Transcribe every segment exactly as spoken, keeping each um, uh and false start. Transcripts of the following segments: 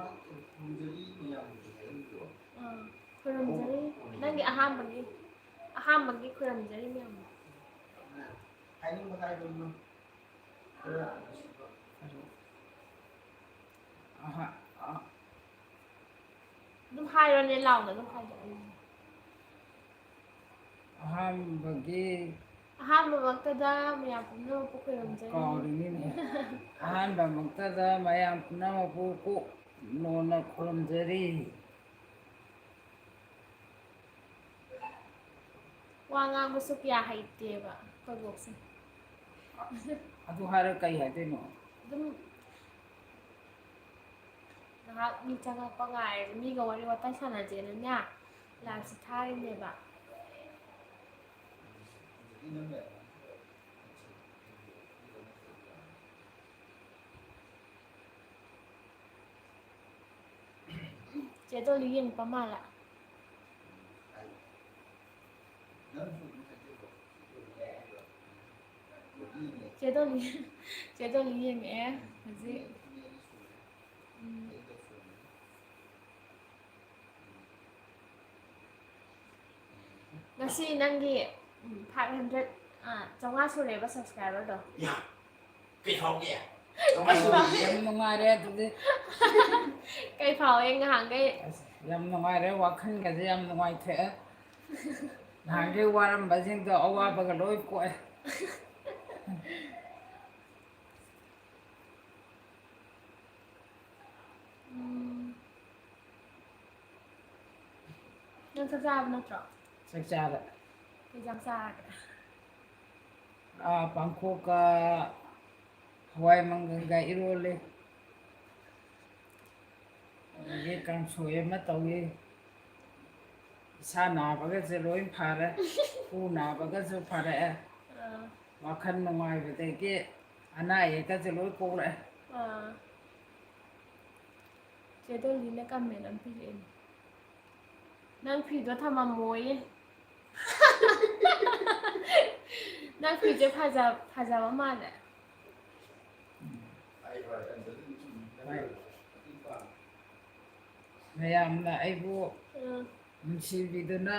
ꯈꯨꯔꯨꯝꯖꯔꯤ ꯃꯌꯥꯝꯒꯤ ꯍꯥꯏꯔꯝꯕꯗꯣ꯫ ꯑꯥ, ꯈꯨꯔꯨꯝꯖꯔꯤ꯫ ꯅꯪꯒꯤ ꯑꯍꯥꯟꯕꯒꯤ, ꯑꯍꯥꯟꯕꯒꯤ ꯈꯨꯔꯨꯝꯖꯔꯤ ꯃꯌꯥꯝ꯫ ꯍꯥꯏꯅꯤꯡꯕ ꯍꯥꯏꯕ ꯑꯃ꯫ ꯑꯍꯥ-, ꯑ-, ꯑꯗꯨꯝ ꯍꯥꯏꯔꯣꯅꯦ, ꯂꯥꯎꯅ ꯑꯗꯨꯝ ꯍꯥꯏꯔꯣ꯫ ꯑꯍꯥꯟꯕꯒꯤ ꯑꯍꯥꯟꯕꯃꯛꯇꯗ ꯃꯌꯥꯝ ꯄꯨꯝꯅꯃꯛꯄꯨ ꯈꯨꯔꯨꯝꯖꯔꯤ꯫ ꯀꯥꯎꯔꯤꯅꯤꯅꯦ꯫ ꯑꯍꯥꯟꯕꯃꯛꯇꯗ ꯃꯌꯥꯝ ꯄꯨꯝꯅꯃꯛꯄꯨ ꯀꯣꯛ ꯅꯣꯟꯅ ꯈꯨꯔꯨꯝꯖꯔꯤ꯫ ꯋꯥ ꯉꯥꯡꯕꯁꯨ ꯀꯌꯥ ꯍꯩꯇꯦꯕ ꯑꯩꯈꯣꯏ ꯕꯣꯛꯁꯦ꯫ ꯑꯗꯨ ꯍꯥꯏꯔꯒ ꯀꯩ ꯍꯥꯏꯗꯣꯏꯅꯣ? ꯑꯗꯨꯝ ꯉꯥꯏꯍꯥꯛ ꯃꯤ ꯆꯪꯉꯛꯄ ꯉꯥꯏꯔꯒ ꯃꯤꯒ ꯋꯥꯔꯤ ꯋꯥꯇꯥꯏ ꯁꯥꯟꯅꯁꯦꯅꯅꯦ, ꯂꯥꯏꯞꯁꯦ ꯊꯥꯔꯤꯅꯦꯕ꯫ ꯆꯦ ꯗꯣꯂꯤ ꯌꯦꯡꯉꯛꯄ ꯃꯥꯜꯂꯦ꯫ ꯆꯦ ꯗꯣꯂꯤ, ꯆꯦ ꯗꯣꯂꯤ ꯌꯦꯡꯉꯛꯑꯦ ꯍꯧꯖꯤꯛ꯫ ꯎꯝ꯫ ꯉꯁꯤ ꯅꯪꯒꯤ, ꯎꯝ, five hundred, ꯑ, ꯆꯥꯝꯃꯉꯥ ꯁꯨꯔꯦꯕ subscriberꯗꯣ꯫ ꯌꯥ, ꯀꯩ ꯐꯥꯎꯒꯦ? ꯌꯥꯝ ꯅꯨꯡꯉꯥꯏꯔꯦ ꯑꯗꯨꯗꯤ꯫ ꯀꯩ ꯐꯥꯎꯋꯦ ꯉꯍꯥꯟꯈꯩ? ꯑꯁ, ꯌꯥꯝ ꯅꯨꯡꯉꯥꯏꯔꯦ, ꯋꯥꯈꯜꯒꯁꯦ ꯌꯥꯝ ꯅꯨꯡꯉꯥꯏꯊꯣꯛꯑꯦ꯫ ꯅꯍꯥꯟꯈꯩ ꯋꯥꯔꯝꯕꯁꯤꯡꯗꯣ ꯑꯋꯥꯕꯒ ꯂꯣꯏ ꯀꯣꯛꯑꯦ꯫ ꯎꯝ꯫ ꯅꯪ ꯆꯥꯛ ꯆꯥꯔꯕ ꯅꯠꯇ꯭ꯔꯣ? ꯆꯥꯛ ꯆꯥꯔꯦ꯫ ꯀꯩ ꯏꯟꯖꯥꯡ ꯆꯥꯔꯒꯦ? ꯑꯥ, ꯄꯥꯡꯈꯣꯛꯀ ꯍꯋꯥꯏ ꯃꯪꯒꯜꯒ ꯏꯔꯣꯜꯂꯦ꯫ ꯑꯗꯒꯤ ꯀꯥꯡꯁꯣꯏ ꯑꯃ ꯇꯧꯏ꯫ ꯏꯁꯥ ꯅꯥꯕꯒꯁꯦ ꯂꯣꯏ ꯐꯔꯦ꯫ ꯈꯨ ꯅꯥꯕꯒꯁꯨ ꯐꯔꯛꯑꯦ꯫ ꯑꯥ꯫ ꯋꯥꯈꯜ ꯅꯨꯡꯉꯥꯏꯕꯗꯒꯤ ꯑꯅꯥ ꯑꯌꯦꯛꯀꯁꯦ ꯂꯣꯏ ꯀꯣꯛꯂꯛꯑꯦ꯫ ꯑꯥ꯫ ꯆꯦ ꯗꯣꯂꯤꯅ comment ꯑꯃ ꯄꯤꯔꯛꯑꯦ꯫ ꯅꯪ ꯐꯤꯗꯣ ꯊꯝꯃꯝꯃꯣꯌꯦ꯫ ꯅꯪ ꯐꯤꯁꯦ ꯐꯖ-, ꯐꯖꯕ ꯃꯥꯜꯂꯦ꯫ ꯍꯣꯏ꯫ ꯃꯌꯥꯝꯅ ꯑꯩꯕꯨ ꯎꯝ꯫ ꯅꯨꯡꯁꯤꯕꯤꯗꯨꯅ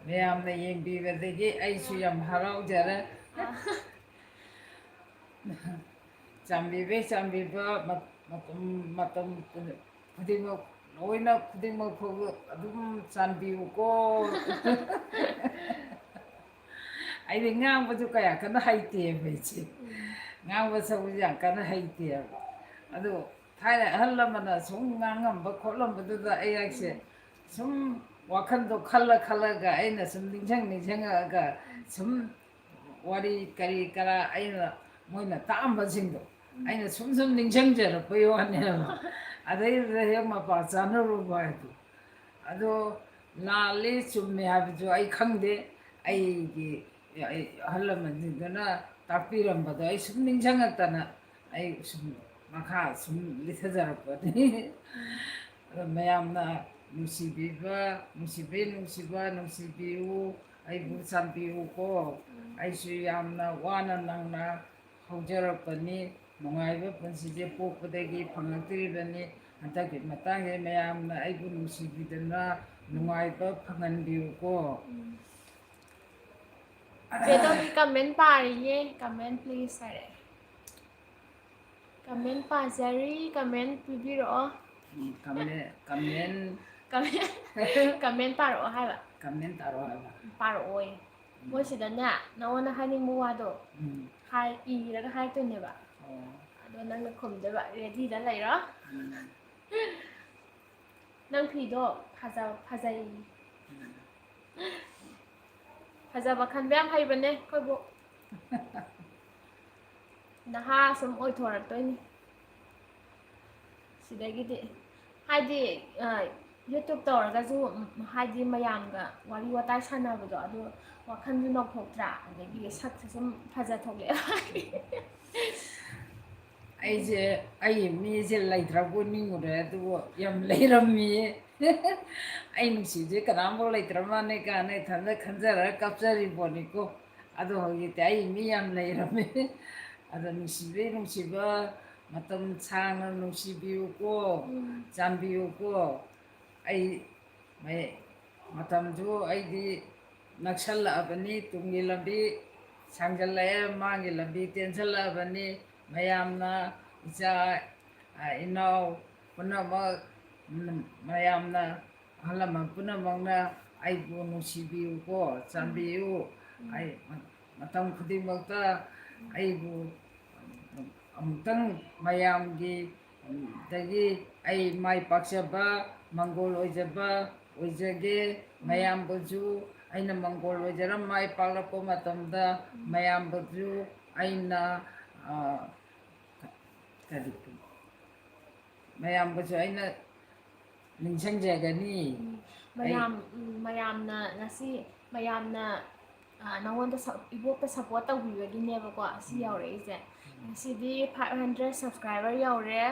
ꯃꯌꯥꯝꯅ ꯌꯦꯡꯕꯤꯕꯗꯒꯤ ꯑꯩꯁꯨ ꯌꯥꯝ ꯍꯔꯥꯎꯖꯔꯦ꯫ ꯑꯥ꯫ ꯆꯥꯟꯕꯤꯕꯩ ꯆꯥꯟꯕꯤꯕ ꯃ-, ꯃꯇꯝ, ꯃꯇꯝ ꯈꯨꯗꯤꯡꯃꯛ, ꯂꯣꯏꯅ ꯈꯨꯗꯤꯡꯃꯛ ꯐꯥꯎꯕ ꯑꯗꯨꯝ ꯆꯥꯟꯕꯤꯌꯨꯀꯣ꯫ ꯑꯩꯗꯤ ꯉꯥꯡꯕꯁꯨ ꯀꯌꯥ ꯀꯟꯅ ꯍꯩꯇꯦꯕ ꯑꯩꯁꯦ꯫ ꯎꯝ꯫ ꯉꯥꯡꯕ ꯁꯛꯄꯁꯨ ꯌꯥꯝ ꯀꯟꯅ ꯍꯩꯇꯦꯕ꯫ ꯑꯗꯣ ꯊꯥꯏꯅ ꯑꯍꯜ ꯂꯃꯟꯅ ꯁꯨꯝ ꯉꯥꯡꯉꯝꯕ ꯈꯣꯠꯂꯝꯕꯗꯨꯗ ꯑꯩꯍꯥꯛꯁꯦ ꯎꯝ꯫ ꯁꯨꯝ ꯋꯥꯈꯜꯗꯣ ꯈꯜꯂ ꯈꯜꯂꯒ ꯑꯩꯅ ꯁꯨꯝ ꯅꯤꯡꯁꯤꯡ ꯅꯤꯡꯁꯤꯡꯉꯛꯑꯒ ꯁꯨꯝ ꯋꯥꯔꯤ ꯀꯔꯤ ꯀꯔꯥ ꯑꯩꯅ ꯃꯣꯏꯅ ꯇꯥꯛꯑꯝꯕꯁꯤꯡꯗꯣ ꯎꯝ꯫ ꯑꯩꯅ ꯁꯨꯝ ꯁꯨꯝ ꯅꯤꯡꯁꯤꯡꯖꯔꯛꯄꯩ ꯋꯥꯅꯦꯕ꯫ ꯑꯗꯩꯗꯨꯗ ꯍꯦꯛ ꯃꯄꯥ ꯆꯥꯅꯔꯨꯕ ꯍꯥꯏꯗꯣ꯫ ꯑꯗꯣ ꯂꯥꯜꯂꯤ ꯆꯨꯝꯃꯤ ꯍꯥꯏꯕꯁꯨ ꯑꯩ ꯈꯪꯗꯦ꯫ ꯑꯩꯒꯤ ꯑꯩ ꯑꯍꯜ ꯂꯃꯟꯁꯤꯡꯗꯨꯅ ꯇꯥꯛꯄꯤꯔꯝꯕꯗꯣ ꯑꯩ ꯁꯨꯝ ꯅꯤꯡꯁꯤꯡꯉꯛꯇꯅ ꯑꯩ ꯁꯨꯝ ꯃꯈꯥ ꯁꯨꯝ ꯂꯤꯊꯖꯔꯛꯄꯅꯤ꯫ ꯑꯗꯣ ꯃꯌꯥꯝꯅ ꯅꯨꯡꯁꯤꯕꯤꯕ, ꯅꯨꯡꯁꯤꯕꯤ ꯅꯨꯡꯁꯤꯕ, ꯅꯨꯡꯁꯤꯕꯤꯌꯨ, ꯑꯩꯕꯨ ꯆꯥꯟꯕꯤꯌꯨꯀꯣ꯫ ꯎꯝ꯫ ꯑꯩꯁꯨ ꯌꯥꯝꯅ ꯋꯥꯅ ꯅꯪꯅ ꯍꯧꯖꯔꯛꯄꯅꯤ꯫ ꯅꯨꯡꯉꯥꯏꯕ ꯄꯨꯟꯁꯤꯁꯦ ꯄꯣꯛꯄꯗꯒꯤ ꯐꯪꯉꯛꯇ꯭ꯔꯤꯕꯅꯤ꯫ ꯍꯟꯗꯛꯀꯤ ꯃꯇꯥꯡꯁꯦ ꯃꯌꯥꯝꯅ ꯑꯩꯕꯨ ꯅꯨꯡꯁꯤꯕꯤꯗꯨꯅ ꯅꯨꯡꯉꯥꯏꯕ ꯐꯪꯍꯟꯕꯤꯌꯨꯀꯣ꯫ ꯎꯝ꯫ ꯆꯦ ꯇꯣꯝꯕꯤ comment ꯄꯥꯔꯤꯌꯦ, comment please ꯍꯥꯏꯔꯛꯑꯦ꯫ Comment ꯄꯥꯖꯔꯤ, comment ꯄꯤꯕꯤꯔꯛꯑꯣ꯫ ꯎꯝ, comment, comment꯫ Comment, comment ꯄꯥꯔꯛꯑꯣ ꯍꯥꯏꯕ꯫ Comment ꯄꯥꯔꯛꯑꯣ ꯍꯥꯏꯕ꯫ ꯄꯥꯔꯛꯑꯣꯌꯦ꯫ ꯎꯝ꯫ ꯃꯣꯏ ꯁꯤꯗꯅꯦ, ꯅꯉꯣꯟꯗ ꯍꯥꯏꯅꯤꯡꯕ ꯋꯥꯗꯣ ꯎꯝ꯫ ꯍꯥꯏ, ꯏꯔꯒ ꯍꯥꯏꯔꯛꯇꯣꯏꯅꯦꯕ꯫ ꯑꯣ꯫ ꯑꯗꯣ ꯅꯪꯅ ꯈꯨꯝꯗꯣꯏꯕ, ready ꯗ ꯂꯩꯔꯣ꯫ ꯎꯝ꯫ ꯅꯪ ꯐꯤꯗꯣ ꯐꯖ-, ꯐꯖꯩ꯫ ꯎꯝ꯫ ꯐꯖꯕ ꯈꯟꯕ ꯌꯥꯝ ꯍꯩꯕꯅꯦ ꯑꯩꯈꯣꯏ ꯕꯣꯛ꯫ ꯅꯍꯥ ꯁꯨꯝ ꯑꯣꯏꯊꯣꯔꯛꯇꯣꯏꯅꯤ ꯁꯤꯗꯒꯤꯗꯤ꯫ ꯍꯥꯏꯗꯤ, ꯑ, YouTube ꯇꯧꯔꯒꯁꯨ, ꯎꯝ, ꯍꯥꯏꯗꯤ ꯃꯌꯥꯝꯒ ꯋꯥꯔꯤ ꯋꯥꯇꯥꯏ ꯁꯥꯟꯅꯕꯗꯣ, ꯑꯗꯨ ꯋꯥꯈꯜꯁꯨ ꯅꯧꯊꯣꯛꯇ꯭ꯔꯥ? ꯑꯗꯒꯤ ꯁꯛꯁꯨ ꯁꯨꯝ ꯐꯖꯊꯣꯛꯂꯛꯑꯦ꯫ ꯑꯩꯁꯦ, ꯑꯩ ꯃꯤꯁꯦ ꯂꯩꯇ꯭ꯔꯕꯣꯏ ꯅꯤꯡꯉꯨꯔꯦ, ꯑꯗꯨꯕꯨ ꯌꯥꯝ ꯂꯩꯔꯝꯃꯤꯌꯦ꯫ ꯑꯩ ꯅꯨꯡꯁꯤꯕꯁꯦ ꯀꯅꯥꯝꯐꯥꯎ ꯂꯩꯇ꯭ꯔ ꯃꯥꯜꯂꯦ ꯀꯥꯏꯅ ꯏꯊꯟꯇ ꯈꯟꯖꯔꯒ ꯀꯞꯆꯔꯤ ꯄꯣꯠꯅꯤꯀꯣ꯫ ꯑꯗꯣ ꯍꯧꯖꯤꯛꯇꯤ ꯑꯩ ꯃꯤ ꯌꯥꯝ ꯂꯩꯔꯝꯃꯦ꯫ ꯑꯗꯣ ꯅꯨꯡꯁꯤꯕꯤ ꯅꯨꯡꯁꯤꯕ ꯃꯇꯝ ꯁꯥꯡꯅ ꯅꯨꯡꯁꯤꯕꯤꯌꯨꯀꯣ, ꯎꯝ꯫ ꯆꯥꯟꯕꯤꯌꯨꯀꯣ꯫ ꯑꯩ ꯃꯩ-, ꯃꯇꯝꯁꯨ ꯑꯩꯗꯤ ꯅꯛꯁꯜꯂꯛꯑꯕꯅꯤ, ꯇꯨꯡꯒꯤ ꯂꯝꯕꯤ ꯁꯥꯡꯖꯜꯂꯛꯑꯦ, ꯃꯥꯡꯒꯤ ꯂꯝꯕꯤ ꯇꯦꯟꯁꯜꯂꯛꯑꯕꯅꯤ꯫ ꯃꯌꯥꯝꯅ, ꯏꯆꯥ, ꯑ, ꯏꯅꯥꯎ ꯄꯨꯝꯅꯃꯛ, ꯎꯝ, ꯃꯌꯥꯝꯅ, ꯑꯍꯜ ꯂꯃꯟ ꯄꯨꯝꯅꯃꯛꯅ ꯑꯩꯕꯨ ꯅꯨꯡꯁꯤꯕꯤꯌꯨꯀꯣ, ꯆꯥꯟꯕꯤꯌꯨ꯫ ꯎꯝ꯫ ꯑꯩ ꯃꯇꯝ ꯈꯨꯗꯤꯡꯃꯛꯇ ꯑꯩꯕꯨ ꯑꯃꯨꯛꯇꯪ ꯃꯌꯥꯝꯒꯤ, ꯗꯒꯤ ꯑꯩ ꯃꯥꯏ ꯄꯥꯛꯆꯕ, ꯃꯪꯒꯣꯜ ꯑꯣꯏꯖꯕ ꯑꯣꯏꯖꯒꯦ꯫ ꯎꯝ꯫ ꯃꯌꯥꯝꯕꯨꯁꯨ ꯑꯩꯅ ꯃꯪꯒꯣꯜ ꯑꯣꯏꯖꯔ ꯃꯥꯏ ꯄꯥꯛꯂꯛꯄ ꯃꯇꯝꯗ, ꯎꯝ꯫ ꯃꯌꯥꯝꯕꯨꯁꯨ ꯑꯩꯅ, ꯑ, ꯀꯔꯤ, ꯃꯌꯥꯝꯕꯨꯁꯨ ꯑꯩꯅ ꯅꯤꯡꯁꯤꯡꯖꯒꯅꯤ꯫ ꯎꯝ, ꯑꯩ ꯃꯌꯥꯝ, ꯎꯝ, ꯃꯌꯥꯝꯅ ꯉꯁꯤ, ꯃꯌꯥꯝꯅ, ꯑ, ꯅꯉꯣꯟꯗ ꯁꯞ-, ꯏꯕꯣꯛꯇ support ꯇꯧꯕꯤꯕꯒꯤꯅꯦꯕꯀꯣ ꯁꯤ ꯎꯝ꯫ ꯌꯧꯔꯛꯏꯁꯦ꯫ ꯎꯝ꯫ ꯉꯁꯤꯗꯤ five hundred subscriber ꯌꯧꯔꯦ꯫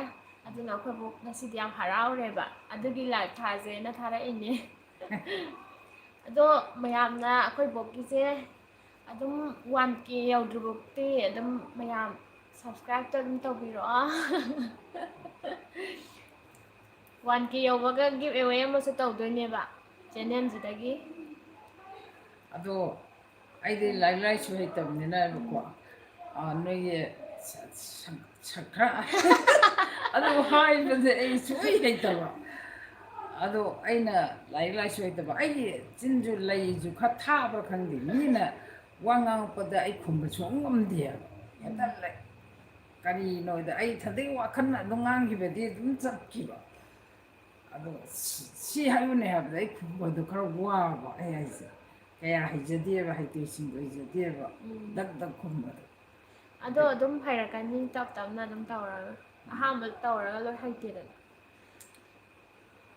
ꯑꯗꯨꯅ ꯑꯩꯈꯣꯏ ꯕꯣꯛ ꯉꯁꯤꯗꯤ ꯌꯥꯝ ꯍꯔꯥꯎꯔꯦꯕ꯫ ꯑꯗꯨꯒꯤ live ꯊꯥꯁꯦꯅ ꯊꯥꯔꯛꯏꯅꯦ꯫ ꯑꯗꯣ ꯃꯌꯥꯝꯅ ꯑꯩꯈꯣꯏ ꯕꯣꯛꯀꯤꯁꯦ ꯑꯗꯨꯝ one K ꯌꯧꯗ꯭ꯔꯤꯐꯥꯎꯗꯤ ꯑꯗꯨꯝ ꯃꯌꯥꯝ subscribe ꯇꯣ ꯑꯗꯨꯝ ꯇꯧꯕꯤꯔꯛꯑꯣ꯫ One K ꯌꯧꯕꯒ give away ꯑꯃꯁꯨ ꯇꯧꯗꯣꯏꯅꯦꯕ channel ꯁꯤꯗꯒꯤ꯫ ꯑꯗꯣ ꯑꯩꯗꯤ ꯂꯥꯏꯔꯤꯛ ꯂꯥꯏꯁꯨ ꯍꯩꯇꯕꯅꯤꯅꯕꯀꯣ, ꯎꯝ꯫ ꯑ, ꯅꯣꯏꯒꯤ ꯁ-, ꯁ-, ꯁꯪꯈ꯭ꯔ-, ꯑꯗꯨ ꯍꯥꯏꯕꯁꯦ ꯑꯩ ꯁꯨꯡꯍꯩ ꯍꯩꯇꯕ꯫ ꯑꯗꯣ ꯑꯩꯅ ꯂꯥꯏꯔꯤꯛ ꯂꯥꯏꯁꯨ ꯍꯩꯇꯕ, ꯑꯩꯒꯤ ꯆꯤꯟꯁꯨ ꯂꯩꯁꯨ ꯈꯔ ꯊꯥꯕ꯭ꯔꯥ ꯈꯪꯗꯦ, ꯃꯤꯅ ꯋꯥ ꯉꯥꯡꯉꯛꯄꯗ ꯑꯩ ꯈꯨꯝꯕ ꯁꯨꯡꯉꯝ ꯉꯝꯗꯦꯕ꯫ ꯍꯦꯛꯇ ꯂꯩ-, ꯀꯔꯤꯅꯣꯗ ꯑꯩ ꯏꯊꯟꯗꯒꯤ ꯋꯥꯈꯜꯅ ꯑꯗꯨꯝ ꯉꯥꯡꯈꯤꯕꯗꯤ ꯑꯗꯨꯝ ꯆꯠꯈꯤꯕ꯫ ꯑꯗꯣ ꯁꯤ, ꯁꯤ ꯍꯥꯏꯌꯨꯅꯦ ꯍꯥꯏꯕꯗ ꯑꯩ ꯈꯨꯝꯕꯗꯣ ꯈꯔ ꯋꯥꯕ, ꯑꯩ ꯍꯥꯏꯁꯦ꯫ ꯀꯌꯥ ꯍꯩꯖꯗꯦꯕ, ꯍꯩꯊꯣꯏ ꯁꯤꯡꯊꯣꯏꯖꯗꯦꯕ꯫ ꯎꯝ꯫ ꯗꯛ ꯗꯛ ꯈꯨꯝꯕꯗꯣ꯫ ꯑꯗꯣ ꯑꯗꯨ ꯑꯗꯨꯝ ꯍꯩꯔꯛꯀꯅꯤ, ꯇꯞ ꯇꯞꯅ ꯑꯗꯨꯝ ꯇꯧꯔꯒ꯫ ꯎꯝ꯫ ꯑꯍꯥꯟꯕꯗ ꯇꯧꯔꯒ ꯂꯣꯏ ꯍꯩꯇꯦꯗꯅ꯫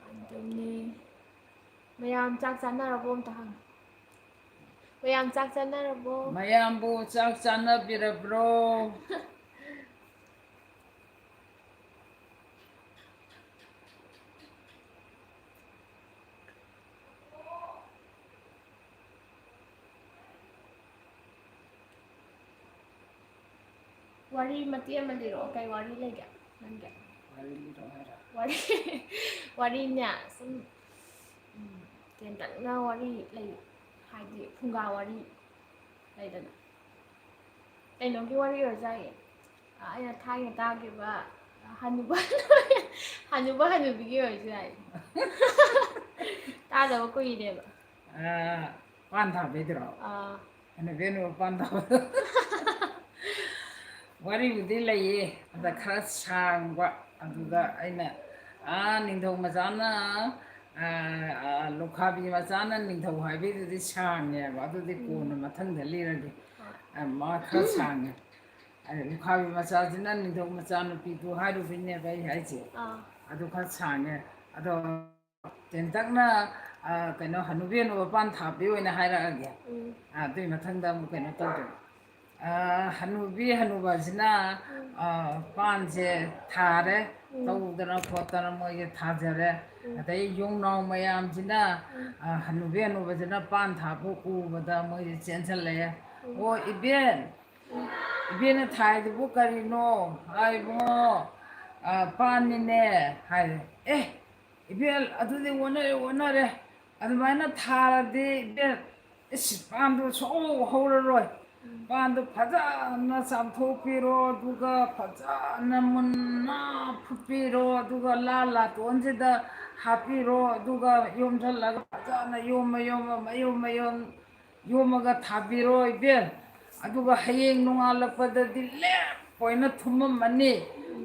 ꯑꯗꯨꯅꯤ꯫ ꯃꯌꯥꯝ ꯆꯥꯛ ꯆꯥꯅꯔꯕꯣ ꯑꯝꯇ ꯍꯪꯉꯨ꯫ ꯃꯌꯥꯝ ꯆꯥꯛ ꯆꯥꯅꯔꯕꯣ? ꯃꯌꯥꯝꯕꯨ ꯆꯥꯛ ꯆꯥꯅꯕꯤꯔꯕ꯭ꯔꯣ? ꯋꯥꯔꯤ ꯃꯇꯦꯛ ꯑꯃ ꯂꯤꯔꯛꯑꯣ꯫ ꯀꯩ ꯋꯥꯔꯤ ꯂꯩꯒꯦ ꯅꯪꯒꯤ? ꯋꯥꯔꯤ ꯂꯤꯔꯛꯑꯣ ꯍꯥꯏꯔꯣ? ꯋꯥꯔꯤ ꯋꯥꯔꯤꯅꯦ ꯁꯨꯝ, ꯎꯝ, ꯇꯦꯟꯇꯛꯅ ꯋꯥꯔꯤ ꯂꯩ, ꯍꯥꯏꯗꯤ ꯐꯨꯡꯒꯥ ꯋꯥꯔꯤ ꯂꯩꯗꯅ꯫ ꯀꯩꯅꯣꯒꯤ ꯋꯥꯔꯤ ꯑꯣꯏꯔꯁꯨ ꯌꯥꯏꯌꯦ꯫ ꯑꯩꯅ ꯊꯥꯏꯅ ꯇꯥꯈꯤꯕ ꯍꯅꯨꯕ ꯍꯅꯨꯕ ꯍꯅꯨꯕꯤꯒꯤ ꯑꯣꯏꯔꯁꯨ ꯌꯥꯏ꯫ ꯇꯥꯗꯕ ꯀꯨꯏꯔꯦꯕ꯫ ꯑꯥ, ꯄꯥꯟ ꯊꯥꯕꯩꯗꯨꯔꯣ? ꯑꯥ꯫ ꯍꯅꯨꯕꯤ ꯍꯅꯨꯕ ꯄꯥꯟ ꯊꯥꯕꯗꯣ꯫ ꯋꯥꯔꯤꯕꯨꯗꯤ ꯂꯩꯌꯦ, ꯑꯗ ꯈꯔ ꯁꯥꯡꯕ꯫ ꯑꯗꯨꯗ ꯑꯩꯅ, ꯑꯥ, ꯅꯤꯡꯊꯧ ꯃꯆꯥꯅ, ꯑꯥ, ꯑꯥ, ꯂꯨꯈꯥꯕꯤ ꯃꯆꯥꯅ ꯅꯤꯡꯊꯧ ꯍꯥꯏꯕꯩꯗꯨꯗꯤ ꯁꯥꯡꯉꯦꯕ, ꯑꯗꯨꯗꯤ ꯀꯣꯟꯅ ꯃꯊꯪꯗ ꯂꯤꯔꯒꯦ꯫ ꯍꯣꯏ꯫ ꯑꯥ, ꯃꯥ ꯈꯔ ꯁꯥꯡꯉꯦ꯫ ꯑꯗ ꯂꯨꯈꯥꯕꯤ ꯃꯆꯥꯁꯤꯅ ꯅꯤꯡꯊꯧ ꯃꯆꯥꯅꯨꯄꯤꯗꯨ ꯍꯥꯏꯔꯨꯕꯩꯅꯦꯕ ꯑꯩ ꯍꯥꯏꯁꯦ꯫ ꯑꯥ꯫ ꯑꯗꯨ ꯈꯔ ꯁꯥꯡꯉꯦ꯫ ꯑꯗꯣ ꯇꯦꯟꯇꯛꯅ, ꯑ, ꯀꯩꯅꯣ, ꯍꯅꯨꯕꯤ ꯍꯅꯨꯕ ꯄꯥꯟ ꯊꯥꯕꯤ ꯑꯣꯏꯅ ꯍꯥꯏꯔꯛꯑꯒꯦ꯫ ꯎꯝ꯫ ꯑ, ꯑꯗꯨꯒꯤ ꯃꯊꯪꯗ ꯑꯃꯨꯛ ꯀꯩꯅꯣ ꯇꯧꯒꯦ꯫ ꯑ, ꯍꯅꯨꯕꯤ ꯍꯅꯨꯕꯁꯤꯅ, ꯎꯝ꯫ ꯑ, ꯄꯥꯟꯁꯦ ꯊꯥꯔꯦ, ꯎꯝ꯫ ꯇꯧꯗꯅ ꯈꯣꯠꯇꯅ ꯃꯣꯏꯁꯦ ꯊꯥꯖꯔꯦ꯫ ꯎꯝ꯫ ꯑꯗꯩ ꯌꯣꯡꯅꯥꯎ ꯃꯌꯥꯝꯁꯤꯅ, ꯎꯝ꯫ ꯑ, ꯍꯅꯨꯕꯤ ꯍꯅꯨꯕꯁꯤꯅ ꯄꯥꯟ ꯊꯥꯕ ꯎꯕꯗ ꯃꯣꯏꯁꯦ ꯆꯦꯟꯁꯤꯜꯂꯛꯑꯦ꯫ ꯎꯝ꯫ "ꯑꯣ, ꯏꯕꯦꯟ, ꯏꯕꯦꯟꯅ ꯊꯥꯏꯗꯨꯕꯨ ꯀꯔꯤꯅꯣ?" "ꯑ, ꯏꯕꯨꯡꯉꯣ, ꯑ, ꯄꯥꯟꯅꯤꯅꯦ" ꯍꯥꯏꯔꯦ꯫ "ꯑꯦ, ꯏꯕꯦꯜ, ꯑꯗꯨꯗꯤ ꯑꯣꯟꯅꯔꯦ, ꯑꯣꯟꯅꯔꯦ꯫ ꯑꯗꯨꯃꯥꯏꯅ ꯊꯥꯔꯗꯤ, ꯏꯕꯦꯜ, ꯏꯁ, ꯄꯥꯟꯗꯣ ꯁꯨꯡꯍꯧ ꯍꯧꯔꯔꯣꯏ꯫ ꯄꯥꯟꯗꯣ ꯐꯖꯅ ꯆꯥꯝꯊꯣꯛꯄꯤꯔꯣ, ꯑꯗꯨꯒ ꯐꯖꯅ ꯃꯨꯟꯅ ꯐꯨꯠꯄꯤꯔꯣ, ꯑꯗꯨꯒ ꯂꯥ ꯂꯥꯇꯣꯟꯁꯤꯗ ꯍꯥꯞꯄꯤꯔꯣ, ꯑꯗꯨꯒ ꯌꯣꯝꯁꯤꯜꯂꯒ ꯐꯖꯅ ꯌꯣꯝꯃ ꯌꯣꯝꯃ, ꯃꯌꯣꯝ ꯃꯌꯣꯝ ꯌꯣꯝꯃꯒ ꯊꯥꯕꯤꯔꯣ, ꯏꯕꯦꯜ꯫ ꯑꯗꯨꯒ ꯍꯌꯦꯡ ꯅꯣꯡꯉꯥꯜꯂꯛꯄꯗꯗꯤ ꯂꯦꯞꯄ ꯑꯣꯏꯅ ꯊꯨꯝꯃꯝꯃꯅꯤ꯫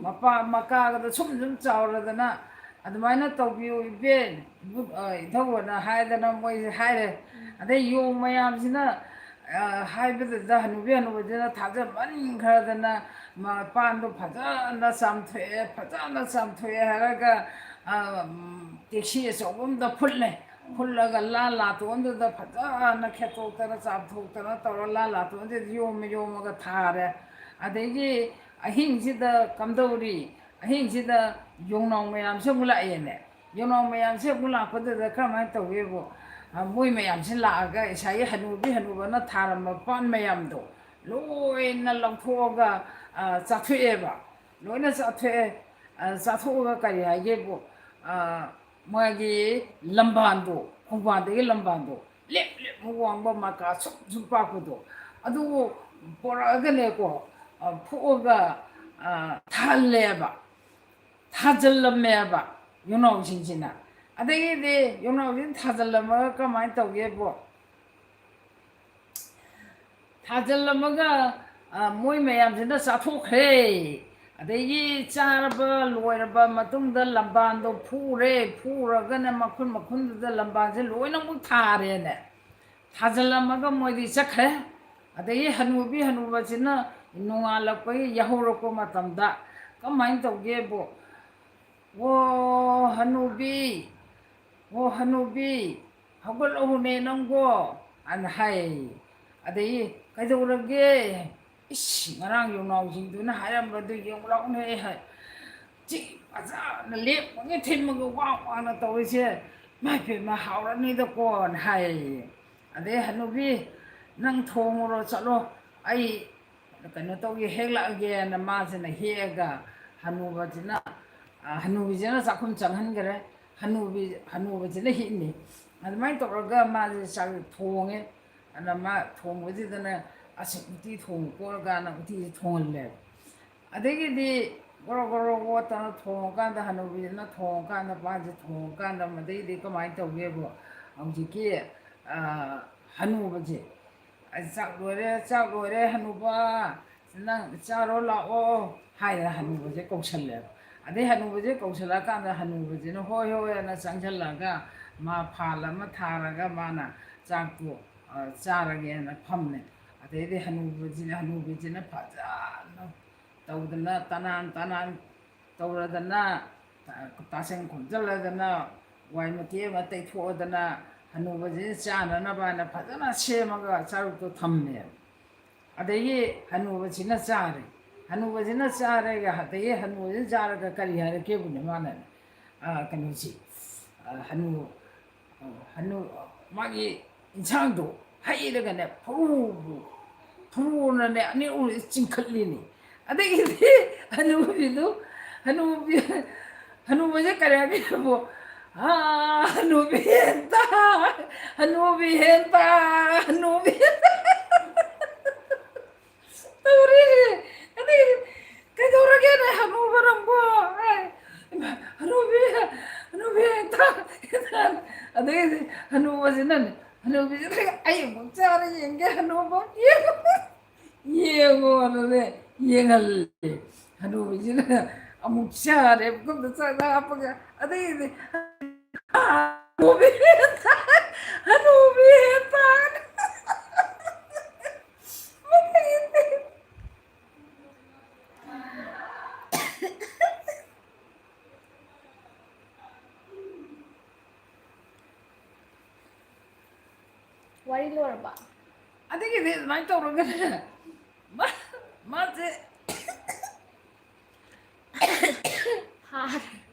ꯃꯄꯥ ꯃꯀꯥꯒꯗꯣ ꯁꯨꯝ ꯁꯨꯝ ꯆꯥꯎꯔꯗꯅ ꯑꯗꯨꯃꯥꯏꯅ ꯇꯧꯕꯤꯌꯨ, ꯏꯕꯦꯜ, ꯏꯕꯨ-, ꯑ, ꯏꯙꯧ" ꯑꯅ ꯍꯥꯏꯗꯅ ꯃꯣꯏꯁꯦ ꯍꯥꯏꯔꯦ꯫ ꯑꯗꯩ ꯌꯣꯡ ꯃꯌꯥꯝꯁꯤꯅ, ꯑ, ꯍꯥꯏꯕꯗꯨꯗ ꯍꯅꯨꯕꯤ ꯍꯅꯨꯕꯁꯤꯅ ꯊꯥꯖꯃꯟꯈ꯭ꯔꯗꯅ ꯃꯄꯥꯟꯗꯣ ꯐꯖꯅ ꯆꯥꯝꯊꯣꯛꯑꯦ, ꯐꯖꯅ ꯆꯥꯝꯊꯣꯛꯑꯦ ꯍꯥꯏꯔꯒ, ꯑ, ꯎꯝ, ꯇꯦꯛꯁꯤ ꯑꯆꯧꯕ ꯑꯃꯗ ꯐꯨꯠꯂꯦ꯫ ꯐꯨꯠꯂꯒ ꯂꯥ ꯂꯥꯇꯣꯟꯗꯨꯗ ꯐꯖꯅ ꯈꯦꯠꯇꯣꯛꯇꯅ ꯆꯥꯝꯊꯣꯛꯇꯅ ꯇꯧꯔ ꯂꯥ ꯂꯥꯇꯣꯟꯁꯤꯗ ꯌꯣꯝꯃ ꯌꯣꯝꯃꯒ ꯊꯥꯔꯦ꯫ ꯑꯗꯒꯤ ꯑꯍꯤꯡꯁꯤꯗ ꯀꯝꯗꯧꯔꯤ? ꯑꯍꯤꯡꯁꯤꯗ ꯌꯣꯡꯅꯥꯎ ꯃꯌꯥꯝꯁꯦ ꯑꯃꯨꯛ ꯂꯥꯛꯑꯦꯅꯦ꯫ ꯌꯣꯡꯅꯥꯎ ꯃꯌꯥꯝꯁꯦ ꯑꯃꯨꯛ ꯂꯥꯛꯄꯗꯨꯗ ꯀꯔꯝꯍꯥꯏꯅ ꯇꯧꯒꯦꯕꯨ, ꯑ, ꯃꯣꯏ ꯃꯌꯥꯝꯁꯦ ꯂꯥꯛꯑꯒ ꯏꯁꯥꯒꯤ ꯍꯅꯨꯕꯤ ꯍꯅꯨꯕꯅ ꯊꯥꯔꯝꯕ ꯄꯥꯟ ꯃꯌꯥꯝꯗꯣ ꯂꯣꯏꯅ ꯂꯧꯊꯣꯛꯑꯒ, ꯑ, ꯆꯥꯊꯣꯛꯑꯦꯕ꯫ ꯂꯣꯏꯅ ꯆꯥꯊꯣꯛꯑꯦ꯫ ꯑ, ꯆꯥꯊꯣꯛꯑꯒ ꯀꯔꯤ ꯍꯥꯏꯒꯦꯕꯨ, ꯑ, ꯃꯥꯒꯤ ꯂꯝꯕꯥꯟꯗꯣ, ꯈꯣꯡꯕꯥꯟꯗꯒꯤ ꯂꯝꯕꯥꯟꯗꯣ ꯂꯦꯞ ꯂꯦꯞ ꯋꯥꯡꯕ, ꯃꯀꯥ ꯁꯨꯝ ꯁꯨꯝ ꯄꯥꯛꯄꯗꯣ, ꯑꯗꯨ ꯄꯣꯔꯛꯑꯒꯅꯦꯀꯣ, ꯑ, ꯐꯨꯛꯑꯒ, ꯑ, ꯊꯥꯍꯜꯂꯦꯕ, ꯊꯥꯖꯤꯜꯂꯝꯃꯦꯕ ꯌꯨꯝꯅꯥꯎꯁꯤꯡꯁꯤꯅ꯫ ꯑꯗꯒꯤꯗꯤ ꯌꯨꯝꯅꯥꯎꯁꯤꯡ ꯊꯥꯖꯤꯜꯂꯝꯃꯒ ꯀꯃꯥꯏꯅ ꯇꯧꯒꯦꯕꯨ, ꯊꯥꯖꯤꯜꯂꯝꯃꯒ, ꯑ, ꯃꯣꯏ ꯃꯌꯥꯝꯁꯤꯅ ꯆꯥꯊꯣꯛꯈ꯭ꯔꯦ꯫ ꯑꯗꯒꯤ ꯆꯥꯔꯕ ꯂꯣꯏꯔꯕ ꯃꯇꯨꯡꯗ ꯂꯝꯕꯥꯟꯗꯣ ꯐꯨꯔꯦ, ꯐꯨꯔꯒꯅ ꯃꯈꯨꯟ ꯃꯈꯨꯟꯗꯨꯗ ꯂꯝꯕꯥꯟꯁꯦ ꯂꯣꯏꯅꯃꯛ ꯊꯥꯔꯦꯅꯦ꯫ ꯊꯥꯖꯤꯜꯂꯝꯃꯒ ꯃꯣꯏꯗꯤ ꯆꯠꯈ꯭ꯔꯦ꯫ ꯑꯗꯒꯤ ꯍꯅꯨꯕꯤ ꯍꯅꯨꯕꯁꯤꯅ ꯅꯣꯡꯉꯥꯜꯂꯛꯄꯒꯤ ꯌꯥꯍꯧꯔꯛꯄ ꯃꯇꯝꯗ ꯀꯃꯥꯏꯅ ꯇꯧꯒꯦꯕꯨ, "ꯑꯣ ꯍꯅꯨꯕꯤ, ꯑꯣ ꯍꯅꯨꯕꯤ, ꯍꯧꯒꯠꯂꯛꯎꯅꯦ ꯅꯪꯕꯣ?" ꯑꯅ ꯍꯥꯏ꯫ ꯑꯗꯒꯤ "ꯀꯩꯗꯧꯔꯒꯦ?" "ꯏꯁ, ꯉꯔꯥꯡ ꯌꯨꯝꯅꯥꯎꯁꯤꯡꯗꯨꯅ ꯍꯥꯏꯔꯝꯕꯗꯨ ꯌꯦꯡꯉꯨ ꯂꯥꯎꯅꯦ" ꯍꯥꯏ꯫ "ꯆꯤ ꯐꯖꯅ ꯂꯦꯡꯕꯒꯤ ꯊꯤꯟꯕꯒ ꯋꯥ ꯋꯥꯅ ꯇꯧꯔꯤꯁꯦ, ꯏꯃꯥꯏ ꯄꯦꯝꯃ, ꯍꯥꯎꯔꯅꯤꯗꯀꯣꯅ" ꯍꯥꯏ꯫ ꯑꯗꯩ "ꯍꯅꯨꯕꯤ, ꯅꯪ ꯊꯣꯡꯉꯨꯔꯣ, ꯆꯠꯂꯣ, ꯑꯩ ꯀꯩꯅꯣ ꯇꯧꯒꯦ, ꯍꯦꯛꯂꯛꯑꯒꯦꯅ" ꯃꯥꯁꯤꯅ ꯍꯦꯛꯑꯒ ꯍꯅꯨꯕꯁꯤꯅ, ꯑ, ꯍꯅꯨꯕꯤꯁꯤꯅ ꯆꯥꯛꯈꯨꯝ ꯆꯪꯍꯟꯈ꯭ꯔꯦ꯫ ꯍꯅꯨꯕꯤ, ꯍꯅꯨꯕꯁꯤꯅ ꯍꯤꯞꯅꯤ꯫ ꯑꯗꯨꯃꯥꯏꯅ ꯇꯧꯔꯒ ꯃꯥꯁꯦ ꯆꯥꯛ ꯊꯣꯡꯉꯦ꯫ ꯑꯗ ꯃꯥ ꯊꯣꯡꯕꯁꯤꯗꯅ, "ꯑꯁ, ꯎꯇꯤ ꯊꯣꯡꯉꯨꯀꯣ" ꯀꯥꯏꯅ ꯎꯇꯤꯁꯦ ꯊꯣꯡꯍꯜꯂꯦꯕ꯫ ꯑꯗꯒꯤꯗꯤ ꯒꯣꯔꯣ ꯒꯣꯔꯣ ꯑꯣꯠꯇꯅ ꯊꯣꯡꯉꯀꯥꯟꯗ, ꯍꯅꯨꯕꯤꯗꯨꯅ ꯊꯣꯡꯉꯀꯥꯟꯗ, ꯃꯥꯁꯦ ꯊꯣꯡꯉꯀꯥꯟꯗ, ꯃꯗꯩꯗꯤ ꯀꯃꯥꯏꯅ ꯇꯧꯒꯦꯕꯨ, ꯍꯧꯖꯤꯛꯀꯤ, ꯑ, ꯍꯅꯨꯕꯁꯦ, "ꯑꯩ ꯆꯥꯛ ꯂꯣꯏꯔꯦ, ꯆꯥꯛ ꯂꯣꯏꯔꯦ, ꯍꯅꯨꯕ, ꯅꯪ ꯆꯥꯔꯣ ꯂꯥꯛꯑꯣ" ꯍꯥꯏꯔ ꯍꯅꯨꯕꯁꯦ ꯀꯧꯁꯜꯂꯦꯕ꯫ ꯑꯗꯩ ꯍꯅꯨꯕꯁꯦ ꯀꯧꯁꯜꯂꯛꯑꯀꯥꯟꯗ ꯍꯅꯨꯕꯁꯤꯅ "ꯍꯣꯏ, ꯍꯣꯏ" ꯑꯅ ꯆꯪꯁꯜꯂꯒ ꯃꯥ ꯐꯥꯜ ꯑꯃ ꯊꯥꯔꯒ ꯃꯥꯅ ꯆꯥꯛꯇꯣ, ꯑ, ꯆꯥꯔꯒꯦꯅ ꯐꯝꯃꯦ꯫ ꯑꯗꯩꯗꯤ ꯍꯅꯨꯕꯁꯤꯅ, ꯍꯅꯨꯕꯤꯁꯤꯅ ꯐꯖꯅ ꯇꯧꯗꯅ, ꯇꯅꯥꯟ ꯇꯅꯥꯟ ꯇꯧꯔꯗꯅ, ꯇꯥꯁꯦꯡ ꯈꯣꯝꯖꯤꯜꯂꯗꯅ, ꯋꯥꯏ ꯃꯇꯦꯛ ꯑꯃ ꯇꯩꯊꯣꯛꯑꯗꯅ, ꯍꯅꯨꯕꯁꯤꯅ ꯆꯥꯅꯅꯕ ꯍꯥꯏꯅ ꯐꯖꯅ ꯁꯦꯝꯃꯒ ꯆꯥꯔꯨꯛꯇꯣ ꯊꯝꯃꯦꯕ꯫ ꯑꯗꯒꯤ ꯍꯅꯨꯕꯁꯤꯅ ꯆꯥꯔꯦ꯫ ꯍꯅꯨꯕꯁꯤꯅ ꯆꯥꯔꯦꯒ, ꯑꯗꯒꯤ ꯍꯅꯨꯕꯁꯤꯅ ꯆꯥꯔꯒ ꯀꯔꯤ ꯍꯥꯏꯔꯛꯀꯦꯕꯨꯅꯦ ꯃꯥꯅꯅꯦ, ꯑ, ꯀꯩꯅꯣꯁꯤ, ꯑ, ꯍꯅꯨ, ꯑ, ꯍꯅꯨ, ꯃꯥꯒꯤ ꯏꯟꯁꯥꯡꯗꯣ ꯍꯩꯔꯒꯅꯦ, ꯐꯨꯔꯨ, ꯐꯨꯔꯨꯅꯅꯦ ꯑꯅꯤ ꯑꯍꯨꯝ ꯆꯤꯡꯈꯠꯂꯤꯅꯤ꯫ ꯑꯗꯒꯤꯗꯤ ꯍꯅꯨꯕꯤꯗꯨ, ꯍꯅꯨꯕꯤ, ꯍꯅꯨꯕꯁꯦ ꯀꯔꯤ ꯍꯥꯏꯕꯤꯔꯕꯣ? "ꯍꯥ, ꯍꯅꯨꯕꯤ ꯍꯦꯟꯇꯥ, ꯍꯅꯨꯕꯤ ꯍꯦꯟꯇꯥ, ꯍꯅꯨꯕꯤ ꯍꯦꯟꯇꯥ" ꯇꯧꯔꯦ꯫ ꯑꯗꯒꯤꯗꯤ "ꯀꯩꯗꯧꯔꯒꯦꯅꯦ ꯍꯅꯨꯕ ꯅꯪꯕꯣ?" ꯍꯥꯏ꯫ "ꯏꯃꯥ, ꯍꯅꯨꯕꯤ, ꯍꯅꯨꯕꯤ ꯍꯦꯟꯇꯥ, ꯍꯦꯟꯇꯥ" ꯑꯗꯒꯤꯗꯤ ꯍꯅꯨꯕꯁꯤꯅꯅꯦ, ꯍꯅꯨꯕꯤꯁꯤꯅ "ꯑꯩ ꯑꯃꯨꯛ ꯆꯥꯔ ꯌꯦꯡꯒꯦ ꯍꯅꯨꯕ, ꯌꯦꯡꯉꯣ" ꯌꯦꯡꯉꯣꯅꯅꯦ, ꯌꯦꯡꯍꯜꯂꯦ꯫ ꯍꯅꯨꯕꯤꯁꯤꯅ ꯑꯃꯨꯛ ꯆꯥꯔꯦ, ꯄꯨꯈꯝꯗ ꯆꯥꯛ ꯍꯥꯞꯄꯒ, ꯑꯗꯩꯗꯤ ꯍꯅꯨꯕꯤ ꯍꯦꯟꯇꯥ, ꯍꯅꯨꯕꯤ ꯍꯦꯟꯇꯥ꯫ ꯋꯥꯔꯤ ꯂꯣꯏꯔꯕ? ꯑꯗꯒꯤꯗꯤ ꯑꯗꯨꯃꯥꯏꯅ ꯇꯧꯔꯒꯅꯦ, ꯃꯥ-, ꯃꯥꯁꯦ ꯍꯥꯔꯦ꯫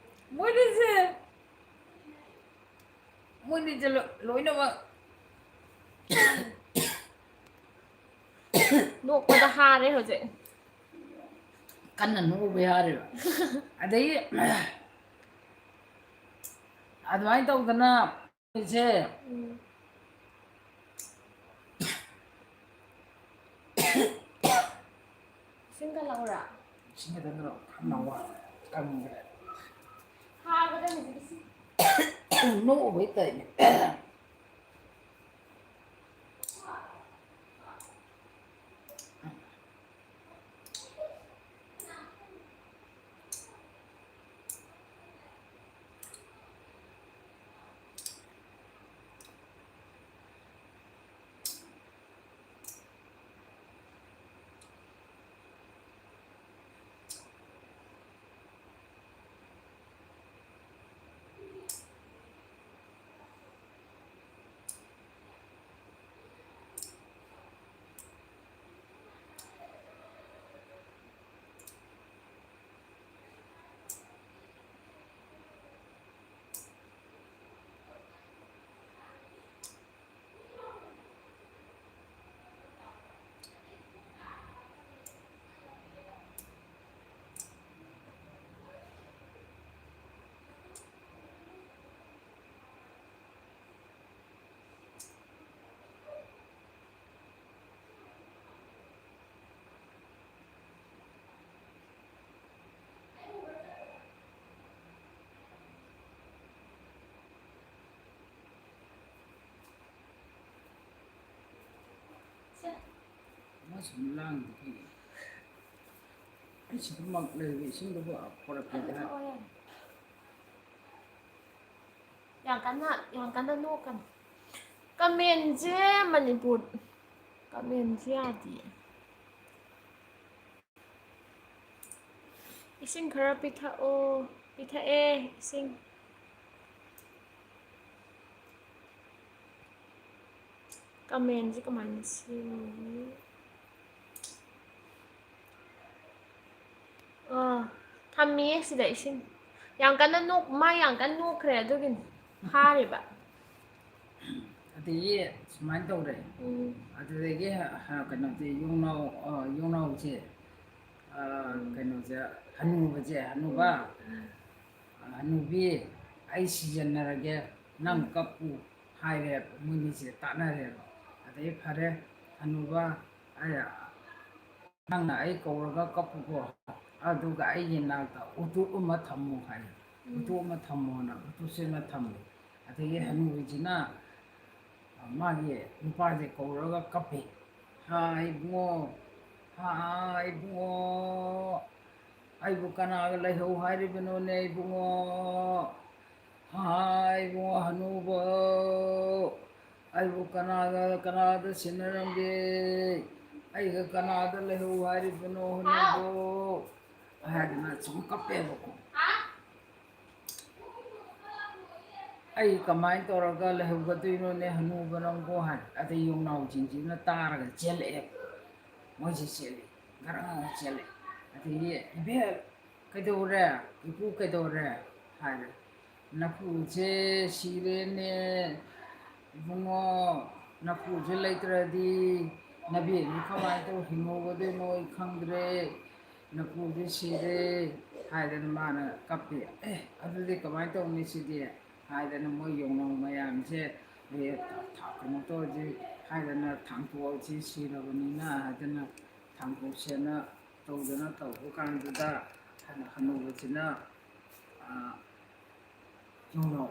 ꯃꯣꯏꯅꯤꯁꯦ, ꯃꯣꯏꯅꯤꯁꯦ ꯂꯣ-, ꯂꯣꯏꯅꯃꯛ ꯅꯣꯛꯄꯗ ꯍꯥꯔꯦ ꯍꯧꯖꯤꯛ꯫ ꯀꯟꯅ ꯅꯣꯛꯎꯕ ꯌꯥꯔꯦꯕ꯫ ꯑꯗꯩ ꯑꯗꯨꯃꯥꯏꯅ ꯇꯧꯗꯅ ꯑꯩꯁꯦ ꯎꯝ꯫ ꯏꯁꯤꯡꯒ ꯂꯧꯔꯥ? ꯏꯁꯤꯡ ꯈꯤꯇꯪ ꯂꯧ-, ꯈꯅꯥꯎ ꯋꯥ-, ꯀꯪꯈ꯭ꯔꯦ꯫ ꯍꯥꯕꯗ ꯍꯧꯖꯤꯛ ꯏꯁꯤꯡ꯫ ꯅꯣꯛꯎꯕꯩ ꯇꯧꯔꯤꯅꯦ꯫ ꯁꯨꯝ ꯂꯥꯡꯗꯦ ꯀꯩꯒꯤꯅꯣ? ꯑꯩ ꯁꯤꯗꯃꯛ ꯂꯩꯔꯤꯕ ꯏꯁꯤꯡꯗꯨꯕꯨ ꯄꯣꯔꯛꯀꯦꯗꯤ ꯍꯥꯏ꯫ ꯌꯥꯝ ꯀꯟꯅ ꯌꯥꯝ ꯀꯟꯅ ꯅꯣꯛꯀꯅꯨ꯫ ꯀꯃꯦꯟꯁꯦ ꯃꯅꯤꯄꯨꯔ ꯀꯃꯦꯟꯁꯦ ꯌꯥꯗꯤꯌꯦ꯫ ꯏꯁꯤꯡ ꯈꯔ ꯄꯤꯊꯛꯑꯣ꯫ ꯄꯤꯊꯛꯑꯦ ꯏꯁꯤꯡ꯫ ꯀꯃꯦꯟꯁꯦ ꯀꯃꯥꯏꯅ ꯁꯦꯝꯃꯤ? ꯑꯥ, ꯊꯝꯃꯤꯌꯦ ꯁꯤꯗ ꯏꯁꯤꯡ꯫ ꯌꯥꯝ ꯀꯟꯅ ꯅꯣꯛ ꯃꯥ ꯌꯥꯝ ꯀꯟꯅ ꯅꯣꯛꯈ꯭ꯔꯦ ꯑꯗꯨꯒꯤꯅꯤ ꯐꯥꯔꯤꯕ꯫ ꯑꯗꯒꯤ ꯁꯨꯃꯥꯏꯅ ꯇꯧꯔꯦ꯫ ꯎꯝ꯫ ꯑꯗꯨꯗꯒꯤ ꯍ- ꯍ- ꯀꯩꯅꯣꯗꯤ ꯌꯣꯡꯅꯥꯎ ꯑ, ꯌꯣꯡꯅꯥꯎꯁꯦ ꯑ, ꯎꯝ꯫ ꯀꯩꯅꯣꯁꯦ ꯍꯅꯨꯕꯁꯦ ꯍꯅꯨꯕ ꯎꯝ꯫ ꯑ, ꯍꯅꯨꯕꯤ ꯑꯩ ꯁꯤꯖꯤꯟꯅꯔꯒꯦ ꯅꯪ ꯀꯞꯄꯨ ꯍꯥꯏꯔꯦ꯫ ꯃꯣꯏꯅꯤꯁꯦ ꯇꯥꯟꯅꯔꯦꯕ꯫ ꯑꯗꯩ ꯐꯔꯦ ꯍꯅꯨꯕ ꯑꯩ ꯅꯪꯅ ꯑꯩ ꯀꯧꯔꯒ ꯀꯞꯄꯨꯀꯣ ꯑꯗꯨꯒ ꯑꯩꯒꯤ ꯅꯥꯛꯇ ꯎꯇꯨꯞ ꯑꯃ ꯊꯝꯃꯨ ꯍꯥꯏ꯫ ꯎꯇꯨꯞ ꯑꯃ ꯊꯝꯃꯣꯅ ꯎꯇꯨꯞꯁꯤꯅ ꯊꯝꯃꯦ꯫ ꯑꯗꯒꯤ ꯍꯅꯨꯕꯤꯁꯤꯅ ꯃꯥꯒꯤ ꯅꯨꯄꯥꯁꯦ ꯀꯧꯔꯒ ꯀꯞꯄꯤ꯫ ꯍꯥ ꯏꯕꯨꯡꯉꯣ, ꯍꯥ ꯏꯕꯨꯡꯉꯣ, ꯑꯩꯕꯨ ꯀꯅꯥꯒ ꯂꯩꯍꯧ ꯍꯥꯏꯔꯤꯕꯅꯣꯅꯦ ꯏꯕꯨꯡꯉꯣ? ꯍꯥ ꯏꯕꯨꯡꯉꯣ ꯍꯅꯨꯕ, ꯑꯩꯕꯨ ꯀꯅꯥꯒ ꯀꯅꯥꯗ ꯁꯤꯟꯅꯔꯝꯒꯦ? ꯑꯩꯒ ꯀꯅꯥꯗ ꯂꯩꯍꯧ ꯍꯥꯏꯔꯤꯕꯅꯣ ꯍꯅꯨꯕ? ꯍꯥꯏꯗꯅ ꯁꯨꯝ ꯀꯞꯄꯦꯕꯀꯣ꯫ ꯑꯩ ꯀꯃꯥꯏꯅ ꯇꯧꯔꯒ ꯂꯩꯍꯧꯒꯗꯣꯏꯅꯣꯅꯦ ꯍꯅꯨꯕ ꯅꯪꯕꯣ ꯍꯥꯏ꯫ ꯑꯗꯩ ꯌꯣꯡꯅꯥꯎꯁꯤꯡꯁꯤꯅ ꯇꯥꯔꯒ ꯆꯦꯜꯂꯛꯑꯦ꯫ ꯃꯣꯏꯁꯦ ꯆꯦꯜꯂꯤ, ꯒꯔꯪ ꯒꯔꯪ ꯆꯦꯜꯂꯤ꯫ ꯑꯗꯒꯤ ꯏꯕꯦꯜ ꯀꯩꯗꯧꯔꯦ? ꯏꯄꯨ ꯀꯩꯗꯧꯔꯦ? ꯍꯥꯏꯔꯦ꯫ ꯅꯄꯨꯁꯦ ꯁꯤꯔꯦꯅꯦ ꯏꯕꯨꯡꯉꯣ, ꯅꯄꯨꯁꯦ ꯂꯩꯇ꯭ꯔꯗꯤ ꯅꯕꯦꯟꯗꯤ ꯀꯃꯥꯏꯅ ꯇꯧ ꯍꯤꯡꯍꯧꯒꯗꯣꯏꯅꯣ ꯑꯩ ꯈꯪꯗ꯭ꯔꯦ꯫ ꯅꯄꯨꯁꯦ ꯁꯤꯔꯦ ꯍꯥꯏꯗꯅ ꯃꯥꯅ ꯀꯞꯄꯤ꯫ ꯑꯦ ꯑꯗꯨꯗꯤ ꯀꯃꯥꯏꯅ ꯇꯧꯅꯤ ꯁꯤꯗꯤ ꯍꯥꯏꯗꯅ ꯃꯣꯏ ꯌꯣꯡꯅꯥꯎ ꯃꯌꯥꯝꯁꯦ ꯀꯩꯅꯣ ꯇꯧꯔꯁꯤ ꯍꯥꯏꯗꯅ ꯊꯥꯡꯇꯣꯛꯑꯁꯤ ꯁꯤꯔꯕꯅꯤꯅ ꯍꯥꯏꯗꯅ ꯊꯥꯡꯇꯣꯛꯁꯦꯅ ꯇꯧꯗꯅ ꯇꯧꯕ ꯀꯥꯟꯗꯨꯗ ꯍꯅꯨꯕꯁꯤꯅ ꯌꯣꯡꯅꯥꯎ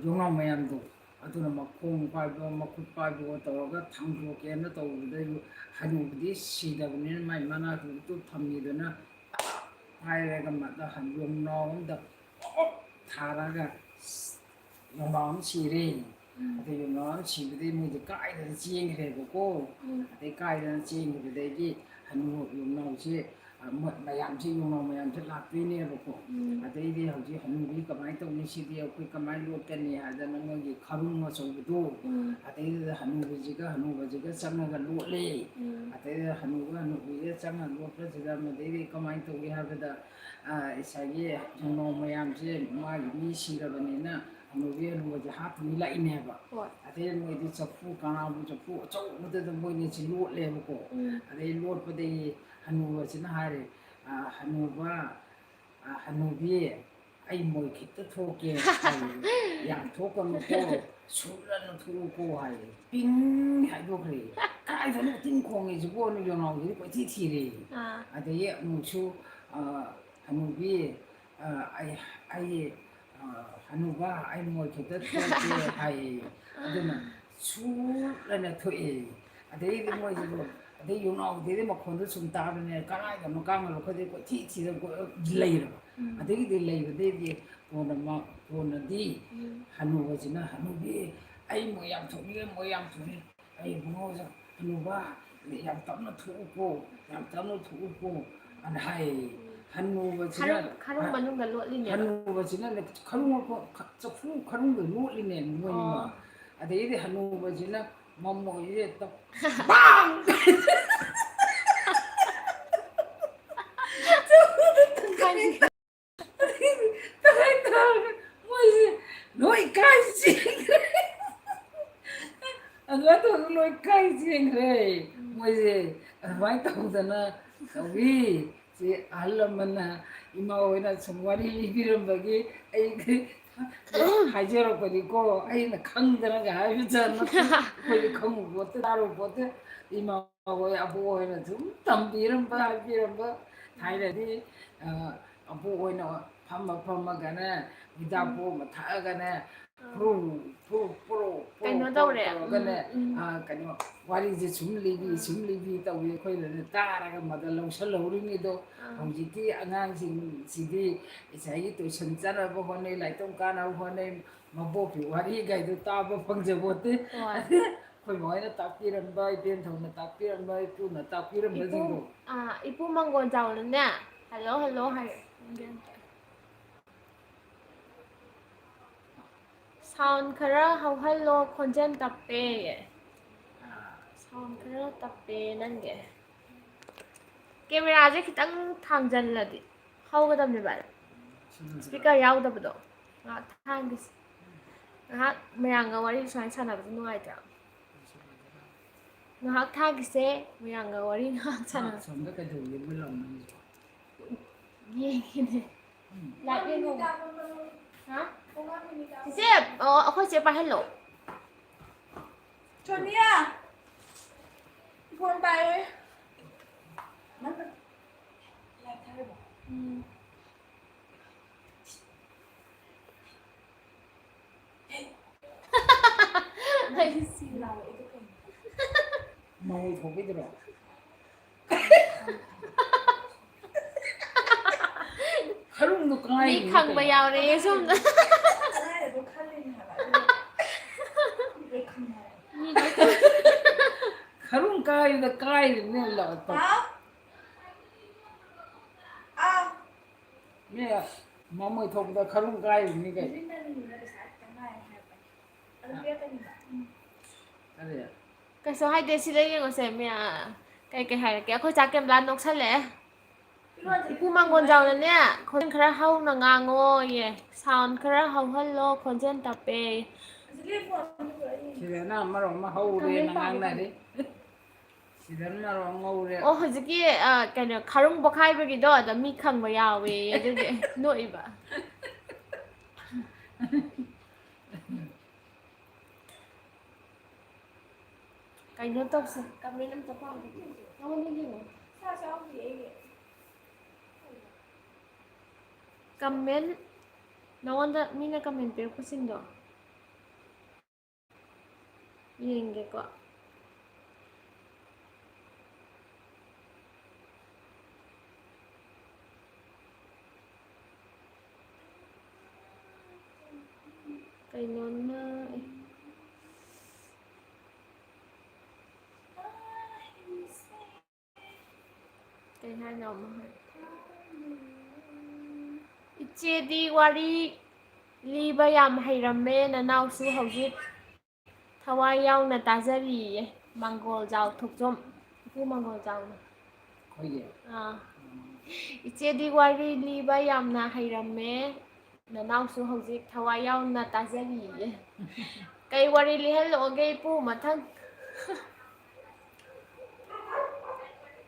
ꯌꯣꯡꯅꯥꯎ ꯃꯌꯥꯝꯗꯣ ꯑꯗꯨꯅ ꯃꯈꯣꯡ ꯄꯥꯏꯕ, ꯃꯈꯨꯠ ꯄꯥꯏꯕꯒ ꯇꯧꯔꯒ ꯊꯥꯡꯗꯣꯛꯀꯦꯅ ꯇꯧꯕꯗ, ꯍꯅꯨꯕꯗꯤ ꯁꯤꯗꯕꯅꯤꯅ ꯃꯥꯏ ꯃꯅꯥꯛꯇꯨꯗ ꯊꯝꯃꯤꯗꯨꯅ ꯇꯥꯛ ꯍꯥꯏꯔꯒ ꯃꯗ ꯌꯣꯡꯅꯥꯎ ꯑꯃꯗ ꯄꯣꯞ ꯊꯥꯔꯒ ꯌꯣꯡꯅꯥꯎ ꯑꯃ ꯁꯤꯔꯦ꯫ ꯎꯝ꯫ ꯑꯗꯩ ꯌꯣꯡꯅꯥꯎ ꯑꯃ ꯁꯤꯕꯗꯩ ꯃꯣꯏꯗꯤ ꯀꯥꯏꯗꯅ ꯆꯦꯟꯈ꯭ꯔꯦꯕꯀꯣ꯫ ꯎꯝ꯫ ꯑꯗꯩ ꯀꯥꯏꯗꯅ ꯆꯦꯟꯈꯤꯕꯗꯒꯤ ꯍꯅꯨ ꯌꯣꯡꯅꯥꯎꯁꯦ, ꯑ, ꯃ-, ꯃꯌꯥꯝꯁꯦ, ꯌꯣꯡꯅꯥꯎ ꯃꯌꯥꯝꯁꯦ ꯂꯥꯛꯇꯣꯏꯅꯦꯕꯀꯣ꯫ ꯎꯝ꯫ ꯑꯗꯩꯗꯤ ꯍꯧꯖꯤꯛ ꯍꯅꯨꯕꯤ ꯀꯃꯥꯏꯅ ꯇꯧꯅꯤ ꯁꯤꯗꯤ, ꯑꯩꯈꯣꯏ ꯀꯃꯥꯏꯅ ꯂꯣꯠꯀꯅꯤ ꯍꯥꯏꯗꯅ ꯃꯣꯏꯒꯤ ꯈꯔꯨꯡ ꯑꯆꯧꯕꯗꯣ, ꯎꯝ꯫ ꯑꯗꯩꯗꯨꯗ ꯍꯅꯨꯕꯤꯁꯤꯒ ꯍꯅꯨꯕꯁꯤꯒ ꯆꯪꯉꯒ ꯂꯣꯠꯂꯦ꯫ ꯎꯝ꯫ ꯑꯗꯩꯗ ꯍꯅꯨꯕ ꯍꯅꯨꯕꯤꯒ ꯆꯪꯉꯒ ꯂꯣꯠꯄꯁꯤꯗ ꯃꯗꯩꯗꯤ ꯀꯃꯥꯏꯅ ꯇꯧꯒꯦ ꯍꯥꯏꯕꯗ, ꯑ, ꯉꯁꯥꯏꯒꯤ ꯌꯣꯡꯅꯥꯎ ꯃꯌꯥꯝꯁꯦ ꯃꯥꯒꯤ ꯃꯤ ꯁꯤꯔꯕꯅꯤꯅ ꯍꯅꯨꯕꯤ ꯍꯅꯨꯕꯁꯦ ꯍꯥꯠꯇꯨꯅ ꯂꯥꯛꯏꯅꯦꯕ꯫ ꯍꯣꯏ꯫ ꯑꯗꯩ ꯃꯣꯏꯗꯤ ꯆꯐꯨ, ꯀꯅꯥꯕꯨ ꯆꯐꯨ ꯑꯆꯧꯕꯗꯨꯗ ꯃꯣꯏꯅꯤꯁꯤ ꯂꯣꯠꯂꯦꯕꯀꯣ꯫ ꯎꯝ꯫ ꯑꯗꯩ ꯂꯣꯠꯄꯗꯒꯤ ꯍꯅꯨꯕꯁꯤꯅ ꯍꯥꯏꯔꯦ, "ꯑ, ꯍꯅꯨꯕ, ꯑ, ꯍꯅꯨꯕꯤ, ꯑꯩ ꯃꯣꯏ ꯈꯤꯇ ꯊꯣꯛꯀꯦ" ꯍꯥꯏꯌꯦ꯫ "ꯌꯥꯝ ꯊꯣꯛꯀꯅꯨꯀꯣ, ꯁꯨꯠꯂꯅ ꯊꯣꯛꯎꯀꯣ" ꯍꯥꯏꯌꯦ꯫ ꯄꯤꯡ ꯍꯥꯏꯗꯣꯛꯈ꯭ꯔꯦ꯫ "ꯀꯗꯥꯏꯗꯅꯣ ꯇꯤꯡ ꯈꯣꯡꯉꯤꯁꯤꯕꯣ?" ꯌꯣꯡꯅꯥꯎꯁꯤꯗꯤ ꯀꯣꯏꯊꯤ ꯊꯤꯔꯦ꯫ ꯑꯥ꯫ ꯑꯗꯒꯤ ꯑꯃꯨꯛꯁꯨ, ꯑ, "ꯍꯅꯨꯕꯤ, ꯑ, ꯑꯩ, ꯑꯩ, ꯑ, ꯍꯅꯨꯕ, ꯑꯩ ꯃꯣꯏ ꯈꯤꯇ ꯊꯣꯛꯀꯦ" ꯍꯥꯏꯌꯦ꯫ ꯑꯗꯨꯅ ꯁꯨꯠꯂꯅ ꯊꯣꯛꯑꯦ꯫ ꯑꯗꯩꯗꯤ ꯃꯣꯏꯁꯤꯕꯨ, ꯑꯗꯩ ꯌꯣꯡꯅꯥꯎꯗꯩꯗꯤ ꯃꯈꯣꯟꯗꯣ ꯁꯨꯝ ꯇꯥꯕꯅꯤꯅ ꯀꯗꯥꯏꯗꯅꯣ ꯀꯥꯡꯒꯅꯣ ꯈꯪꯗꯦ ꯀꯣꯏꯊꯤ ꯊꯤꯔ ꯀꯣꯏ-, ꯂꯩꯔꯕ꯫ ꯎꯝ꯫ ꯑꯗꯒꯤꯗꯤ ꯂꯩꯕꯗꯩꯗꯤ ꯀꯣꯟꯅ ꯃꯥ, ꯀꯣꯟꯅꯗꯤ ꯎꯝ꯫ ꯍꯅꯨꯕꯁꯤꯅ, "ꯍꯅꯨꯕꯤ, ꯑꯩ ꯃꯣꯏ ꯌꯥꯝ ꯊꯣꯛꯅꯤꯡꯉꯦ, ꯃꯣꯏ ꯌꯥꯝ ꯊꯣꯛꯅꯤꯡꯉꯦ꯫ ꯑꯩ ꯏꯕꯨꯡꯉꯣꯁꯦ, ꯍꯅꯨꯕ, ꯌꯥꯝ ꯇꯞꯅ ꯊꯣꯛꯎꯀꯣ, ꯌꯥꯝ ꯇꯞꯅ ꯊꯣꯛꯎꯀꯣ" ꯑꯅ ꯍꯥꯏꯌꯦ꯫ ꯎꯝ꯫ ꯍꯅꯨꯕꯁꯤꯅ, ꯈꯔꯨꯡ ꯃꯅꯨꯡꯗ ꯂꯣꯠꯂꯤꯅꯦꯕ꯫ ꯍꯅꯨꯕꯁꯤꯅꯅꯦ, ꯈꯔꯨꯡ ꯃꯈꯣꯡ, ꯈ-, ꯆꯐꯨ ꯈꯔꯨꯡꯗ ꯂꯣꯠꯂꯤꯅꯦ ꯃꯣꯏꯅꯤꯃꯛ꯫ ꯑꯣ꯫ ꯑꯗꯩꯗꯤ ꯍꯅꯨꯕꯁꯤꯅ ꯃꯃꯣꯏꯁꯦ ꯇꯞ-, ꯕꯥꯡ! ꯀꯃꯥꯏꯅ ꯇꯧꯔꯒ ꯃꯣꯏꯁꯦ ꯂꯣꯏ ꯀꯥꯏ ꯆꯦꯟꯈ꯭ꯔꯦ꯫ ꯑꯗꯨꯃꯥꯏꯅ ꯇꯧꯗꯅ ꯂꯣꯏ ꯀꯥꯏ ꯆꯦꯟꯈ꯭ꯔꯦ꯫ ꯎꯝ꯫ ꯃꯣꯏꯁꯦ ꯑꯗꯨꯃꯥꯏꯅ ꯇꯧꯗꯅ ꯇꯧꯏ꯫ ꯁꯤ ꯑꯍꯜ ꯂꯃꯟꯅ, ꯏꯃꯥ ꯍꯣꯏꯅ ꯁꯨꯝ ꯋꯥꯔꯤ ꯂꯤꯕꯤꯔꯝꯕꯒꯤ ꯑꯩ ꯍꯥꯏꯖꯔꯛꯄꯅꯤꯀꯣ꯫ ꯑꯩꯅ ꯈꯪꯗꯅꯒ ꯍꯥꯏꯕꯖꯥꯠ ꯅꯠꯇꯦ꯫ ꯑꯩꯈꯣꯏꯗꯤ ꯈꯪꯉꯨ ꯄꯣꯠꯇꯦ, ꯇꯥꯔꯨ ꯄꯣꯠꯇꯦ꯫ ꯏꯃꯥ ꯍꯣꯏ, ꯑꯕꯣꯛ ꯍꯣꯏꯅ ꯁꯨꯝ ꯇꯝꯕꯤꯔꯝꯕ, ꯍꯥꯏꯕꯤꯔꯝꯕ꯫ ꯊꯥꯏꯅꯗꯤ, ꯑ, ꯑꯕꯣꯛ ꯍꯣꯏꯅ ꯐꯝꯃ ꯐꯝꯃꯒꯅꯦ, ꯍꯤꯗꯥꯛ ꯎꯝ꯫ ꯄꯣꯝ ꯑꯃ ꯊꯛꯑꯒꯅꯦ, ꯑꯥ꯫ ꯄ꯭ꯔꯨ, ꯄ꯭ꯔꯨ, ꯄ꯭ꯔꯨ, ꯄ꯭ꯔꯨ, ꯀꯩꯅꯣ ꯄ꯭ꯔꯨ ꯇꯧꯔꯦ꯫ ꯇꯧꯔꯒꯅꯦ, ꯎꯝ, ꯎꯝ꯫ ꯑꯥ, ꯀꯩꯅꯣ, ꯋꯥꯔꯤꯁꯦ ꯁꯨꯝ ꯂꯤꯕꯤ, ꯎꯝ꯫ ꯁꯨꯝ ꯂꯤꯕꯤ ꯇꯧꯏ꯫ ꯑꯩꯈꯣꯏꯅꯅꯦ ꯇꯥꯔꯒ ꯃꯗ ꯂꯧꯁꯜꯍꯧꯔꯤꯅꯤꯗꯣ꯫ ꯑꯥ꯫ ꯍꯧꯖꯤꯛꯇꯤ ꯑꯉꯥꯡꯁꯤꯡꯁꯤꯗꯤ ꯉꯁꯥꯏꯒꯤ tuition ꯆꯠꯅꯕ ꯍꯣꯠꯅꯩ, ꯂꯥꯏꯔꯤꯛ ꯇꯝ ꯀꯥꯅꯕ ꯍꯣꯠꯅꯩ, ꯃꯕꯣꯛꯀꯤ ꯋꯥꯔꯤꯒꯥꯏꯗꯣ ꯇꯥꯕ ꯐꯪꯖꯕꯣꯠꯇꯦ꯫ ꯍꯣꯏ꯫ ꯑꯩꯈꯣꯏ ꯃꯥ ꯍꯣꯏꯅ ꯇꯥꯛꯄꯤꯔꯝꯕ, ꯏꯕꯦꯟꯊꯧꯅ ꯇꯥꯛꯄꯤꯔꯝꯕ, ꯏꯄꯨꯅ ꯇꯥꯛꯄꯤꯔꯝꯕꯁꯤꯡꯗꯣ꯫ ꯏꯄꯨ, ꯑꯥ, ꯏꯄꯨ ꯃꯪꯒꯣꯟ ꯆꯥꯎꯅꯅꯦ, "ꯍꯜꯂꯣ, ꯍꯜꯂꯣ" ꯍꯥꯏꯔꯦ꯫ Sound ꯈꯔ ꯍꯧꯍꯜꯂꯣ, ꯈꯣꯟꯖꯦꯜ ꯇꯞꯄꯦ꯫ Sound ꯈꯔ ꯇꯞꯄꯦ ꯅꯪꯒꯤ꯫ Cameraꯁꯦ ꯈꯤꯇꯪ ꯊꯥꯡꯖꯜꯂꯗꯤ ꯍꯧꯒꯗꯕꯅꯦꯕ꯫ Speaker ꯌꯥꯎꯗꯕꯗꯣ꯫ ꯉꯥꯏꯍꯥꯛ ꯊꯥꯡꯒꯤꯁꯦ꯫ ꯉꯥꯏꯍꯥꯛ ꯃꯌꯥꯝꯒ ꯋꯥꯔꯤ ꯁꯨꯃꯥꯏꯅ ꯁꯥꯟꯅꯕꯁꯦ ꯅꯨꯡꯉꯥꯏꯇ꯭ꯔꯥ? ꯉꯥꯏꯍꯥꯛ ꯊꯥꯈꯤꯁꯦ, ꯃꯌꯥꯝꯒ ꯋꯥꯔꯤ ꯉꯥꯏꯍꯥꯛ ꯁꯥꯟꯅ-, ꯑꯁꯣꯝꯗ ꯀꯩꯗꯧꯔꯤꯒꯦ ꯃꯣꯏ ꯂꯥꯎꯅꯔꯤꯁꯦ? ꯌꯦꯡꯉꯤꯅꯦ꯫ ꯎꯝ꯫ Live ꯌꯦꯡꯉꯣ꯫ ꯍꯥ? ꯆꯤꯆꯦ, ꯑꯣ, ꯑꯩꯈꯣꯏ ꯆꯦ ꯄꯥꯏꯍꯜꯂꯣ꯫ ꯁꯣꯅꯤꯌꯥ, phone ꯄꯥꯏꯌꯣ꯫ ꯎꯝ꯫ ꯑꯩ ꯁꯤ ꯂꯥꯎꯔꯛꯏꯗꯣ ꯀꯩꯅꯣ? ꯃꯃꯩ ꯊꯣꯛꯄꯤꯗꯨꯔꯣ? ꯈꯔꯨꯡꯗꯣ ꯀꯥꯏꯔꯤꯅꯤ ꯃꯤ ꯈꯪꯕ ꯀꯩꯅꯣ? ꯌꯥꯎꯔꯦ ꯁꯣꯝꯗ꯫ ꯀꯗꯥꯏꯗꯅꯣ ꯈꯜꯂꯤꯅꯦ ꯍꯥꯏꯕ, ꯑꯗꯨꯒ ꯂꯣꯏ ꯈꯪꯉꯦ ꯍꯥꯏꯕ꯫ ꯃꯤ ꯂꯣꯏ ꯈꯪ-, ꯈꯔꯨꯡ ꯀꯥꯏꯕꯗ ꯀꯥꯏꯔꯤꯅꯦ ꯂꯥꯎꯔꯛꯄ꯫ ꯍꯥꯎ? ꯑꯥ꯫ ꯃꯤ ꯃꯃꯣꯏ ꯊꯣꯛꯄꯗ ꯈꯔꯨꯡ ꯀꯥꯏꯔꯤꯅꯤ ꯀꯩꯅꯣ꯫ ꯍꯧꯖꯤꯛ ꯅꯪꯒꯤꯗ ꯄꯩꯁꯥ ꯈꯤꯇꯪ ꯉꯥꯏꯔꯦ ꯍꯥꯏꯔꯛꯄꯅꯦ꯫ ꯑꯗꯨ ꯄꯤꯔꯛꯀꯅꯤꯕ꯫ ꯀꯔꯤ? ꯀꯩꯁꯨ ꯍꯥꯏꯗꯦ, ꯁꯤꯗ ꯌꯦꯡꯉꯨꯁꯦ, ꯃꯤ, ꯑ, ꯀꯩ ꯀꯩ ꯍꯥꯏꯔꯛꯀꯦ? ꯑꯩꯈꯣꯏ ꯆꯥ ꯀꯦꯝꯂꯥ ꯅꯣꯛꯁꯜꯂꯛꯑꯦ꯫ ꯏꯄꯨ ꯃꯥꯡꯒꯣꯟ ꯆꯥꯎꯅꯅꯦ, ꯈꯣꯟꯖꯦꯜ ꯈꯔ ꯍꯧꯅ ꯉꯥꯡꯉꯣꯌꯦ, sound ꯈꯔ ꯍꯧꯍꯜꯂꯣ, ꯈꯣꯟꯖꯦꯜ ꯇꯞꯄꯦ꯫ ꯁꯤꯗꯅ ꯃꯔꯣꯟ ꯑꯃ ꯍꯧꯔꯦꯅ ꯉꯥꯡꯅꯔꯤ꯫ ꯁꯤꯗꯅ ꯃꯔꯣꯟ ꯉꯧꯔꯦ꯫ ꯑꯣ, ꯍꯧꯖꯤꯛꯀꯤ, ꯑ, ꯀꯩꯅꯣ, ꯈꯔꯨꯡ ꯄꯣꯛꯈꯥꯏꯕꯒꯤꯗꯣ ꯑꯗ ꯃꯤ ꯈꯪꯕ ꯌꯥꯎꯋꯦ, ꯑꯗꯨꯒꯤ ꯅꯣꯛꯏꯕ꯫ ꯀꯩꯅꯣ ꯇꯧꯁꯦ, comment ꯑꯝꯇ ꯄꯥꯒꯦ꯫ ꯅꯉꯣꯟꯗ ꯌꯦꯡꯉꯣ꯫ ꯏꯁꯥꯁꯨ ꯌꯥꯎꯗꯦ ꯑꯩꯒꯤ꯫ ꯀꯃꯦꯟ, ꯅꯉꯣꯟꯗ ꯃꯤꯅ ꯀꯃꯦꯟ ꯄꯤꯔꯛꯄꯁꯤꯡꯗꯣ ꯌꯦꯡꯒꯦꯀꯣ꯫ ꯀꯩꯅꯣꯅ, ꯑꯦ꯫ ꯀꯩ ꯍꯥꯏꯅꯣ ꯑꯃꯨꯛ ꯍꯥꯏ꯫ ꯏꯆꯦꯗꯤ ꯋꯥꯔꯤ ꯂꯤꯕ ꯌꯥꯝ ꯍꯩꯔꯝꯃꯦ, ꯅꯅꯥꯎꯁꯨ ꯍꯧꯖꯤꯛ ꯊꯋꯥꯏ ꯌꯥꯎꯅ ꯇꯥꯖꯔꯤꯌꯦ꯫ ꯃꯥꯡꯒꯣꯜꯖꯥꯎ ꯊꯣꯛꯆꯣꯝ, ꯏꯄꯨ ꯃꯥꯡꯒꯣꯜꯖꯥꯎꯅ꯫ ꯑꯩꯈꯣꯏꯒꯤ? ꯑꯥ꯫ ꯎꯝ꯫ ꯏꯆꯦꯗꯤ ꯋꯥꯔꯤ ꯂꯤꯕ ꯌꯥꯝꯅ ꯍꯩꯔꯝꯃꯦ, ꯅꯅꯥꯎꯁꯨ ꯍꯧꯖꯤꯛ ꯊꯋꯥꯏ ꯌꯥꯎꯅ ꯇꯥꯖꯔꯤꯌꯦ꯫ ꯀꯩ ꯋꯥꯔꯤ ꯂꯤꯍꯜꯂꯛꯑꯣꯒꯦ ꯏꯄꯨ ꯃꯊꯪ?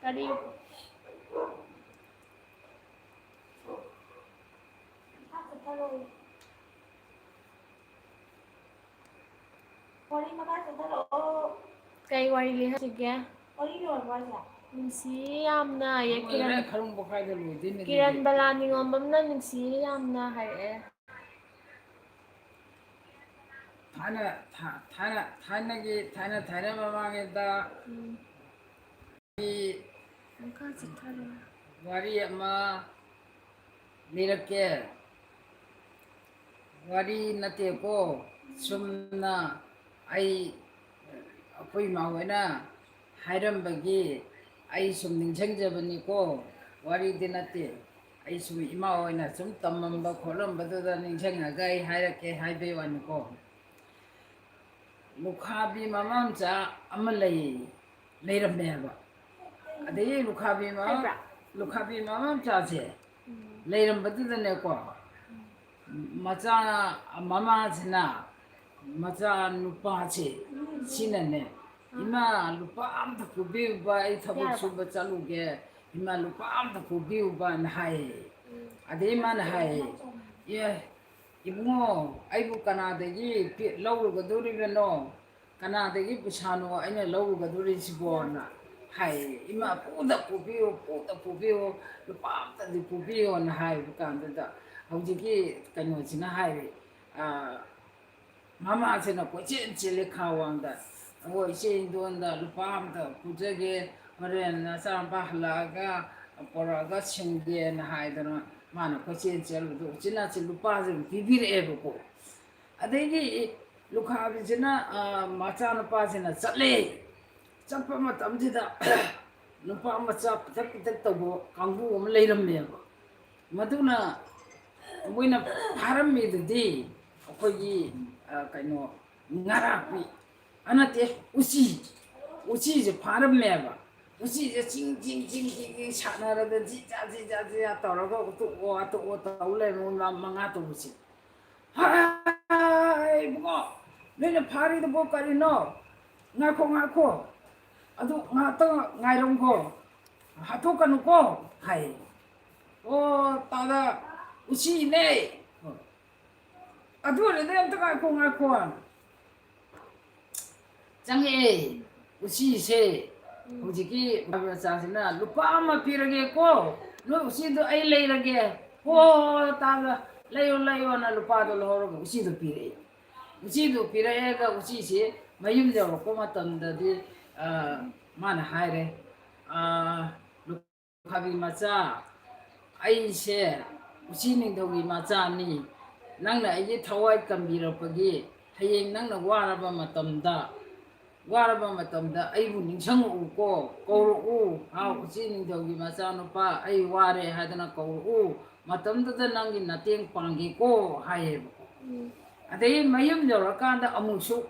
ꯀꯔꯤ? ꯋꯥꯔꯤ ꯃꯈꯥ ꯆꯠꯊꯔꯛꯑꯣ꯫ ꯀꯩ ꯋꯥꯔꯤ ꯂꯤꯍꯟꯁꯤꯒꯦ? ꯋꯥꯔꯤ ꯂꯣꯏꯔꯕꯣ ꯍꯥꯏꯁꯦ? ꯅꯨꯡꯁꯤꯌꯦ ꯌꯥꯝꯅ, ꯌꯦ ꯂꯣꯏꯔꯦ, ꯀꯤꯔꯟ, ꯈꯔꯨꯡ ꯄꯣꯛꯈꯥꯏꯗ ꯂꯣꯏꯗꯣꯏꯅꯦ ꯀꯤꯔꯟ ꯑꯗꯨꯗꯤ꯫ ꯕꯂꯥ ꯅꯤꯉꯣꯝꯕꯝꯅ ꯅꯨꯡꯁꯤꯌꯦ ꯌꯥꯝꯅ ꯍꯥꯏꯔꯛꯑꯦ꯫ ꯊꯥꯏꯅ, ꯊꯥ-, ꯊꯥꯏꯅ, ꯊꯥꯏꯅꯒꯤ, ꯊꯥꯏꯅ, ꯊꯥꯏꯅ ꯃꯃꯥꯡꯉꯩꯗ ꯎꯝ꯫ ꯃꯈꯥ ꯆꯠꯊꯔꯣ꯫ ꯋꯥꯔꯤ ꯑꯃ ꯂꯤꯔꯛꯀꯦ꯫ ꯋꯥꯔꯤ ꯅꯠꯇꯦꯀꯣ, ꯆꯨꯝꯅ ꯑꯩ, ꯑꯩꯈꯣꯏ ꯏꯃꯥ ꯍꯣꯏꯅ ꯍꯥꯏꯔꯝꯕꯒꯤ ꯑꯩ ꯁꯨꯝ ꯅꯤꯡꯁꯤꯡꯖꯕꯅꯤꯀꯣ, ꯋꯥꯔꯤꯗꯤ ꯅꯠꯇꯦ꯫ ꯑꯩ ꯁꯨꯝ ꯏꯃꯥ ꯍꯣꯏꯅ ꯁꯨꯝ ꯇꯝꯃꯝꯕ ꯈꯣꯠꯂꯝꯕꯗꯨꯗ ꯅꯤꯡꯁꯤꯡꯉꯒ ꯑꯩ ꯍꯥꯏꯔꯛꯀꯦ ꯍꯥꯏꯕꯩ ꯋꯥꯅꯤꯀꯣ꯫ ꯂꯨꯈꯥꯕꯤ ꯃꯃꯥ ꯃꯆꯥ ꯑꯃ ꯂꯩ, ꯂꯩꯔꯝꯃꯦ ꯍꯥꯏꯕ꯫ ꯑꯗꯒꯤ ꯂꯨꯈꯥꯕꯤ ꯃꯃꯥ, ꯍꯥꯏꯕ꯭ꯔꯥ? ꯂꯨꯈꯥꯕꯤ ꯃꯃꯥ ꯃꯆꯥꯁꯦ ꯎꯝ꯫ ꯂꯩꯔꯝꯕꯗꯨꯗꯅꯦꯀꯣ, ꯎꯝ꯫ ꯃꯆꯥ, ꯃꯃꯥꯁꯤꯅ ꯃꯆꯥ ꯅꯨꯄꯥꯁꯦ ꯁꯤꯅꯅꯦ, ꯑꯥ꯫ "ꯏꯃꯥ, ꯂꯨꯄꯥ ꯑꯝꯇ ꯄꯨꯕꯤꯌꯨꯕ, ꯑꯩ ꯊꯕꯛ ꯌꯥꯔꯕ? ꯁꯨꯕ ꯆꯠꯂꯨꯒꯦ, ꯏꯃꯥ, ꯂꯨꯄꯥ ꯑꯝꯇ ꯄꯨꯕꯤꯌꯨꯕꯅ" ꯍꯥꯏꯌꯦ꯫ ꯎꯝ꯫ ꯑꯗꯩ ꯃꯥꯅ ꯍꯥꯏꯌꯦ, "ꯑꯦ, ꯏꯕꯨꯡꯉꯣ, ꯑꯩꯕꯨ ꯀꯅꯥꯗꯒꯤ ꯄꯤ-, ꯂꯧꯔꯨꯒꯗꯧꯔꯤꯕꯅꯣ? ꯀꯅꯥꯗꯒꯤ ꯄꯩꯁꯥꯅꯣ ꯑꯩꯅ ꯂꯧꯔꯨꯒꯗꯧꯔꯤꯁꯤꯕꯣꯅ?" ꯍꯥꯏꯌꯦ, "ꯏꯃꯥ, ꯄꯨꯗ ꯄꯨꯕꯤꯌꯨ, ꯄꯨꯗ ꯄꯨꯕꯤꯌꯨ, ꯂꯨꯄꯥ ꯑꯝꯇꯗꯤ ꯄꯨꯕꯤꯌꯣꯅ" ꯍꯥꯏꯕ ꯀꯥꯟꯗꯨꯗ, ꯍꯧꯖꯤꯛꯀꯤ ꯀꯩꯅꯣꯁꯤꯅ ꯍꯥꯏꯔꯦ, ꯑ, ꯃꯃꯥꯁꯤꯅ ꯀꯣꯏꯆꯦꯟ ꯆꯦꯜꯂꯦ ꯈꯥ ꯋꯥꯡꯗ, "ꯑꯣ, ꯏꯆꯦ ꯏꯟꯗꯣꯟꯗ ꯂꯨꯄꯥ ꯑꯝꯇ ꯄꯨꯖꯒꯦ, ꯍꯣꯔꯦꯟ ꯅꯆꯥꯅꯨꯄꯥ ꯍꯜꯂꯛꯑꯒ ꯄꯣꯔꯛꯑꯒ ꯁꯤꯡꯒꯦꯅ" ꯍꯥꯏꯗꯅ ꯃꯥꯅ ꯀꯣꯏꯆꯦꯟ ꯆꯦꯜꯕꯗꯣ ꯎꯆꯤꯟ ꯅꯥꯆꯤꯟ ꯂꯨꯄꯥꯁꯦ ꯑꯗꯨꯝ ꯄꯤꯕꯤꯔꯛꯑꯦꯕꯀꯣ꯫ ꯑꯗꯩꯗꯤ ꯂꯨꯈꯥꯕꯤꯁꯤꯅ, ꯑ, ꯃꯆꯥꯅꯨꯄꯥꯁꯤꯅ ꯆꯠꯂꯦ꯫ ꯆꯠꯄ ꯃꯇꯝꯁꯤꯗ ꯅꯨꯄꯥ ꯃꯆꯥ ꯄꯤꯛꯇꯛ ꯄꯤꯛꯇꯛ ꯇꯧꯕ ꯀꯥꯡꯕꯨ ꯑꯃ ꯂꯩꯔꯝꯃꯦꯕ꯫ ꯃꯗꯨꯅ ꯃꯣꯏꯅ ꯐꯥꯔꯝꯃꯤꯗꯨꯗꯤ ꯑꯩꯈꯣꯏꯒꯤ, ꯑ, ꯀꯩꯅꯣ, ꯉꯥꯔꯥꯛꯄꯤ, ꯑ, ꯅꯠꯇꯦ, ꯎꯆꯤ, ꯎꯆꯤꯁꯦ ꯐꯥꯔꯝꯃꯦꯕ꯫ ꯎꯆꯤꯁꯦ ꯆꯤꯡ ꯆꯤꯡ ꯆꯤꯡ ꯆꯤꯡ ꯆꯤꯡ ꯁꯥꯟꯅꯔꯒ ꯖꯤꯖꯥ ꯖꯤꯖꯥ ꯖꯤꯖꯥ ꯇꯧꯔꯒ "ꯇꯣꯛꯑꯣ, ꯇꯣꯛꯑꯣ" ꯇꯧ ꯂꯩꯔꯦ, ꯃꯣꯏ ꯃꯉꯥ ꯇꯔꯨꯛꯁꯦ꯫ "ꯍꯥꯏ, ꯏꯕꯨꯡꯉꯣ, ꯅꯣꯏꯅ ꯐꯥꯔꯤꯗꯨꯕꯨ ꯀꯔꯤꯅꯣ? ꯉꯥꯏꯈꯣ, ꯉꯥꯏꯈꯣ, ꯑꯗꯨ ꯉꯥꯏꯍꯥꯛꯇꯪ ꯉꯥꯏꯔꯝꯈꯣ, ꯍꯥꯠꯇꯣꯛꯀꯅꯨꯀꯣ" ꯍꯥꯏ꯫ "ꯑꯣ, ꯇꯥꯗ, ꯎꯆꯤꯅꯦ꯫ ꯑꯗꯨ ꯑꯣꯏꯔꯗꯤ ꯑꯝꯇ ꯉꯥꯏꯈꯣ, ꯉꯥꯏꯈꯣ" ꯆꯪꯉꯛꯑꯦ꯫ ꯎꯆꯤꯁꯦ ꯍꯧꯖꯤꯛꯀꯤ ꯃꯆꯥꯁꯤꯅ, "ꯂꯨꯄꯥ ꯑꯃ ꯄꯤꯔꯒꯦꯀꯣ, ꯅꯣꯏ ꯎꯆꯤꯗꯣ ꯑꯩ ꯂꯩꯔꯒꯦ"꯫ "ꯍꯣ, ꯇꯥꯗ, ꯂꯩꯌꯣ, ꯂꯩꯌꯣꯅ" ꯂꯨꯄꯥꯗꯣ ꯂꯧꯍꯧꯔꯒ ꯎꯆꯤꯗꯣ ꯄꯤꯔꯛꯑꯦ꯫ ꯎꯆꯤꯗꯣ ꯄꯤꯔꯛꯑꯒ ꯎꯆꯤꯁꯦ ꯃꯌꯨꯝ ꯌꯧꯔꯛꯄ ꯃꯇꯝꯗꯗꯤ, ꯑ, ꯃꯥꯅ ꯍꯥꯏꯔꯦ, ꯑ, ꯂꯨꯈꯥꯕꯤ ꯃꯆꯥ, ꯑꯩꯁꯦ ꯎꯆꯤ ꯅꯤꯡꯊꯧꯒꯤ ꯃꯆꯥꯅꯤ꯫ ꯅꯪꯅ ꯑꯩꯒꯤ ꯊꯋꯥꯏ ꯀꯟꯕꯤꯔꯛꯄꯒꯤ ꯍꯌꯦꯡ ꯅꯪꯅ ꯋꯥꯔꯕ ꯃꯇꯝꯗ, ꯋꯥꯔꯕ ꯃꯇꯝꯗ ꯑꯩꯕꯨ ꯅꯤꯡꯁꯤꯡꯉꯛꯎꯀꯣ, ꯀꯧꯔꯛꯎ꯫ "ꯍꯥꯎ, ꯎꯆꯤ ꯅꯤꯡꯊꯧꯒꯤ ꯃꯆꯥꯅꯨꯄꯥ, ꯑꯩ ꯋꯥꯔꯦ" ꯍꯥꯏꯗꯅ ꯀꯧꯔꯛꯎ꯫ "ꯃꯇꯝꯗꯨꯗ ꯅꯪꯒꯤ ꯃꯇꯦꯡ ꯄꯥꯡꯒꯦꯀꯣ" ꯍꯥꯏꯌꯦꯕꯀꯣ꯫ ꯑꯗꯩ ꯃꯌꯨꯝ ꯌꯧꯔꯀꯥꯟꯗ ꯑꯃꯨꯛꯁꯨ,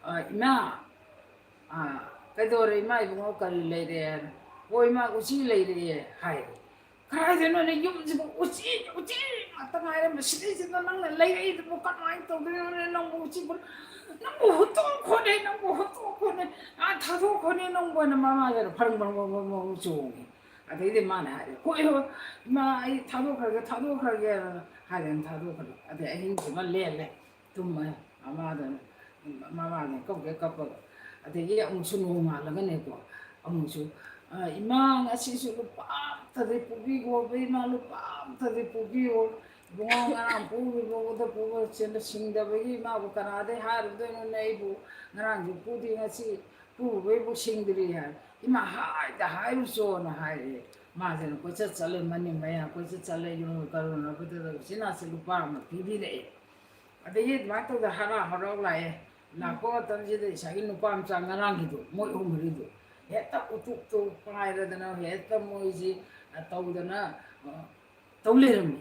"ꯑ, ꯏꯃꯥ, ꯑ, ꯀꯩꯗꯧꯔꯦ ꯏꯃꯥ ꯏꯕꯨꯡꯉꯣ, ꯀꯔꯤ ꯂꯩꯔꯦ?" ꯍꯥꯏꯅ, "ꯍꯣꯏ ꯏꯃꯥ, ꯎꯆꯤ ꯂꯩꯔꯛꯑꯦ" ꯍꯥꯏ꯫ "ꯀꯗꯥꯏꯗꯅꯣꯅꯦ ꯌꯨꯝꯁꯤꯕꯨ ꯎꯆꯤ, ꯎꯆꯤ ꯉꯥꯛꯇ ꯉꯥꯏꯔꯝꯕ, ꯁꯤꯗꯩꯁꯤꯗ ꯅꯪꯅ ꯂꯩꯔꯛꯏꯗꯨꯕꯨ ꯀꯃꯥꯏꯅ ꯇꯧꯗꯣꯏꯅꯣꯅꯦ? ꯅꯪꯕꯨ ꯎꯆꯤꯕꯨ, ꯅꯪꯕꯨ ꯍꯨꯠꯇꯣꯛꯈꯣꯅꯦ, ꯅꯪꯕꯨ ꯍꯨꯠꯇꯣꯛꯈꯣꯅꯦ, ꯑꯥ ꯊꯥꯗꯣꯛꯈꯣꯅꯦ ꯅꯪꯕꯨ" ꯍꯥꯏꯅ ꯃꯃꯥꯁꯤꯅ ꯐꯔꯪ ꯐꯔꯪ ꯐꯔꯪ ꯐꯔꯪ ꯐꯔꯪ ꯆꯣꯡꯉꯦ꯫ ꯑꯗꯩꯗꯤ ꯃꯥꯅ ꯍꯥꯏꯔꯦ, "ꯍꯣꯏ, ꯍꯣꯏ, ꯏꯃꯥ, ꯑꯩ ꯊꯥꯗꯣꯛꯈ꯭ꯔꯒꯦ, ꯊꯥꯗꯣꯛꯈ꯭ꯔꯒꯦꯅ" ꯍꯥꯏꯗꯅ ꯊꯥꯗꯣꯛꯈ꯭ꯔꯦ꯫ ꯑꯗꯩ ꯑꯍꯤꯡꯁꯤꯃ ꯂꯦꯜꯂꯦ꯫ ꯇꯨꯝꯃꯦ꯫ ꯃꯃꯥꯗꯨꯅ, ꯃꯃꯥꯗꯨꯅ ꯀꯞꯀꯩ ꯀꯞꯄꯒ꯫ ꯑꯗꯒꯤ ꯑꯃꯨꯛꯁꯨ ꯅꯣꯡꯉꯥꯜꯂꯒꯅꯦꯀꯣ, ꯑꯃꯨꯛꯁꯨ, "ꯑ, ꯏꯃꯥ, ꯉꯁꯤꯁꯨ ꯂꯨꯄꯥ ꯑꯝꯇꯗꯤ ꯄꯨꯕꯤꯈꯣꯕ, ꯏꯃꯥ, ꯂꯨꯄꯥ ꯑꯝꯇꯗꯤ ꯄꯨꯕꯤꯌꯣ꯫ ꯏꯕꯨꯡꯉꯣ, ꯉꯔꯥꯡ ꯄꯨꯈꯤꯕꯗ ꯄꯨꯕ ꯁꯦꯟꯗ ꯁꯤꯡꯗꯕꯒꯤ ꯏꯃꯥꯕꯨ ꯀꯅꯥꯗꯩ ꯍꯥꯏꯔꯨꯗꯣꯏꯅꯣꯅꯦ? ꯑꯩꯕꯨ ꯉꯔꯥꯡꯁꯨ ꯄꯨꯗꯦ, ꯉꯁꯤ ꯄꯨꯕꯩꯕꯨ ꯁꯤꯡꯗ꯭ꯔꯤ" ꯍꯥꯏ꯫ "ꯏꯃꯥ, ꯍꯥꯏꯗ ꯍꯥꯏꯔꯨꯆꯣꯅ" ꯍꯥꯏꯔꯦ꯫ ꯃꯥꯁꯤꯅ ꯀꯣꯏꯆꯠ ꯆꯠꯂꯦ, ꯃꯅꯤꯡ ꯃꯌꯥ ꯀꯣꯏꯆꯠ ꯆꯠꯂꯦ, ꯌꯨꯝ ꯀꯔꯣꯟꯅꯕꯗꯨꯗ ꯎꯆꯤꯟ ꯅꯥꯆꯤꯟ ꯂꯨꯄꯥ ꯑꯃ ꯄꯤꯕꯤꯔꯛꯑꯦ꯫ ꯑꯗꯒꯤ ꯑꯗꯨꯃꯥꯏꯅ ꯇꯧꯗꯅ ꯍꯔꯥꯎ ꯍꯔꯥꯎ ꯂꯥꯛꯑꯦ꯫ ꯂꯥꯛꯄ ꯃꯇꯝꯁꯤꯗ ꯏꯁꯥꯒꯤ ꯅꯨꯄꯥ ꯃꯆꯥ ꯉꯔꯥꯡꯒꯤꯗꯣ, ꯃꯣꯏ ꯑꯍꯨꯝ ꯃꯔꯤꯗꯣ ꯍꯦꯛꯇ ꯎꯇꯨꯞꯇꯣ ꯄꯥꯏꯔꯗꯅ ꯍꯦꯛꯇ ꯃꯣꯏꯁꯤ ꯇꯧꯗꯅ, ꯑ, ꯇꯧ ꯂꯩꯔꯝꯃꯤ꯫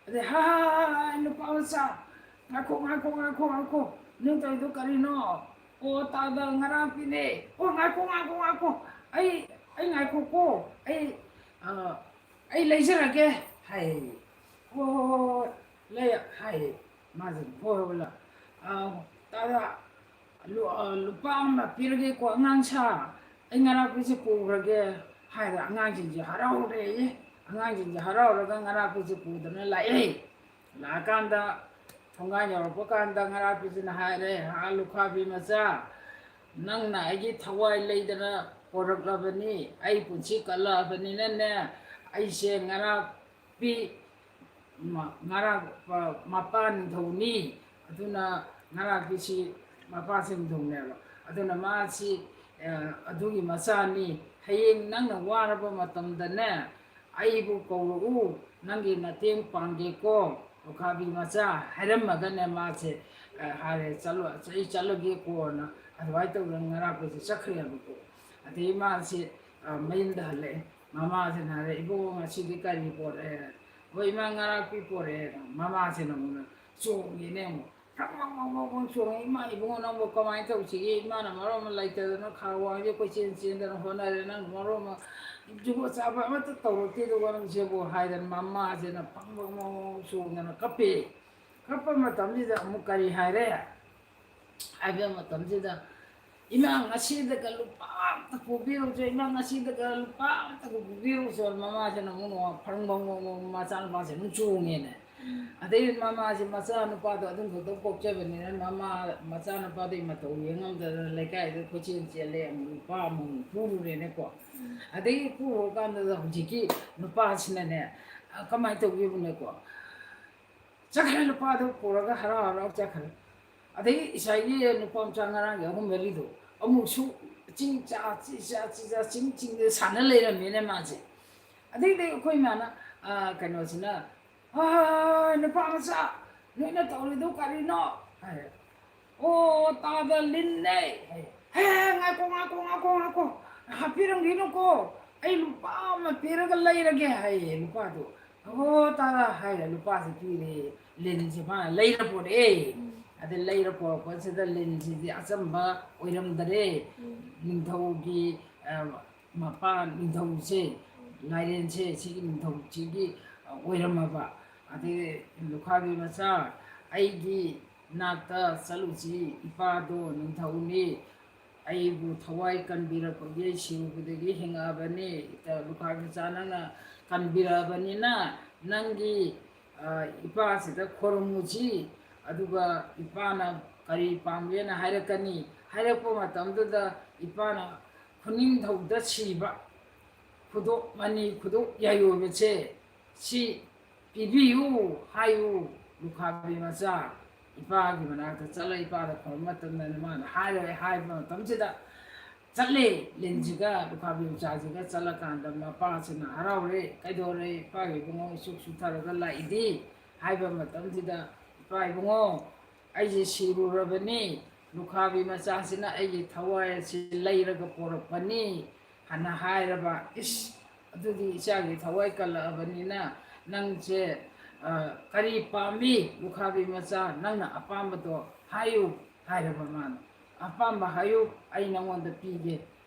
ꯑꯗꯩ, "ꯍꯥ, ꯍꯥ, ꯍꯥ, ꯍꯥ, ꯅꯨꯄꯥ ꯃꯆꯥ, ꯉꯥꯏꯈꯣ, ꯉꯥꯏꯈꯣ, ꯉꯥꯏꯈꯣ, ꯉꯥꯏꯈꯣ, ꯅꯪ ꯇꯧꯔꯤꯗꯣ ꯀꯔꯤꯅꯣ? ꯑꯣ, ꯇꯥꯗ ꯉꯔꯥꯡ ꯄꯤꯅꯦ꯫ ꯑꯣ, ꯉꯥꯏꯈꯣ, ꯉꯥꯏꯈꯣ, ꯉꯥꯏꯈꯣ, ꯑꯩ, ꯑꯩ ꯉꯥꯏꯈꯣꯀꯣ, ꯑꯩ, ꯑ, ꯑꯩ ꯂꯩꯖꯔꯒꯦ" ꯍꯥꯏ꯫ "ꯍꯣꯏ, ꯍꯣꯏ, ꯍꯣꯏ, ꯍꯣꯏ, ꯂꯩ" ꯍꯥꯏ꯫ ꯃꯥꯁꯦ, "ꯍꯣꯏ, ꯍꯣꯏ, ꯂꯥ-, ꯑ, ꯇꯥꯗ, ꯂꯨ-, ꯑ, ꯂꯨꯄꯥ ꯑꯃ ꯄꯤꯔꯒꯦꯀꯣ, ꯑꯉꯥꯡ ꯁꯥ, ꯑꯩ ꯉꯔꯥꯛꯄꯤꯁꯦ ꯄꯨꯈ꯭ꯔꯒꯦ" ꯍꯥꯏꯗꯅ ꯑꯉꯥꯡꯁꯤꯡꯁꯦ ꯍꯔꯥꯎꯔꯦꯌꯦ꯫ ꯑꯉꯥꯡꯁꯤꯡꯁꯦ ꯍꯔꯥꯎꯔꯒ ꯉꯔꯥꯛꯄꯤꯁꯦ ꯄꯨꯗꯅ ꯂꯥꯛꯑꯦ꯫ ꯂꯥꯛꯑꯀꯥꯟꯗ ꯊꯣꯡꯒꯥꯟ ꯌꯧꯔꯛꯄ ꯀꯥꯟꯗ ꯉꯔꯥꯛꯄꯤꯁꯤꯅ ꯍꯥꯏꯔꯦ, "ꯍꯥ, ꯂꯨꯈꯥꯕꯤ ꯃꯆꯥ, ꯅꯪꯅ ꯑꯩꯒꯤ ꯊꯋꯥꯏ ꯂꯩꯗꯅ ꯄꯣꯔꯛꯂꯕꯅꯤ꯫ ꯑꯩ ꯄꯨꯟꯁꯤ ꯀꯜꯂꯛꯑꯕꯅꯤꯅꯅꯦ, ꯑꯩꯁꯦ ꯉꯔꯥꯛꯄꯤ ꯃ-, ꯉꯔꯥꯛ-, ꯄ-, ꯃꯄꯥ ꯅꯤꯡꯊꯧꯅꯤ꯫ ꯑꯗꯨꯅ ꯉꯔꯥꯛꯄꯤꯁꯤ ꯃꯄꯥꯁꯤ ꯅꯤꯡꯊꯧꯅꯦꯕ꯫ ꯑꯗꯨꯅ ꯃꯥꯁꯤ, ꯑ, ꯑꯗꯨꯒꯤ ꯃꯆꯥꯅꯤ꯫ ꯍꯌꯦꯡ ꯅꯪꯅ ꯋꯥꯔꯕ ꯃꯇꯝꯗꯅꯦ, ꯑꯩꯕꯨ ꯀꯧꯔꯛꯎ, ꯅꯪꯒꯤ ꯃꯇꯦꯡ ꯄꯥꯡꯒꯦꯀꯣ, ꯂꯨꯈꯥꯕꯤ ꯃꯆꯥ" ꯍꯥꯏꯔꯝꯃꯒꯅꯦ ꯃꯥꯁꯦ, ꯑ, ꯍꯥꯏꯔꯦ, "ꯆꯠꯂꯣ, ꯑꯩ ꯆꯠꯂꯒꯦꯀꯣꯅ" ꯑꯗꯨꯃꯥꯏꯅ ꯇꯧꯗꯅ ꯉꯔꯥꯛꯄꯤꯁꯦ ꯆꯠꯈ꯭ꯔꯦꯕꯀꯣ꯫ ꯑꯗꯩ ꯃꯥꯁꯦ, ꯑ, ꯃꯌꯨꯝꯗ ꯍꯜꯂꯛꯑꯦ꯫ ꯃꯃꯥꯁꯤꯅ ꯍꯥꯏꯔꯦ, "ꯏꯕꯨꯡꯉꯣ, ꯉꯁꯤꯗꯤ ꯀꯔꯤ ꯄꯣꯔꯛꯑꯦ?" "ꯍꯣꯏ, ꯏꯃꯥ, ꯉꯔꯥꯛꯄꯤ ꯄꯣꯔꯛꯑꯦ"꯫ ꯃꯃꯥꯁꯤꯅ ꯑꯃꯨꯛ ꯆꯣꯡꯉꯦꯅꯦ ꯑꯃꯨꯛ꯫ ꯐ꯭ꯔꯪ, ꯐ꯭ꯔꯪ, ꯐ꯭ꯔꯪ, ꯐ꯭ꯔꯪ, ꯐ꯭ꯔꯪ ꯆꯣꯡꯉꯦ꯫ "ꯏꯃꯥ, ꯏꯕꯨꯡꯉꯣ, ꯅꯪꯕꯨ ꯀꯃꯥꯏꯅ ꯇꯧꯁꯤꯒꯦ? ꯏꯃꯥꯅ ꯃꯔꯣꯟ ꯑꯃ ꯂꯩꯇꯗꯅ ꯈꯥ ꯋꯥꯡꯁꯦ ꯀꯣꯏꯆꯦꯟ ꯆꯦꯟꯗꯅ ꯍꯣꯠꯅꯔꯦ, ꯅꯪꯅ ꯃꯔꯣꯟ ꯑꯃ ꯖꯨꯒꯣꯠ ꯆꯥꯕ ꯑꯃꯠꯇ ꯇꯧꯔꯛꯇꯦꯗꯨꯕꯨ ꯅꯪꯁꯤꯕꯨ" ꯍꯥꯏꯗꯅ ꯃꯃꯥꯁꯤꯅ ꯐ꯭ꯔꯪ, ꯐ꯭ꯔꯪ, ꯐ꯭ꯔꯪ, ꯐ꯭ꯔꯪ ꯆꯣꯡꯗꯅ ꯀꯞꯄꯦ꯫ ꯀꯞꯄ ꯃꯇꯝꯁꯤꯗ ꯑꯃꯨꯛ ꯀꯔꯤ ꯍꯥꯏꯔꯦ? ꯍꯥꯏꯕ ꯃꯇꯝꯁꯤꯗ, "ꯏꯃꯥ, ꯉꯁꯤꯗꯒ ꯂꯨꯄꯥ ꯑꯝꯇ ꯄꯨꯕꯤꯔꯨꯁꯦ, ꯏꯃꯥ, ꯉꯁꯤꯗꯒ ꯂꯨꯄꯥ ꯑꯝꯇꯒ ꯄꯨꯕꯤꯔꯨꯁꯦ"꯫ ꯃꯃꯥꯁꯤꯅ ꯑꯃꯨꯛ ꯅꯣꯡ ꯐ꯭ꯔꯪ, ꯐ꯭ꯔꯪ, ꯐ꯭ꯔꯪ, ꯐ꯭ꯔꯪ ꯃꯆꯥꯅꯨꯄꯥꯁꯦ ꯑꯗꯨꯝ ꯆꯣꯡꯉꯦꯅꯦ꯫ ꯑꯗꯩ ꯃꯃꯥꯁꯦ ꯃꯆꯥꯅꯨꯄꯥꯗꯣ ꯑꯗꯨꯝ ꯈꯛꯇ ꯄꯣꯛꯆꯕꯅꯤꯅ, ꯃꯃꯥ ꯃꯆꯥꯅꯨꯄꯥꯗꯨꯒꯤ ꯃꯇꯧ ꯌꯦꯡꯉꯝꯗꯗꯅ ꯂꯩꯀꯥꯏꯗ ꯀꯣꯏꯆꯦꯟ ꯆꯦꯜꯂꯦ, ꯑꯃꯨꯛ ꯅꯨꯄꯥ ꯑꯃꯃꯨꯛ ꯄꯨꯔꯨꯔꯦꯅꯦꯀꯣ꯫ ꯑꯗꯩ ꯄꯨꯔꯨꯔꯀꯥꯟꯗꯨꯗ ꯍꯧꯖꯤꯛꯀꯤ ꯅꯨꯄꯥꯁꯤꯅꯅꯦ, ꯑ, ꯀꯃꯥꯏꯅ ꯇꯧꯒꯦꯕꯨꯅꯦꯀꯣ, ꯆꯠꯈ꯭ꯔꯦ, ꯅꯨꯄꯥꯗꯣ ꯄꯨꯔꯒ ꯍꯔꯥꯎ ꯍꯔꯥꯎ ꯆꯠꯈ꯭ꯔꯦ꯫ ꯑꯗꯩ ꯉꯁꯥꯏꯒꯤ ꯅꯨꯄꯥ ꯃꯆꯥ ꯉꯔꯥꯡꯒꯤ ꯑꯍꯨꯝ ꯃꯔꯤꯗꯣ ꯑꯃꯨꯛꯁꯨ ꯆꯤꯡ ꯆꯥ, ꯆꯤ ꯆꯥ, ꯆꯤ ꯆꯥ, ꯆꯤꯡ ꯆꯤꯡꯗ ꯁꯥꯟꯅ ꯂꯩꯔꯝꯃꯦꯅꯦ ꯃꯥꯁꯦ꯫ ꯑꯗꯩꯗꯤ ꯑꯩꯈꯣꯏ ꯏꯃꯥꯅ, ꯑ, ꯀꯩꯅꯣꯁꯤꯅ, "ꯍꯣꯏ, ꯍꯣꯏ, ꯍꯣꯏ, ꯍꯣꯏ, ꯅꯨꯄꯥ ꯃꯆꯥ, ꯅꯣꯏꯅ ꯇꯧꯔꯤꯗꯣ ꯀꯔꯤꯅꯣ?" ꯍꯥꯏ꯫ "ꯑꯣ, ꯇꯥꯗ ꯂꯤꯟꯅꯦ" ꯍꯥꯏ꯫ "ꯍꯦ, ꯉꯥꯏꯈꯣ, ꯉꯥꯏꯈꯣ, ꯉꯥꯏꯈꯣ, ꯉꯥꯏꯈꯣ, ꯍꯥꯠꯄꯤꯔꯝꯈꯤꯅꯨꯀꯣ, ꯑꯩ ꯂꯨꯄꯥ ꯑꯃ ꯄꯤꯔꯒ ꯂꯩꯔꯒꯦ" ꯍꯥꯏꯌꯦ ꯅꯨꯄꯥꯗꯣ꯫ "ꯑꯣ, ꯇꯥꯗ" ꯍꯥꯏꯔ ꯂꯨꯄꯥꯁꯦ ꯄꯤꯔꯦ꯫ ꯂꯤꯟꯁꯦ ꯃꯥꯅ ꯂꯩꯔ ꯄꯣꯔꯛꯑꯦ꯫ ꯎꯝ꯫ ꯑꯗ ꯂꯩꯔ ꯄꯣꯔꯛꯄꯁꯤꯗ ꯂꯤꯟꯁꯤꯗꯤ ꯑꯆꯝꯕ ꯑꯣꯏꯔꯝꯗꯔꯦ꯫ ꯎꯝ꯫ ꯅꯤꯡꯊꯧꯒꯤ, ꯑ, ꯃꯄꯥ ꯅꯤꯡꯊꯧꯁꯦ, ꯂꯥꯏꯔꯦꯟꯁꯦ, ꯁꯤꯒꯤ ꯅꯤꯡꯊꯧꯁꯤꯒꯤ, ꯑ, ꯑꯣꯏꯔꯝꯃꯕ꯫ ꯑꯗꯩ, "ꯂꯨꯈꯥꯕꯤ ꯃꯆꯥ, ꯑꯩꯒꯤ ꯅꯥꯛꯇ ꯆꯠꯂꯨꯁꯤ, ꯏꯄꯥꯗꯣ ꯅꯤꯡꯊꯧꯅꯤ, ꯑꯩꯕꯨ ꯊꯋꯥꯏ ꯀꯟꯕꯤꯔꯛꯄꯒꯤ ꯑꯩ ꯁꯤꯔꯨꯕꯗꯒꯤ ꯍꯤꯡꯉꯛꯑꯕꯅꯤ꯫ ꯏꯇ-, ꯂꯨꯈꯥꯕꯤ ꯃꯆꯥ, ꯅꯪꯅ ꯀꯟꯕꯤꯔꯛꯑꯕꯅꯤꯅ ꯅꯪꯒꯤ, ꯑ, ꯏꯄꯥꯁꯤꯗ ꯈꯣꯏꯔꯝꯃꯨꯁꯤ, ꯑꯗꯨꯒ ꯏꯄꯥꯅ ꯀꯔꯤ ꯄꯥꯝꯒꯦꯅ ꯍꯥꯏꯔꯛꯀꯅꯤ꯫ ꯍꯥꯏꯔꯛꯄ ꯃꯇꯝꯗꯨꯗ ꯏꯄꯥꯅ ꯈꯨꯅꯤꯡꯊꯧꯗ ꯁꯤꯕ ꯈꯨꯗꯣꯞ ꯃꯅꯤ, ꯈꯨꯗꯣꯞ ꯌꯥꯏꯌꯣꯟꯕꯁꯦ ꯁꯤ ꯄꯤꯕꯤꯌꯨ ꯍꯥꯏꯌꯨ, ꯂꯨꯈꯥꯕꯤ ꯃꯆꯥ, ꯏꯄꯥꯒꯤ ꯃꯅꯥꯛꯇ ꯆꯠꯂ ꯏꯄꯥꯗ ꯈꯨꯔꯨꯝ ꯃꯇꯝꯗ" ꯃꯥꯅ ꯍꯥꯏꯔꯣꯏ ꯍꯥꯏꯕ ꯃꯇꯝꯁꯤꯗ ꯆꯠꯂꯦ꯫ ꯂꯤꯟꯁꯤꯒ ꯂꯨꯈꯥꯕꯤ ꯃꯆꯥꯁꯤꯒ ꯆꯠꯂꯀꯥꯟꯗ ꯃꯄꯥꯁꯤꯅ ꯍꯔꯥꯎꯔꯦ꯫ "ꯀꯩꯗꯧꯔꯦ ꯏꯄꯥꯒꯤ ꯏꯕꯨꯡꯉꯣ, ꯏꯁꯨꯛ ꯁꯨꯊꯔꯒ ꯂꯥꯛꯏꯗꯤ?" ꯍꯥꯏꯕ ꯃꯇꯝꯁꯤꯗ, "ꯏꯄꯥ ꯏꯕꯨꯡꯉꯣ, ꯑꯩꯁꯦ ꯁꯤꯔꯨꯔꯕꯅꯤ, ꯂꯨꯈꯥꯕꯤ ꯃꯆꯥꯁꯤꯅ ꯑꯩꯒꯤ ꯊꯋꯥꯏ ꯑꯁꯤ ꯂꯩꯔꯒ ꯄꯣꯔꯛꯄꯅꯤ" ꯍꯥꯏꯅ ꯍꯥꯏꯔꯕ꯫ "ꯏꯁ, ꯑꯗꯨꯗꯤ ꯏꯆꯥꯒꯤ ꯊꯋꯥꯏ ꯀꯜꯂꯛꯑꯕꯅꯤꯅ ꯅꯪꯁꯦ, ꯑ, ꯀꯔꯤ ꯄꯥꯝꯃꯤ? ꯂꯨꯈꯥꯕꯤ ꯃꯆꯥ, ꯅꯪꯅ ꯑꯄꯥꯝꯕꯗꯣ ꯍꯥꯏꯌꯨ" ꯍꯥꯏꯔꯕ ꯃꯥꯅ꯫ "ꯑꯄꯥꯝꯕ ꯍꯥꯏꯌꯨ, ꯑꯩ ꯅꯉꯣꯟꯗ ꯄꯤꯒꯦ"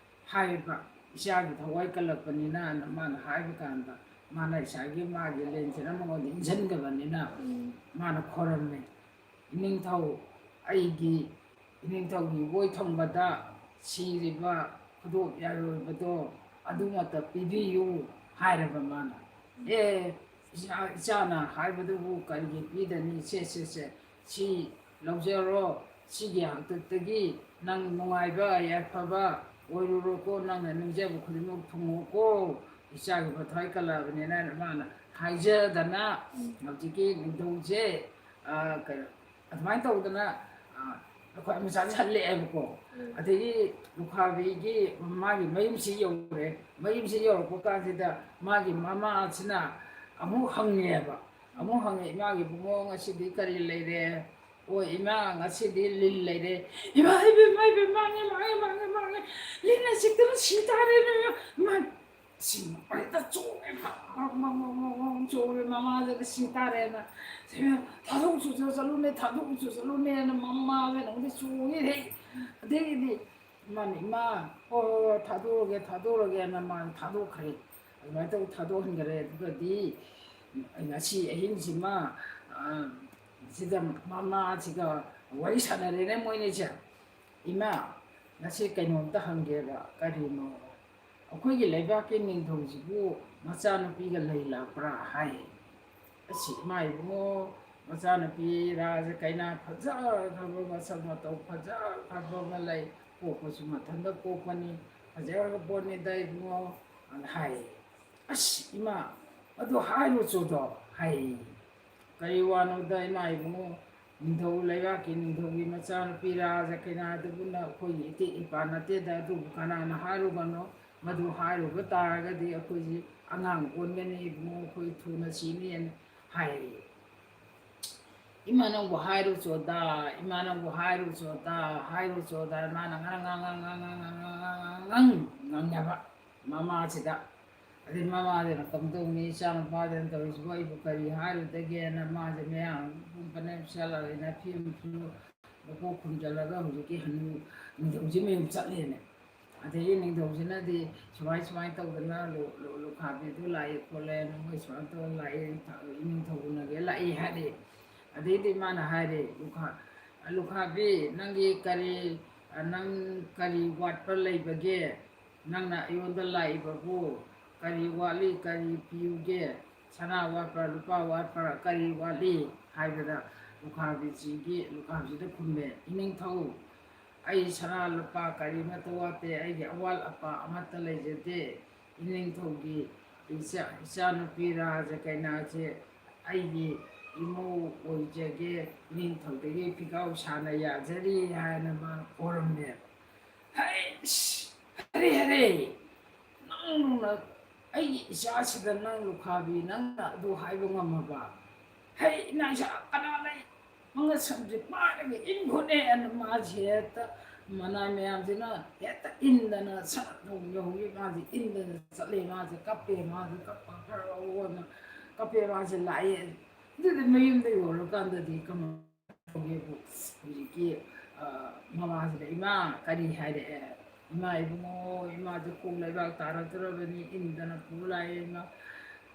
ꯍꯥꯏꯔꯤꯕ꯫ ꯏꯆꯥꯒꯤ ꯊꯋꯥꯏ ꯀꯜꯂꯛꯄꯅꯤꯅ ꯃꯥꯅ ꯍꯥꯏꯕ ꯀꯥꯟꯗ, ꯃꯥꯅ ꯉꯁꯥꯏꯒꯤ ꯃꯥꯒꯤ ꯂꯦꯟꯁꯤꯅ ꯃꯉꯣꯟꯗ ꯏꯟꯁꯤꯟꯈ꯭ꯔꯕꯅꯤꯅ, ꯎꯝ꯫ ꯃꯥꯅ ꯈꯣꯏꯔꯝꯃꯦ, "ꯏꯅꯤꯡꯊꯧ, ꯑꯩꯒꯤ ꯏꯅꯤꯡꯊꯧꯒꯤ ꯏꯕꯣꯏ ꯊꯣꯡꯕꯗ ꯁꯤꯔꯤꯕ ꯈꯨꯗꯣꯞ ꯌꯥꯏꯔꯣꯏꯕꯗꯣ ꯑꯗꯨꯃꯛꯇ ꯄꯤꯕꯤꯌꯨ" ꯍꯥꯏꯔꯕ ꯃꯥꯅ꯫ "ꯑꯦ, ꯏꯆꯥ-, ꯏꯆꯥꯅ ꯍꯥꯏꯕꯗꯨꯕꯨ ꯀꯔꯤꯒꯤ ꯄꯤꯗꯅꯤ? ꯁꯦ, ꯁꯦ, ꯁꯦ, ꯁꯤ ꯂꯧꯖꯔꯣ, ꯁꯤꯒꯤ ꯍꯥꯛꯇꯛꯇꯒꯤ ꯅꯪ ꯅꯨꯡꯉꯥꯏꯕ ꯌꯥꯏꯐꯕ ꯑꯣꯏꯔꯨꯔꯣꯀꯣ, ꯅꯪꯅ ꯅꯤꯡꯖꯕ ꯈꯨꯗꯤꯡꯃꯛ ꯊꯨꯡꯉꯨꯀꯣ, ꯏꯆꯥꯒꯤ ꯃꯊ꯭ꯋꯥꯏ ꯀꯜꯂꯛꯑꯕꯅꯤꯅ ꯃꯥꯅ ꯍꯥꯏꯖꯗꯅ ꯍꯧꯖꯤꯛꯀꯤ ꯅꯤꯡꯊꯧꯁꯦ, ꯑ, ꯀꯩꯅꯣ, ꯑꯗꯨꯃꯥꯏꯅ ꯇꯧꯗꯅ, ꯑ, ꯑꯩꯈꯣꯏ ꯃꯆꯥꯁꯦ ꯍꯜꯂꯛꯑꯦꯕꯀꯣ꯫ ꯎꯝ꯫ ꯑꯗꯒꯤ ꯂꯨꯈꯥꯕꯤꯒꯤ ꯃꯥꯒꯤ ꯃꯌꯨꯝꯁꯤ ꯌꯧꯔꯦ꯫ ꯃꯌꯨꯝꯁꯤ ꯌꯧꯔꯛꯄ ꯀꯥꯟꯁꯤꯗ ꯃꯥꯒꯤ ꯃꯃꯥꯁꯤꯅ ꯑꯃꯨꯛ ꯍꯪꯉꯦꯕ꯫ ꯑꯃꯨꯛ ꯍꯪꯉꯦ, "ꯏꯃꯥꯒꯤ ꯏꯕꯨꯡꯉꯣ, ꯉꯁꯤꯗꯤ ꯀꯔꯤ ꯂꯩꯔꯦ?" "ꯑꯣ ꯏꯃꯥ, ꯉꯁꯤꯗꯤ ꯂꯤꯟ ꯂꯩꯔꯦ꯫" "ꯏꯃꯥ, ꯏꯕꯦꯝꯃ, ꯏꯕꯦꯝꯃ, ꯃꯥꯡꯉꯦ, ꯃꯥꯡꯉꯦ, ꯃꯥꯡꯉꯦ, ꯃꯥꯡꯉꯦ꯫ ꯂꯤꯟꯅ ꯆꯤꯛꯇꯅ ꯁꯤ ꯇꯥꯔꯦ, ꯏꯃꯥ, ꯏꯃꯥ꯫" ꯁꯤ ꯍꯦꯛꯇ ꯆꯣꯡꯉꯦ, ꯃꯪ, ꯃꯪ, ꯃꯪ, ꯃꯪ, ꯃꯪ ꯆꯣꯡꯉꯦ, ꯃꯃꯥꯁꯤꯅ ꯁꯤ ꯇꯥꯔꯦꯅ꯫ "ꯊꯥꯗꯣꯛꯆꯨ ꯆꯠꯂꯨꯅꯦ, ꯊꯥꯗꯣꯛꯆꯨ ꯆꯠꯂꯨꯅꯦꯅ" ꯃꯃꯥꯁꯤꯅ ꯑꯃꯨꯛ ꯆꯣꯡꯉꯤꯅꯦ꯫ ꯑꯗꯒꯤꯗꯤ ꯃꯥꯅ, "ꯏꯃꯥ, ꯍꯣꯏ, ꯍꯣꯏ, ꯍꯣꯏ, ꯊꯥꯗꯣꯛꯑꯒꯦ, ꯊꯥꯗꯣꯛꯑꯒꯦꯅ" ꯃꯥꯅ ꯊꯥꯗꯣꯛꯈ꯭ꯔꯦ꯫ ꯑꯗꯨꯃꯥꯏꯅ ꯇꯧ ꯊꯥꯗꯣꯛꯍꯟꯈꯔꯦ꯫ ꯑꯗꯨꯒꯗꯤ ꯉꯁꯤ ꯑꯍꯤꯡꯁꯤꯃ, ꯑ, ꯁꯤꯗ ꯃꯃꯥꯁꯤꯒ ꯋꯥꯔꯤ ꯁꯥꯟꯅꯔꯦꯅꯦ ꯃꯣꯏꯅꯤꯁꯦ꯫ "ꯏꯃꯥ, ꯉꯁꯤ ꯀꯩꯅꯣꯝꯇ ꯍꯪꯒꯦꯕ, ꯀꯔꯤꯅꯣ? ꯑꯩꯈꯣꯏꯒꯤ ꯂꯩꯕꯥꯛꯀꯤ ꯅꯤꯡꯊꯧꯁꯤꯕꯨ ꯃꯆꯥꯅꯨꯄꯤꯒ ꯂꯩ ꯂꯥꯛꯄ꯭ꯔꯥ?" ꯍꯥꯏ꯫ "ꯑꯁꯤ ꯏꯃꯥ ꯏꯕꯨꯡꯉꯣ, ꯃꯆꯥꯅꯨꯄꯤ ꯔꯥꯖ ꯀꯩꯅꯥ ꯐꯖꯈ꯭ꯔꯕ, ꯃꯁꯛ ꯃꯇꯧ ꯐꯖꯈ꯭ꯔꯕ ꯑꯃ ꯂꯩ, ꯄꯣꯛꯄꯁꯨ ꯃꯊꯟꯇ ꯄꯣꯛꯄꯅꯤ, ꯐꯖꯈ꯭ꯔꯕ ꯄꯣꯠꯅꯤꯗ ꯏꯕꯨꯡꯉꯣ" ꯑꯅ ꯍꯥꯏ꯫ "ꯑꯁ ꯏꯃꯥ, ꯑꯗꯨ ꯍꯥꯏꯔꯨꯆꯣꯗꯣ" ꯍꯥꯏ꯫ "ꯀꯔꯤ ꯋꯥꯅꯣꯗ ꯏꯃꯥ ꯏꯕꯨꯡꯉꯣ, ꯅꯤꯡꯊꯧ ꯂꯩꯕꯥꯛꯀꯤ ꯅꯤꯡꯊꯧꯒꯤ ꯃꯆꯥꯅꯨꯄꯤ ꯔꯥꯖ ꯀꯩꯅꯥꯗꯨꯕꯨꯅ ꯑꯩꯈꯣꯏꯒꯤ ꯏꯇꯤꯛ ꯏꯄꯥ ꯅꯠꯇꯦꯗ, ꯑꯗꯨꯕꯨ ꯀꯅꯥꯅ ꯍꯥꯏꯔꯨꯕꯅꯣ? ꯃꯗꯨ ꯍꯥꯏꯔꯨꯕ ꯇꯥꯔꯒꯗꯤ ꯑꯩꯈꯣꯏꯁꯤ ꯑꯉꯥꯡ ꯑꯣꯟꯒꯅꯤ ꯏꯕꯨꯡꯉꯣ, ꯑꯩꯈꯣꯏ ꯊꯨꯅ ꯁꯤꯅꯤꯅ" ꯍꯥꯏꯔꯛꯏ꯫ "ꯏꯃꯥ ꯅꯪꯕꯨ ꯍꯥꯏꯔꯨꯆꯣꯗ, ꯏꯃꯥ ꯅꯪꯕꯨ ꯍꯥꯏꯔꯨꯆꯣꯗ, ꯍꯥꯏꯔꯨꯆꯣꯗ" ꯃꯥꯅ ꯉꯔꯪ ꯉꯥꯡ ꯉꯥꯡ ꯉꯥꯡ ꯉꯥꯡ ꯉꯥꯡ ꯉꯥꯡ ꯉꯥꯡ ꯉꯥꯡ ꯉꯥꯡꯉꯦꯕ ꯃꯃꯥꯁꯤꯗ꯫ ꯑꯗꯩ ꯃꯃꯥꯗꯨꯅ "ꯀꯝꯗꯧꯅꯤ, ꯏꯆꯥꯅꯨꯄꯥꯗꯨꯅ ꯇꯧꯔꯤꯁꯤꯕꯨ ꯑꯩꯕꯨ ꯀꯔꯤ ꯍꯥꯏꯔꯨꯗꯒꯦꯅ" ꯃꯥꯁꯦ ꯃꯌꯥꯝ ꯄꯨꯝ ꯄꯅꯦꯝ ꯁꯦꯠꯂꯒ ꯏꯅꯥꯐꯤ ꯑꯃꯁꯨ ꯃꯀꯣꯛ ꯈꯨꯝꯖꯤꯜꯂꯒ ꯍꯧꯖꯤꯛꯀꯤ ꯍꯅꯨ ꯅꯤꯡꯊꯧꯁꯤ ꯃꯌꯨꯝ ꯆꯠꯂꯦꯅꯦ꯫ ꯑꯗꯒꯤ ꯅꯤꯡꯊꯧꯁꯤꯅꯗꯤ ꯁꯨꯃꯥꯏ ꯁꯨꯃꯥꯏꯅ ꯇꯧꯗꯅ ꯂꯨ-, ꯂꯨ-, ꯂꯨꯈꯥꯕꯤꯗꯨ ꯂꯥꯛꯑꯦ ꯈꯣꯠꯂꯦ, ꯃꯣꯏ ꯁꯨꯃꯥꯏꯅ ꯇꯧꯔ ꯂꯥꯛꯑꯦ, ꯏꯅꯤꯡꯊꯧ ꯎꯅꯒꯦ ꯂꯥꯛꯑꯦ ꯍꯥꯏꯔꯦ꯫ ꯑꯗꯩꯗꯤ ꯃꯥꯅ ꯍꯥꯏꯔꯦ, "ꯂꯨꯈꯥ-, ꯂꯨꯈꯥꯕꯤ, ꯅꯪꯒꯤ ꯀꯔꯤ, ꯅꯪ ꯀꯔꯤ ꯋꯥꯠꯄ ꯂꯩꯕꯒꯦ? ꯅꯪꯅ ꯑꯩꯉꯣꯟꯗ ꯂꯥꯛꯏꯕꯕꯨ ꯀꯔꯤ ꯋꯥꯠꯂꯤ, ꯀꯔꯤ ꯄꯤꯌꯨꯒꯦ?" ꯁꯅꯥ ꯋꯥꯠꯄ꯭ꯔꯥ, ꯂꯨꯄꯥ ꯋꯥꯠꯄ꯭ꯔꯥ, ꯀꯔꯤ ꯋꯥꯠꯂꯤ ꯍꯥꯏꯕꯗ ꯂꯨꯈꯥꯕꯤꯁꯤꯒꯤ, ꯂꯨꯈꯥꯕꯤꯁꯤꯗ ꯈꯨꯝꯃꯦ, "ꯏꯅꯤꯡꯊꯧ, ꯑꯩ ꯁꯅꯥ ꯂꯨꯄꯥ ꯀꯔꯤꯃꯠꯇ ꯋꯥꯠꯇꯦ, ꯑꯩꯒꯤ ꯑꯋꯥꯠ ꯑꯄꯥ ꯑꯃꯠꯇ ꯂꯩꯖꯗꯦ꯫ ꯏꯅꯤꯡꯊꯧꯒꯤ ꯏꯆꯥ-, ꯏꯆꯥꯅꯨꯄꯤ ꯔꯥꯖ ꯀꯩꯅꯥꯁꯦ ꯑꯩꯒꯤ ꯏꯃꯧ ꯑꯣꯏꯖꯒꯦ, ꯏꯅꯤꯡꯊꯧꯗꯒꯤ ꯐꯤꯒꯥꯎ ꯁꯥꯅ ꯌꯥꯖꯔꯤ" ꯍꯥꯏꯅ ꯃꯥ ꯈꯣꯏꯔꯝꯃꯦꯕ꯫ "ꯍꯩꯁ, ꯍꯔꯦ, ꯍꯔꯦ, ꯅꯪꯅ ꯑꯩꯒꯤ ꯏꯆꯥꯁꯤꯗ ꯅꯪ ꯂꯨꯈꯥꯕꯤ, ꯅꯪꯅ ꯑꯗꯨ ꯍꯥꯏꯕ ꯉꯝꯃꯕ? ꯍꯩ, ꯏꯅꯥ ꯏꯆꯥ ꯀꯅꯥ ꯂꯩ? ꯃꯉꯛꯁꯝꯁꯦ ꯄꯥꯏꯔꯒ ꯏꯟꯈꯣꯠꯅꯦ" ꯑꯅ ꯃꯥꯁꯦ ꯍꯦꯛꯇ ꯃꯅꯥꯏ ꯃꯌꯥꯝꯁꯤꯅ ꯍꯦꯛꯇ ꯏꯟꯗꯅ ꯁꯠ ꯌꯧ-, ꯌꯧꯍꯧꯏ꯫ ꯃꯥꯁꯦ ꯏꯟꯗꯅ ꯆꯠꯂꯦ꯫ ꯃꯥꯁꯦ ꯀꯞꯄꯦ꯫ ꯃꯥꯁꯦ ꯀꯞꯄ ꯈꯔ ꯑꯣꯅ ꯀꯞꯄꯦ꯫ ꯃꯥꯁꯦ ꯂꯥꯛꯑꯦ꯫ ꯑꯗꯨꯗꯤ ꯃꯌꯨꯝꯗ ꯌꯧꯔꯀꯥꯟꯗꯗꯤ ꯀꯃꯥꯏꯅ ꯇꯧꯒꯦꯕꯨ, ꯍꯧꯖꯤꯛꯀꯤ, ꯑ, ꯃꯃꯥꯁꯤꯗ, "ꯏꯃꯥ", ꯀꯔꯤ ꯍꯥꯏꯔꯛꯑꯦ? "ꯏꯃꯥ ꯏꯕꯨꯡꯉꯣ, ꯏꯃꯥꯁꯦ ꯈꯣꯡ ꯂꯩꯕꯥꯛ ꯇꯥꯔꯛꯇ꯭ꯔꯕꯅꯤ, ꯏꯟꯗꯅ ꯄꯨ ꯂꯥꯛꯑꯦ ꯏꯃꯥ꯫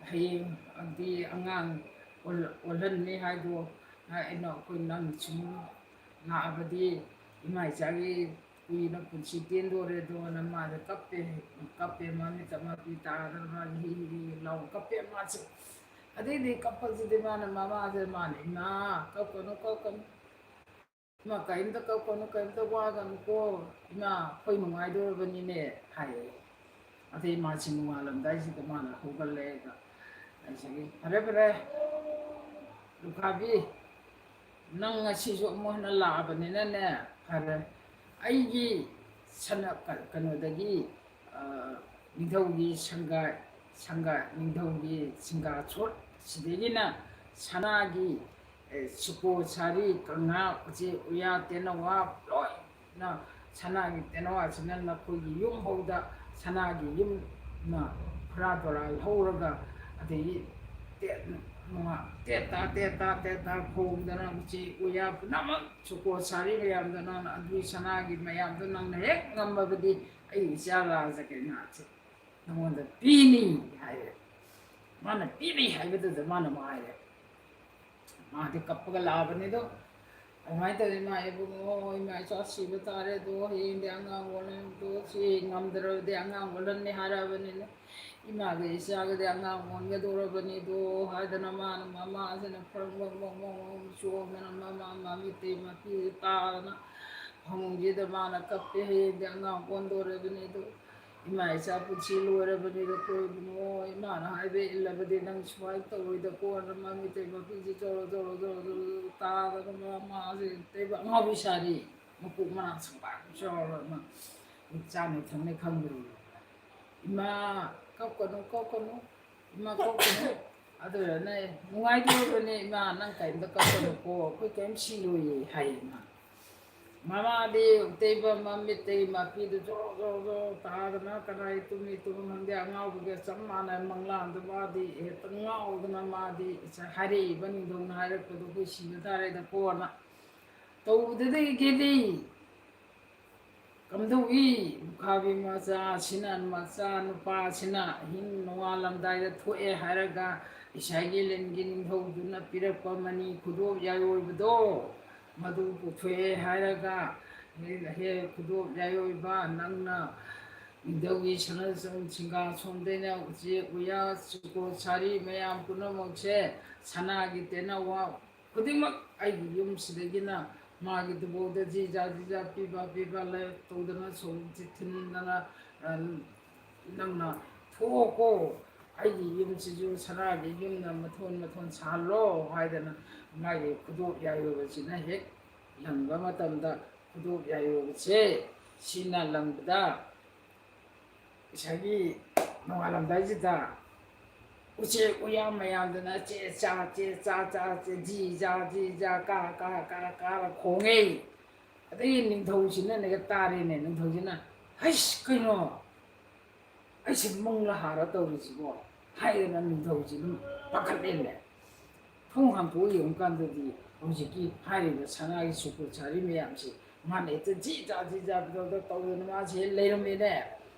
ꯍꯌꯦꯡ ꯑꯗꯤ ꯑꯉꯥꯡ ꯑꯣꯜ-, ꯑꯣꯜꯍꯟꯅꯤ ꯍꯥꯏꯗꯣ, ꯑꯩꯅ ꯑꯩꯈꯣꯏ ꯅꯪ ꯁꯨꯝ ꯂꯥꯛꯑꯕꯗꯤ ꯏꯃꯥ ꯏꯆꯥꯒꯤ ꯀꯨꯏꯅ ꯄꯨꯟꯁꯤ ꯇꯦꯟꯗꯣꯔꯦꯗꯣꯅ" ꯃꯥꯁꯦ ꯀꯞꯄꯦ, ꯀꯞꯄꯦ, ꯃꯃꯤꯠꯇ ꯃꯄꯤ ꯇꯥꯗꯅ ꯃꯥꯁꯦ ꯍꯤ ꯍꯤ ꯍꯤ ꯂꯥꯎ ꯀꯞꯄꯦ ꯃꯥꯁꯦ꯫ ꯑꯗꯩꯗꯤ ꯀꯞꯄꯁꯤꯗꯤ ꯃꯥꯅ ꯃꯃꯥꯁꯦ, ꯃꯥꯅ, "ꯏꯃꯥ, ꯀꯞꯀꯅꯨ, ꯀꯞꯀꯅꯨ꯫ ꯏꯃꯥ, ꯀꯔꯤꯝꯇ ꯀꯞꯀꯅꯨ, ꯀꯔꯤꯝꯇ ꯋꯥꯒꯅꯨꯀꯣ꯫ ꯏꯃꯥ, ꯑꯩꯈꯣꯏ ꯅꯨꯡꯉꯥꯏꯗꯣꯔꯕꯅꯤꯅꯦ", ꯍꯥꯏꯌꯦ꯫ ꯑꯗꯩ ꯃꯥꯁꯤ ꯅꯣꯡꯉꯥꯜꯂꯝꯗꯥꯏꯁꯤꯗ ꯃꯥꯅ ꯍꯧꯒꯠꯂꯛꯑꯒ, ꯉꯁꯥꯏꯒꯤ, "ꯐꯔꯦ, ꯐꯔꯦ, ꯂꯨꯈꯥꯕꯤ, ꯅꯪ ꯉꯁꯤꯁꯨ ꯑꯃꯨꯛ ꯍꯟꯅ ꯂꯥꯛꯑꯕꯅꯤꯅꯅꯦ, ꯐꯔꯦ, ꯑꯩꯒꯤ ꯁꯅ-, ꯀ-, ꯀꯩꯅꯣꯗꯒꯤ, ꯑ, ꯅꯤꯡꯊꯧꯒꯤ ꯁꯪꯒꯥ-, ꯁꯪꯒꯥ-, ꯅꯤꯡꯊꯧꯒꯤ ꯁꯤꯡꯒꯥꯁꯣꯠ, ꯁꯤꯗꯒꯤꯅ ꯁꯅꯥꯒꯤ, ꯑꯦ, ꯁꯨꯀꯣ ꯁꯥꯔꯤ, ꯀꯪꯉꯥ, ꯎꯆꯦꯛ ꯎꯌꯥ, ꯇꯦꯅꯋꯥ, ꯂꯣꯏꯅ ꯁꯅꯥꯒꯤ ꯇꯦꯅꯋꯥꯁꯤꯅ ꯅꯈꯣꯏꯒꯤ ꯌꯨꯝꯐꯥꯎꯗ ꯁꯅꯥꯒꯤ ꯌꯨꯝꯅ ꯐꯨꯔꯥ ꯗꯣꯔꯥ ꯍꯧꯔꯒ, ꯑꯗꯒꯤ ꯇꯦꯠ-, ꯅꯨꯡꯉꯥ-, ꯇꯦꯠꯇꯥ, ꯇꯦꯠꯇꯥ, ꯇꯦꯠꯇꯥ ꯈꯣꯡꯗꯅ ꯎꯆꯦꯛ ꯎꯌꯥ ꯄꯨꯝꯅꯃꯛ ꯁꯨꯀꯣ ꯁꯥꯔꯤ ꯃꯌꯥꯝꯗꯣ ꯅꯪꯅ, ꯑꯗꯨꯒꯤ ꯁꯅꯥꯒꯤ ꯃꯌꯥꯝꯗꯣ ꯅꯪꯅ ꯍꯦꯛ ꯉꯝꯃꯕꯗꯤ ꯑꯩ ꯏꯆꯥ ꯔꯥꯖ ꯀꯩꯅꯥꯁꯦ ꯅꯉꯣꯟꯗ ꯄꯤꯅꯤ" ꯍꯥꯏꯔꯦ꯫ ꯃꯥꯅ ꯄꯤꯅꯤ ꯍꯥꯏꯕꯗꯨꯗ ꯃꯥꯅ ꯑꯃꯨꯛ ꯍꯥꯏꯔꯦ, ꯃꯥꯗꯤ ꯀꯞꯄꯒ ꯂꯥꯛꯑꯕꯅꯤꯗꯣ, ꯑꯗꯨꯃꯥꯏꯅ ꯇꯧꯗꯅ, "ꯏꯃꯥ ꯏꯕꯨꯡꯉꯣ, ꯏꯃꯥ ꯏꯆꯥ ꯁꯤꯕ ꯇꯥꯔꯦ, ꯑꯗꯣ ꯍꯌꯦꯡꯗꯤ ꯑꯉꯥꯡ ꯑꯣꯜꯂꯟꯗꯣ, ꯁꯤ ꯉꯝꯗ꯭ꯔꯕꯗꯤ ꯑꯉꯥꯡ ꯑꯣꯜꯂꯟꯅꯤ ꯍꯥꯏꯔꯛꯑꯕꯅꯤꯅ, ꯏꯃꯥꯒ ꯏꯆꯥꯒꯗꯤ ꯑꯉꯥꯡ ꯑꯣꯟꯒꯗꯧꯔꯕꯅꯤꯗꯣ ꯍꯥꯏꯗꯅ ꯃꯥꯅ ꯃꯃꯥꯁꯤꯅ ꯐ꯭ꯔꯪ ꯐ꯭ꯔꯪ ꯐ꯭ꯔꯪ ꯐ꯭ꯔꯪ ꯐ꯭ꯔꯪ ꯆꯣꯡꯗꯅ ꯃꯃꯥ ꯃꯃꯤꯠꯇꯩ ꯃꯄꯤꯁꯦ ꯇꯥꯗꯅ ꯐꯃꯨꯡꯁꯤꯗ ꯃꯥꯅ ꯀꯞꯄꯦ꯫ ꯍꯌꯦꯡꯗꯤ ꯑꯉꯥꯡ ꯑꯣꯟꯗꯧꯔꯕꯅꯤꯗꯣ, ꯏꯃꯥ ꯏꯆꯥ ꯄꯨꯟꯁꯤ ꯂꯣꯏꯔꯕꯅꯤꯗꯣ ꯀꯣ ꯏꯕꯨꯡꯉꯣ, ꯏꯃꯥꯅ ꯍꯥꯏꯕ ꯏꯜꯂꯕꯗꯤ ꯅꯪ ꯁꯨꯃꯥꯏꯅ ꯇꯧꯔꯣꯏꯗꯀꯣꯅ ꯃꯃꯤꯠꯇꯩ ꯃꯄꯤꯁꯦ ꯖꯣꯔꯣ ꯖꯣꯔꯣ ꯖꯣꯔꯣ ꯖꯣꯔꯣ ꯖꯣꯔꯣ ꯇꯥꯗꯅ ꯃꯃꯥꯁꯦ ꯇꯩꯕ ꯑꯉꯥꯎꯕꯤ ꯁꯥꯔꯤ꯫ ꯃꯀꯣꯛ ꯃꯅꯥ ꯁꯪꯕꯥꯛ ꯆꯥꯎꯔ ꯑꯃ ꯆꯥꯅꯤ ꯊꯛꯅꯤ ꯈꯪꯗ꯭ꯔꯤ꯫ ꯏꯃꯥ ꯀꯞꯀꯅꯨ ꯀꯞꯀꯅꯨ, ꯏꯃꯥ ꯀꯞꯀꯅꯨ꯫ ꯑꯗꯨꯅ ꯅꯨꯡꯉꯥꯏꯗꯣꯔꯕꯅꯦ ꯏꯃꯥ, ꯅꯪ ꯀꯔꯤꯝꯇ ꯀꯞꯀꯅꯨꯀꯣ, ꯑꯩꯈꯣꯏ ꯀꯔꯤꯝ ꯁꯤꯔꯣꯏꯌꯦ ꯍꯥꯏꯌꯦ ꯏꯃꯥ꯫ ꯃꯃꯥꯗꯤ ꯎꯇꯩꯕ ꯃꯃꯤꯠꯇꯩ ꯃꯄꯤꯗꯨ ꯖꯣꯔꯣ ꯖꯣꯔꯣ ꯖꯣꯔꯣ ꯇꯥꯗꯅ ꯀꯗꯥꯏ ꯇꯨꯝꯃꯤ ꯇꯨꯝꯐꯝ ꯈꯪꯗꯦ, ꯑꯉꯥꯎꯕꯒ ꯆꯞ ꯃꯥꯟꯅ ꯃꯪꯂꯥꯟꯗ ꯃꯥꯗꯤ ꯍꯦꯛꯇ ꯉꯥꯎꯗꯅ ꯃꯥꯗꯤ ꯍꯥꯏꯔꯛꯏꯕ ꯅꯤꯡꯊꯧꯅ ꯍꯥꯏꯔꯛꯄꯗꯣ ꯑꯩꯈꯣꯏ ꯁꯤꯕ ꯇꯥꯔꯦꯗꯀꯣꯅ ꯇꯧꯕꯗꯨꯗꯒꯤꯗꯤ ꯀꯝꯗꯧꯏ? ꯂꯨꯈꯥꯕꯤ ꯃꯆꯥꯁꯤꯅ, ꯃꯆꯥ ꯅꯨꯄꯥꯁꯤꯅ ꯑꯍꯤꯡ ꯅꯣꯡꯉꯥꯜꯂꯝꯗꯥꯏꯗ ꯊꯣꯛꯑꯦ ꯍꯥꯏꯔꯒ ꯏꯁꯥꯒꯤ ꯂꯤꯟꯒꯤ ꯅꯤꯡꯊꯧꯗꯨꯅ ꯄꯤꯔꯛꯄ ꯃꯅꯤ ꯈꯨꯗꯣꯞ ꯌꯥꯏꯔꯣꯏꯕꯗꯣ ꯃꯗꯨ ꯄꯨꯊꯣꯛꯑꯦ ꯍꯥꯏꯔꯒ, "ꯍꯦ ꯈꯨꯗꯣꯞ ꯌꯥꯏꯔꯣꯏꯕ, ꯅꯪꯅ ꯅꯤꯡꯊꯧꯒꯤ ꯁꯅꯥ ꯁꯤꯡꯍꯥꯁꯣꯟꯗꯩꯅ ꯎꯆꯦꯛ ꯎꯌꯥ ꯆꯨꯀꯣ ꯁꯥꯔꯤ ꯃꯌꯥꯝ ꯄꯨꯝꯅꯃꯛꯁꯦ ꯁꯅꯥꯒꯤ ꯇꯦꯅꯋꯥ ꯈꯨꯗꯤꯡꯃꯛ ꯑꯩꯒꯤ ꯌꯨꯝꯁꯤꯗꯒꯤꯅ ꯃꯥꯒꯤꯗꯨꯐꯥꯎꯗ ꯖꯤꯖꯥ ꯖꯤꯖꯥ ꯄꯤꯕ ꯄꯤꯕ ꯂꯥꯏꯔꯤꯛ ꯇꯧꯗꯅ ꯁꯣꯔꯣꯛꯁꯤ ꯊꯤꯟꯗꯅ, ꯑ, ꯅꯪꯅ ꯊꯣꯛꯑꯣꯀꯣ, ꯑꯩꯒꯤ ꯌꯨꯝꯁꯤꯁꯨ ꯁꯅꯥꯒꯤ ꯌꯨꯝꯅ ꯃꯊꯣꯟ ꯃꯊꯣꯟ ꯁꯥꯍꯜꯂꯣ" ꯍꯥꯏꯗꯅ ꯃꯥꯒꯤ ꯈꯨꯗꯣꯞ ꯌꯥꯏꯔꯣꯏꯕꯁꯤꯅ ꯍꯦꯛ ꯂꯪꯕ ꯃꯇꯝꯗ ꯈꯨꯗꯣꯞ ꯌꯥꯏꯔꯣꯏꯕꯁꯦ ꯁꯤꯅ ꯂꯪꯕꯗ ꯉꯁꯥꯏꯒꯤ ꯅꯣꯡꯉꯥꯜꯂꯝꯗꯥꯏꯁꯤꯗ ꯎꯆꯦꯛ ꯎꯌꯥ ꯃꯌꯥꯝꯗꯨꯅ ꯆꯦ ꯆꯥ ꯆꯦ ꯆꯥ ꯆꯥ ꯆꯦ ꯖꯤ ꯖꯥ ꯖꯤ ꯖꯥ ꯀꯥ ꯀꯥ ꯀꯥ ꯀꯥꯔ ꯈꯣꯡꯉꯦ꯫ ꯑꯗꯒꯤ ꯅꯤꯡꯊꯧꯁꯤꯅꯅꯦꯒ ꯇꯥꯔꯦꯅꯦ, ꯅꯤꯡꯊꯧꯁꯤꯅ, "ꯍꯩꯁ, ꯀꯩꯅꯣ? ꯑꯩꯁꯦ ꯃꯪꯂ ꯍꯥꯔ ꯇꯧꯔꯤꯁꯤꯕꯣ?" ꯍꯥꯏꯗꯅ ꯅꯤꯡꯊꯧꯁꯤ ꯑꯗꯨꯝ ꯄꯥꯈꯠꯂꯦꯅꯦ꯫ ꯊꯣꯡ ꯍꯥꯡꯇꯣꯛꯑ ꯌꯦꯡꯉꯨꯀꯥꯟꯗꯗꯤ ꯍꯧꯖꯤꯛꯀꯤ ꯍꯥꯏꯔꯤꯕ ꯁꯅꯥꯒꯤ ꯁꯨꯄꯨ ꯁꯥꯔꯤ ꯃꯌꯥꯝꯁꯤ ꯃꯥꯅ ꯍꯦꯛꯇ ꯖꯤ ꯖꯥ ꯖꯤ ꯖꯥ ꯇꯧꯗꯅ ꯃꯥꯁꯦ ꯂꯩꯔꯝꯃꯦꯅꯦ꯫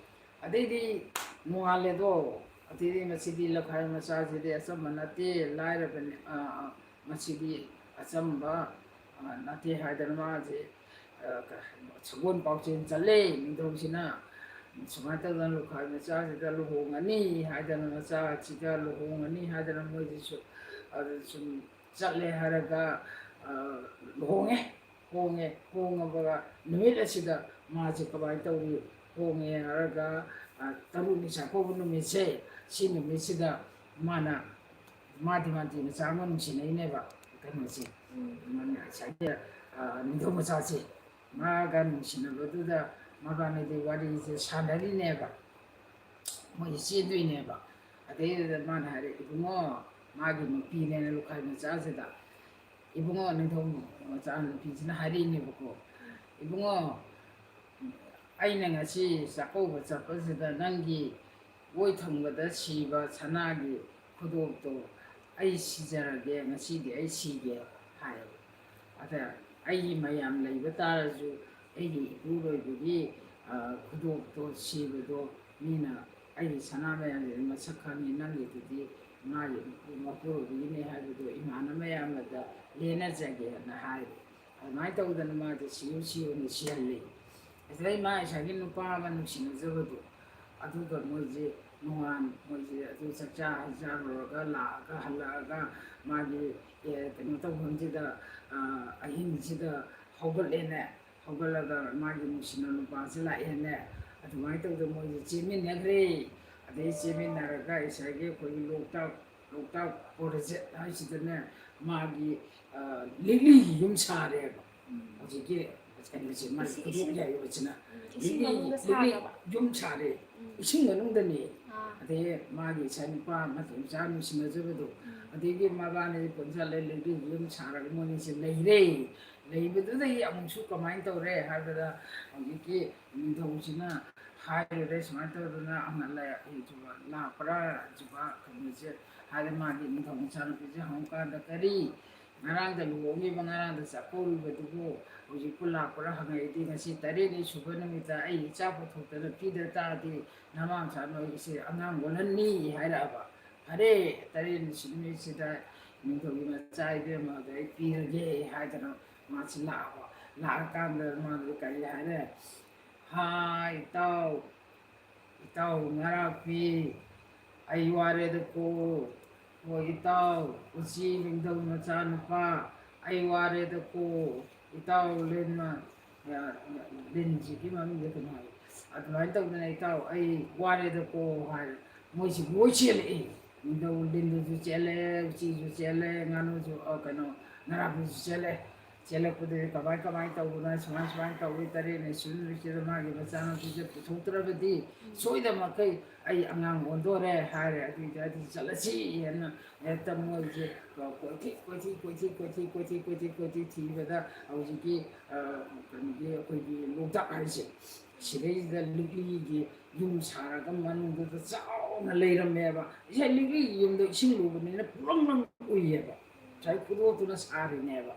ꯑꯗꯩꯗꯤ ꯅꯣꯡꯉꯥꯜꯂꯦꯗꯣ꯫ ꯑꯗꯩꯗꯤ ꯃꯁꯤꯗꯤ ꯂꯈꯥꯏ ꯃꯆꯥꯁꯤꯗꯤ ꯑꯆꯝꯕ ꯅꯠꯇꯦ, ꯂꯥꯏꯔꯕꯅꯤ, ꯑ, ꯑ, ꯃꯁꯤꯗꯤ ꯑꯆꯝꯕ, ꯑ, ꯅꯠꯇꯦ ꯍꯥꯏꯗꯅ ꯃꯥꯁꯦ, ꯑ, ꯀ-, ꯁꯒꯣꯜ ꯄꯥꯎꯆꯦꯟ ꯆꯠꯂꯦ ꯅꯤꯡꯊꯧꯁꯤꯅ꯫ ꯁꯨꯃꯥꯏꯅ ꯇꯧꯗꯅ ꯂꯨꯈꯥꯏ ꯃꯆꯥꯁꯤꯗ ꯂꯨꯍꯣꯡꯉꯅꯤ ꯍꯥꯏꯗꯅ, ꯃꯆꯥꯁꯤꯒ ꯂꯨꯍꯣꯡꯉꯅꯤ ꯍꯥꯏꯗꯅ ꯃꯣꯏꯁꯤꯁꯨ ꯑꯗꯨ ꯁꯨꯝ ꯆꯠꯂꯦ ꯍꯥꯏꯔꯒ, ꯑ, ꯂꯨꯍꯣꯡꯉꯦ꯫ ꯍꯣꯡꯉꯦ꯫ ꯍꯣꯡꯉꯕꯒ ꯅꯨꯃꯤꯠ ꯑꯁꯤꯗ ꯃꯥꯁꯦ ꯀꯃꯥꯏꯅ ꯇꯧꯔꯤ? ꯍꯣꯡꯉꯦ ꯍꯥꯏꯔꯒ, ꯑ, ꯇꯔꯨꯛꯅꯤ ꯆꯥꯛꯀꯧꯕ ꯅꯨꯃꯤꯠꯁꯦ, ꯁꯤ ꯅꯨꯃꯤꯠꯁꯤꯗ ꯃꯥꯅ, ꯃꯥꯗꯤ ꯃꯥꯗꯤ ꯃꯆꯥ ꯑꯃ ꯅꯨꯡꯁꯤꯅꯩꯅꯦꯕ, ꯀꯩꯅꯣꯁꯦ, ꯎꯝ꯫ ꯃꯥꯅ ꯉꯁꯥꯏꯒꯤ, ꯑ, ꯅꯤꯡꯊꯧ ꯃꯆꯥꯁꯦ꯫ ꯃꯥꯒ ꯅꯨꯡꯁꯤꯅꯕꯗꯨꯗ ꯃꯕꯥꯅꯤꯗꯤ ꯋꯥꯔꯤꯁꯦ ꯁꯥꯟꯅꯔꯤꯅꯦꯕ, ꯃꯣꯏꯁꯦ ꯆꯦꯟꯗꯣꯏꯅꯦꯕ꯫ ꯑꯗꯩꯗꯨꯗ ꯃꯥꯅ ꯍꯥꯏꯔꯦ, "ꯏꯕꯨꯡꯉꯣ", ꯃꯥꯒꯤ ꯅꯨꯄꯤꯅꯦꯅ ꯂꯨꯈꯥꯏ ꯃꯆꯥꯁꯤꯗ, "ꯏꯕꯨꯡꯉꯣ, ꯅꯤꯡꯊꯧ ꯃꯆꯥ ꯅꯨꯄꯤꯁꯤꯅ ꯍꯥꯏꯔꯛꯏꯅꯦꯕꯀꯣ, ꯏꯕꯨꯡꯉꯣ, ꯑꯩꯅ ꯉꯁꯤ ꯆꯥꯛꯀꯧꯕ ꯆꯠꯄꯁꯤꯗ ꯅꯪꯒꯤ ꯑꯣꯏ ꯊꯪꯕꯗ ꯁꯤꯕ ꯁꯅꯥꯒꯤ ꯈꯨꯗꯣꯞꯇꯣ ꯑꯩ ꯁꯤꯖꯔꯒꯦ, ꯉꯁꯤꯗꯤ ꯑꯩ ꯁꯤꯒꯦ" ꯍꯥꯏꯌꯦꯕ꯫ ꯑꯗ ꯑꯩꯒꯤ ꯃꯌꯥꯝ ꯂꯩꯕ ꯇꯥꯔꯁꯨ, ꯑꯩꯒꯤ ꯏꯄꯨꯔꯣꯏꯕꯒꯤ, ꯑ, ꯈꯨꯗꯣꯞꯇꯣ ꯁꯤꯕꯗꯣ ꯃꯤꯅ ꯑꯩꯒꯤ ꯁꯅꯥ ꯃꯌꯥꯝꯁꯤꯗꯤ ꯃꯁꯛ ꯈꯪꯉꯤ, ꯅꯪꯒꯤꯗꯨꯗꯤ ꯃꯥꯒꯤ ꯃꯄꯨꯔꯣꯏꯕꯒꯤꯅꯦ ꯍꯥꯏꯕꯗꯣ ꯏꯃꯥꯟꯅꯕ ꯃꯌꯥꯝꯗ ꯂꯦꯟꯅꯖꯒꯦꯅ ꯍꯥꯏꯔꯦ꯫ ꯑꯗꯨꯃꯥꯏꯅ ꯇꯧꯗꯅ ꯃꯥꯗꯤ ꯁꯤꯌꯨ ꯁꯤꯌꯨꯅ ꯁꯤꯍꯜꯂꯤ꯫ ꯑꯗꯨꯗꯩ ꯃꯥ ꯉꯁꯥꯏꯒꯤ ꯅꯨꯄꯥ ꯑꯃ ꯅꯨꯡꯁꯤꯅꯖꯕꯗꯣ, ꯑꯗꯨꯒ ꯃꯣꯏꯁꯦ ꯅꯣꯡꯉꯥꯟ ꯃꯣꯏꯁꯦ ꯑꯗꯨ ꯆꯥꯛꯆꯥ ꯍꯩꯖꯥꯔꯨꯔꯒ ꯂꯥꯛꯑꯒ ꯍꯜꯂꯛꯑꯒ ꯃꯥꯒꯤ, ꯑꯦ, ꯀꯩꯅꯣ ꯇꯧꯐꯝꯁꯤꯗ, ꯑ, ꯑꯍꯤꯡꯁꯤꯗ ꯍꯧꯒꯠꯂꯦꯅꯦ꯫ ꯍꯧꯒꯠꯂꯒ ꯃꯥꯒꯤ ꯅꯨꯡꯁꯤꯅꯕ ꯅꯨꯄꯥꯁꯦ ꯂꯥꯛꯑꯦꯅꯦ꯫ ꯑꯗꯨꯃꯥꯏꯅ ꯇꯧꯗꯅ ꯃꯣꯏꯁꯦ ꯆꯦꯟꯃꯤꯟꯅꯈ꯭ꯔꯦ꯫ ꯑꯗꯩ ꯆꯦꯟꯃꯤꯟꯅꯔꯒ ꯉꯁꯥꯏꯒꯤ ꯑꯩꯈꯣꯏꯒꯤ ꯂꯣꯛꯇꯥꯛ, ꯂꯣꯛꯇꯥꯛ ꯄ꯭ꯔꯣꯖꯦꯛ ꯍꯥꯏꯁꯤꯗꯅꯦ, ꯃꯥꯒꯤ, ꯑ, ꯂꯤꯛꯂꯤꯒꯤ ꯌꯨꯝ ꯁꯥꯔꯦꯕ꯫ ꯎꯝ꯫ ꯍꯧꯖꯤꯛꯀꯤ ꯀꯩꯅꯣꯁꯦ, ꯃꯥꯒꯤ ꯏꯁꯤꯡ, ꯈꯨꯗꯣꯞ ꯏꯁꯤꯡ, ꯌꯥꯏꯕꯁꯤꯅ ꯎꯝ, ꯏꯁꯤꯡ ꯂꯤꯛꯂꯤ, ꯃꯅꯨꯡꯗ ꯂꯤꯛꯂꯤ ꯁꯥꯔꯕ? ꯌꯨꯝ ꯁꯥꯔꯦ꯫ ꯎꯝ꯫ ꯏꯁꯤꯡ ꯃꯅꯨꯡꯗꯅꯤ꯫ ꯑꯥ꯫ ꯑꯗꯩ ꯃꯥꯒꯤ ꯏꯆꯥ ꯅꯨꯄꯥ ꯑꯃꯗꯤ ꯃꯆꯥ ꯅꯨꯡꯁꯤꯅꯖꯕꯗꯣ꯫ ꯎꯝ꯫ ꯑꯗꯒꯤ ꯃꯕꯥꯅꯤ ꯄꯨꯟꯁꯤꯜꯂꯦ, ꯂꯤꯛꯂꯤ ꯌꯨꯝ ꯁꯥꯔꯒ ꯃꯣꯏꯅꯤꯁꯦ ꯂꯩꯔꯦ꯫ ꯂꯩꯕꯗꯨꯗꯒꯤ ꯑꯃꯨꯛꯁꯨ ꯀꯃꯥꯏꯅ ꯇꯧꯔꯦ ꯍꯥꯏꯕꯗ, ꯍꯧꯖꯤꯛꯀꯤ ꯅꯤꯡꯊꯧꯁꯤꯅ ꯍꯥꯏꯔꯨꯔꯦ, "ꯁꯨꯃꯥꯏꯅ ꯇꯧꯗꯅ ꯑꯃ ꯂꯥꯛ-, ꯂꯥꯛꯄ꯭ꯔꯥ ꯍꯧꯖꯤꯛꯐꯥꯎ?" ꯀꯩꯅꯣꯁꯦ ꯍꯥꯏꯔꯦ꯫ ꯃꯥꯒꯤ ꯅꯤꯡꯊꯧ ꯃꯆꯥꯅꯨꯄꯤꯁꯦ ꯍꯪꯉꯀꯥꯟꯗ, "ꯀꯔꯤ? ꯉꯔꯥꯡꯗ ꯂꯨꯍꯣꯡꯉꯤꯕ, ꯉꯔꯥꯡꯗ ꯆꯥꯛꯀꯧꯔꯤꯕꯗꯨꯕꯨ ꯍꯧꯖꯤꯛꯄꯨ ꯂꯥꯛꯄ꯭ꯔꯥ ꯍꯪꯉꯛꯏꯗꯤ, ꯉꯁꯤ ꯇꯔꯦꯠꯅꯤ ꯁꯨꯕ ꯅꯨꯃꯤꯠꯇ ꯑꯩ ꯏꯆꯥ ꯄꯨꯊꯣꯛꯇꯅ ꯄꯤꯗ ꯇꯥꯔꯗꯤ ꯅꯃꯥ ꯃꯆꯥ ꯅꯣꯏꯒꯤꯁꯦ ꯑꯉꯥꯡ ꯑꯣꯜꯍꯟꯅꯤ" ꯍꯥꯏꯔꯛꯑꯕ꯫ "ꯐꯔꯦ, ꯇꯔꯦꯠꯅꯤ ꯁꯨꯕ ꯅꯨꯃꯤꯠꯁꯤꯗ ꯅꯤꯡꯊꯧꯒꯤ ꯃꯆꯥ ꯏꯕꯦꯝꯃꯗ ꯑꯩ ꯄꯤꯔꯒꯦ" ꯍꯥꯏꯗꯅ ꯃꯥꯁꯤ ꯂꯥꯛꯑꯕ꯫ ꯂꯥꯛꯑꯀꯥꯟꯗ ꯃꯥꯗꯤ ꯀꯔꯤ ꯍꯥꯏꯔꯦ? "ꯍꯥ, ꯏꯇꯥꯎ, ꯏꯇꯥꯎ ꯉꯔꯥꯛꯄꯤ, ꯑꯩ ꯋꯥꯔꯦꯗꯀꯣ꯫ ꯍꯣꯏ ꯏꯇꯥꯎ, ꯎꯆꯤ ꯂꯤꯟꯗꯧ ꯃꯆꯥꯅꯨꯄꯥ, ꯑꯩ ꯋꯥꯔꯦꯗꯀꯣ꯫ ꯏꯇꯥꯎ ꯂꯤꯟꯅ, ꯂꯤꯟꯁꯤꯒꯤ ꯃꯃꯤꯡꯁꯦ ꯀꯩꯅꯣ ꯍꯥꯏ꯫ ꯑꯗꯨꯃꯥꯏꯅ ꯇꯧꯗꯅ ꯏꯇꯥꯎ ꯑꯩ ꯋꯥꯔꯦꯗꯀꯣ ꯍꯥꯏꯔꯦ꯫ ꯃꯣꯏꯁꯤ ꯂꯣꯏ ꯆꯦꯜꯂꯛꯑꯦ꯫ ꯂꯤꯟꯗꯧ ꯂꯤꯟꯗꯨꯁꯨ ꯆꯦꯜꯂꯦ, ꯎꯆꯤꯁꯨ ꯆꯦꯜꯂꯦ, ꯉꯥꯅꯨꯁꯨ, ꯑ, ꯀꯩꯅꯣ, ꯉꯔꯥꯛꯄꯤꯁꯨ ꯆꯦꯜꯂꯦ꯫ ꯆꯦꯜꯂꯛꯄꯗꯨꯗꯤ ꯀꯃꯥꯏ ꯀꯃꯥꯏꯅ ꯇꯧꯕꯅꯣ, ꯁꯨꯃꯥꯏ ꯁꯨꯃꯥꯏꯅ ꯇꯧꯏ, ꯇꯔꯦꯠꯅ ꯁꯨꯅꯔꯤꯁꯤꯗ ꯃꯥꯒꯤ ꯃꯆꯥꯅꯨꯄꯤꯁꯦ ꯄꯨꯊꯣꯛꯇ꯭ꯔꯕꯗꯤ ꯁꯣꯏꯗꯅꯃꯛꯀꯤ ꯑꯩ ꯑꯉꯥꯡ ꯑꯣꯟꯗꯣꯔꯦ ꯍꯥꯏꯔꯦ꯫ ꯑꯗꯨꯏꯗꯤ ꯑꯗꯨ ꯆꯠꯂꯁꯤ ꯍꯥꯏꯅ ꯍꯦꯛꯇ ꯃꯣꯏꯁꯦ ꯀꯣꯏꯊꯤ ꯀꯣꯏꯊꯤ ꯀꯣꯏꯊꯤ ꯀꯣꯏꯊꯤ ꯀꯣꯏꯊꯤ ꯀꯣꯏꯊꯤ ꯀꯣꯏꯊꯤ ꯊꯤꯕꯗ ꯍꯧꯖꯤꯛꯀꯤ, ꯑ, ꯀꯩꯅꯣꯒꯤ ꯑꯩꯈꯣꯏꯒꯤ ꯂꯣꯛꯇꯥꯛ ꯍꯥꯏꯁꯦ, ꯁꯤꯗꯩꯁꯤꯗ ꯂꯤꯛꯂꯤꯒꯤ ꯌꯨꯝ ꯁꯥꯔꯒ ꯃꯅꯨꯡꯗꯨꯗ ꯆꯥꯎꯅ ꯂꯩꯔꯝꯃꯦꯕ꯫ ꯉꯁꯥꯏ ꯂꯤꯛꯂꯤꯒꯤ ꯌꯨꯝꯗꯣ ꯏꯁꯤꯡ ꯂꯨꯕꯅꯤꯅ ꯄꯨꯡꯂꯪ ꯂꯪ ꯎꯏꯌꯦꯕ꯫ ꯉꯁꯥꯏ ꯈꯨꯗꯣꯞꯇꯨꯅ ꯁꯥꯔꯤꯅꯦꯕ꯫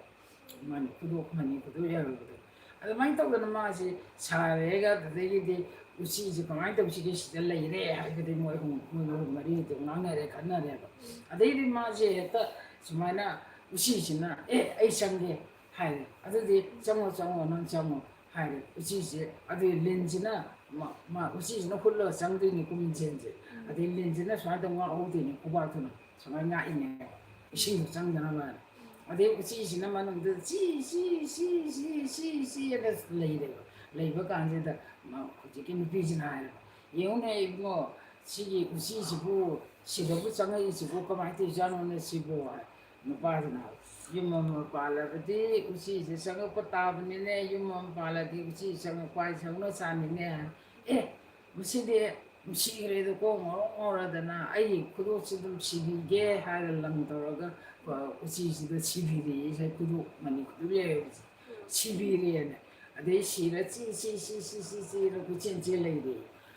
ꯃꯥꯅ ꯈꯨꯗꯣꯞ ꯃꯅꯤ ꯈꯨꯗꯣꯞ ꯌꯥꯔꯨꯕꯗꯣ꯫ ꯑꯗꯨꯃꯥꯏꯅ ꯇꯧꯗꯅ ꯃꯥꯁꯤ ꯁꯥꯔꯦꯒ, ꯑꯗꯨꯗꯒꯤꯗꯤ ꯎꯆꯤꯁꯦ ꯀꯃꯥꯏꯅ ꯇꯧꯁꯤꯒꯦ, ꯁꯤꯗ ꯂꯩꯔꯦ ꯍꯥꯏꯕꯗꯤ ꯃꯣꯏ ꯑꯍꯨꯝ, ꯃꯣꯏ ꯑꯍꯨꯝ ꯃꯔꯤꯗꯣ ꯉꯥꯡꯅꯔꯦ, ꯈꯟꯅꯔꯦꯕ꯫ ꯑꯗꯩꯗꯤ ꯃꯥꯁꯦ ꯍꯦꯛꯇ ꯁꯨꯃꯥꯏꯅ ꯎꯆꯤꯁꯤꯅ, "ꯑꯦ, ꯑꯩ ꯆꯪꯒꯦ" ꯍꯥꯏꯔꯦ꯫ "ꯑꯗꯨꯗꯤ ꯆꯪꯉꯣ, ꯆꯪꯉꯣ, ꯅꯪ ꯆꯪꯉꯣ" ꯍꯥꯏꯔꯦ꯫ ꯎꯆꯤꯁꯦ, ꯑꯗꯨꯗꯤ ꯂꯤꯟꯁꯤꯅ, ꯃꯥ, ꯃꯥ, ꯎꯆꯤꯁꯤꯅ ꯍꯨꯠꯂꯒ ꯆꯪꯗꯣꯏꯅꯤꯀꯣ ꯃꯤꯡꯁꯦꯜꯁꯦ꯫ ꯑꯗꯩ ꯂꯤꯟꯁꯤꯅ ꯁꯨꯃꯥꯏꯅ ꯇꯧ ꯉꯥꯛꯍꯧꯗꯣꯏꯅꯤ, ꯈꯨꯕꯥꯛꯇꯨꯅ ꯁꯨꯃꯥꯏꯅ ꯉꯥꯛꯏꯅꯦꯕ, ꯏꯁꯤꯡꯗꯣ ꯆꯪꯗꯅꯕ ꯍꯥꯏꯅ꯫ ꯑꯗꯩ ꯎꯆꯤꯁꯤꯅ ꯃꯅꯨꯡꯗ ꯆꯤ, ꯆꯤ, ꯆꯤ, ꯆꯤ, ꯆꯤ, ꯆꯤ ꯑꯅ ꯂꯩꯔꯦꯕ꯫ ꯂꯩꯕ ꯀꯥꯟꯁꯤꯗ ꯃꯥ ꯍꯧꯖꯤꯛꯀꯤ ꯅꯨꯄꯤꯁꯤꯅ ꯍꯥꯏꯔꯦꯕ, "ꯌꯦꯡꯉꯨꯅꯦ ꯏꯕꯨꯡꯉꯣ, ꯁꯤꯒꯤ ꯎꯆꯤꯁꯤꯕꯨ ꯁꯤꯗꯕꯨ ꯆꯪꯉꯛꯏꯁꯤꯕꯨ ꯀꯃꯥꯏꯅ ꯇꯧꯔꯤꯖꯥꯠꯅꯣꯅꯦ ꯁꯤꯕꯨ?" ꯍꯥꯏ꯫ ꯅꯨꯄꯥꯁꯤꯅ ꯍꯥꯏ, "ꯌꯨꯝ ꯑꯃ ꯄꯥꯜꯂꯕꯗꯤ ꯎꯆꯤꯁꯦ ꯆꯪꯉꯛꯄ ꯇꯥꯕꯅꯤꯅꯦ, ꯌꯨꯝ ꯑꯃ ꯄꯥꯜꯂꯗꯤ ꯎꯆꯤ ꯆꯪꯉꯛꯄ ꯍꯥꯏꯁꯦ ꯍꯧꯅ ꯁꯥꯅꯤꯅꯦ꯫ ꯑꯦ, ꯃꯁꯤꯗꯤ ꯁꯤꯈ꯭ꯔꯦꯗ, ꯀꯣꯛ ꯉꯥꯎꯔꯣꯛ ꯉꯥꯎꯔꯗꯅ ꯑꯩꯒꯤ ꯈꯨꯗꯣꯞꯁꯤ ꯑꯗꯨꯝ ꯁꯤꯕꯤꯒꯦ" ꯍꯥꯏꯔ ꯂꯪ ꯇꯧꯔꯒ, ꯑ, ꯎꯆꯤꯁꯤꯗ ꯁꯤꯕꯤꯔꯦꯌꯦ, ꯉꯁꯥꯏ ꯈꯨꯗꯣꯞ ꯃꯅꯤ ꯈꯨꯗꯣꯞ ꯌꯥꯏꯕꯁꯦ꯫ ꯁꯤꯕꯤꯔꯦꯅ꯫ ꯑꯗꯩ ꯁꯤꯔ ꯆꯤ, ꯆꯤ, ꯆꯤ, ꯆꯤ, ꯆꯤꯅ ꯀꯣꯏꯆꯦꯟ ꯆꯦꯟ ꯂꯩꯔꯦ꯫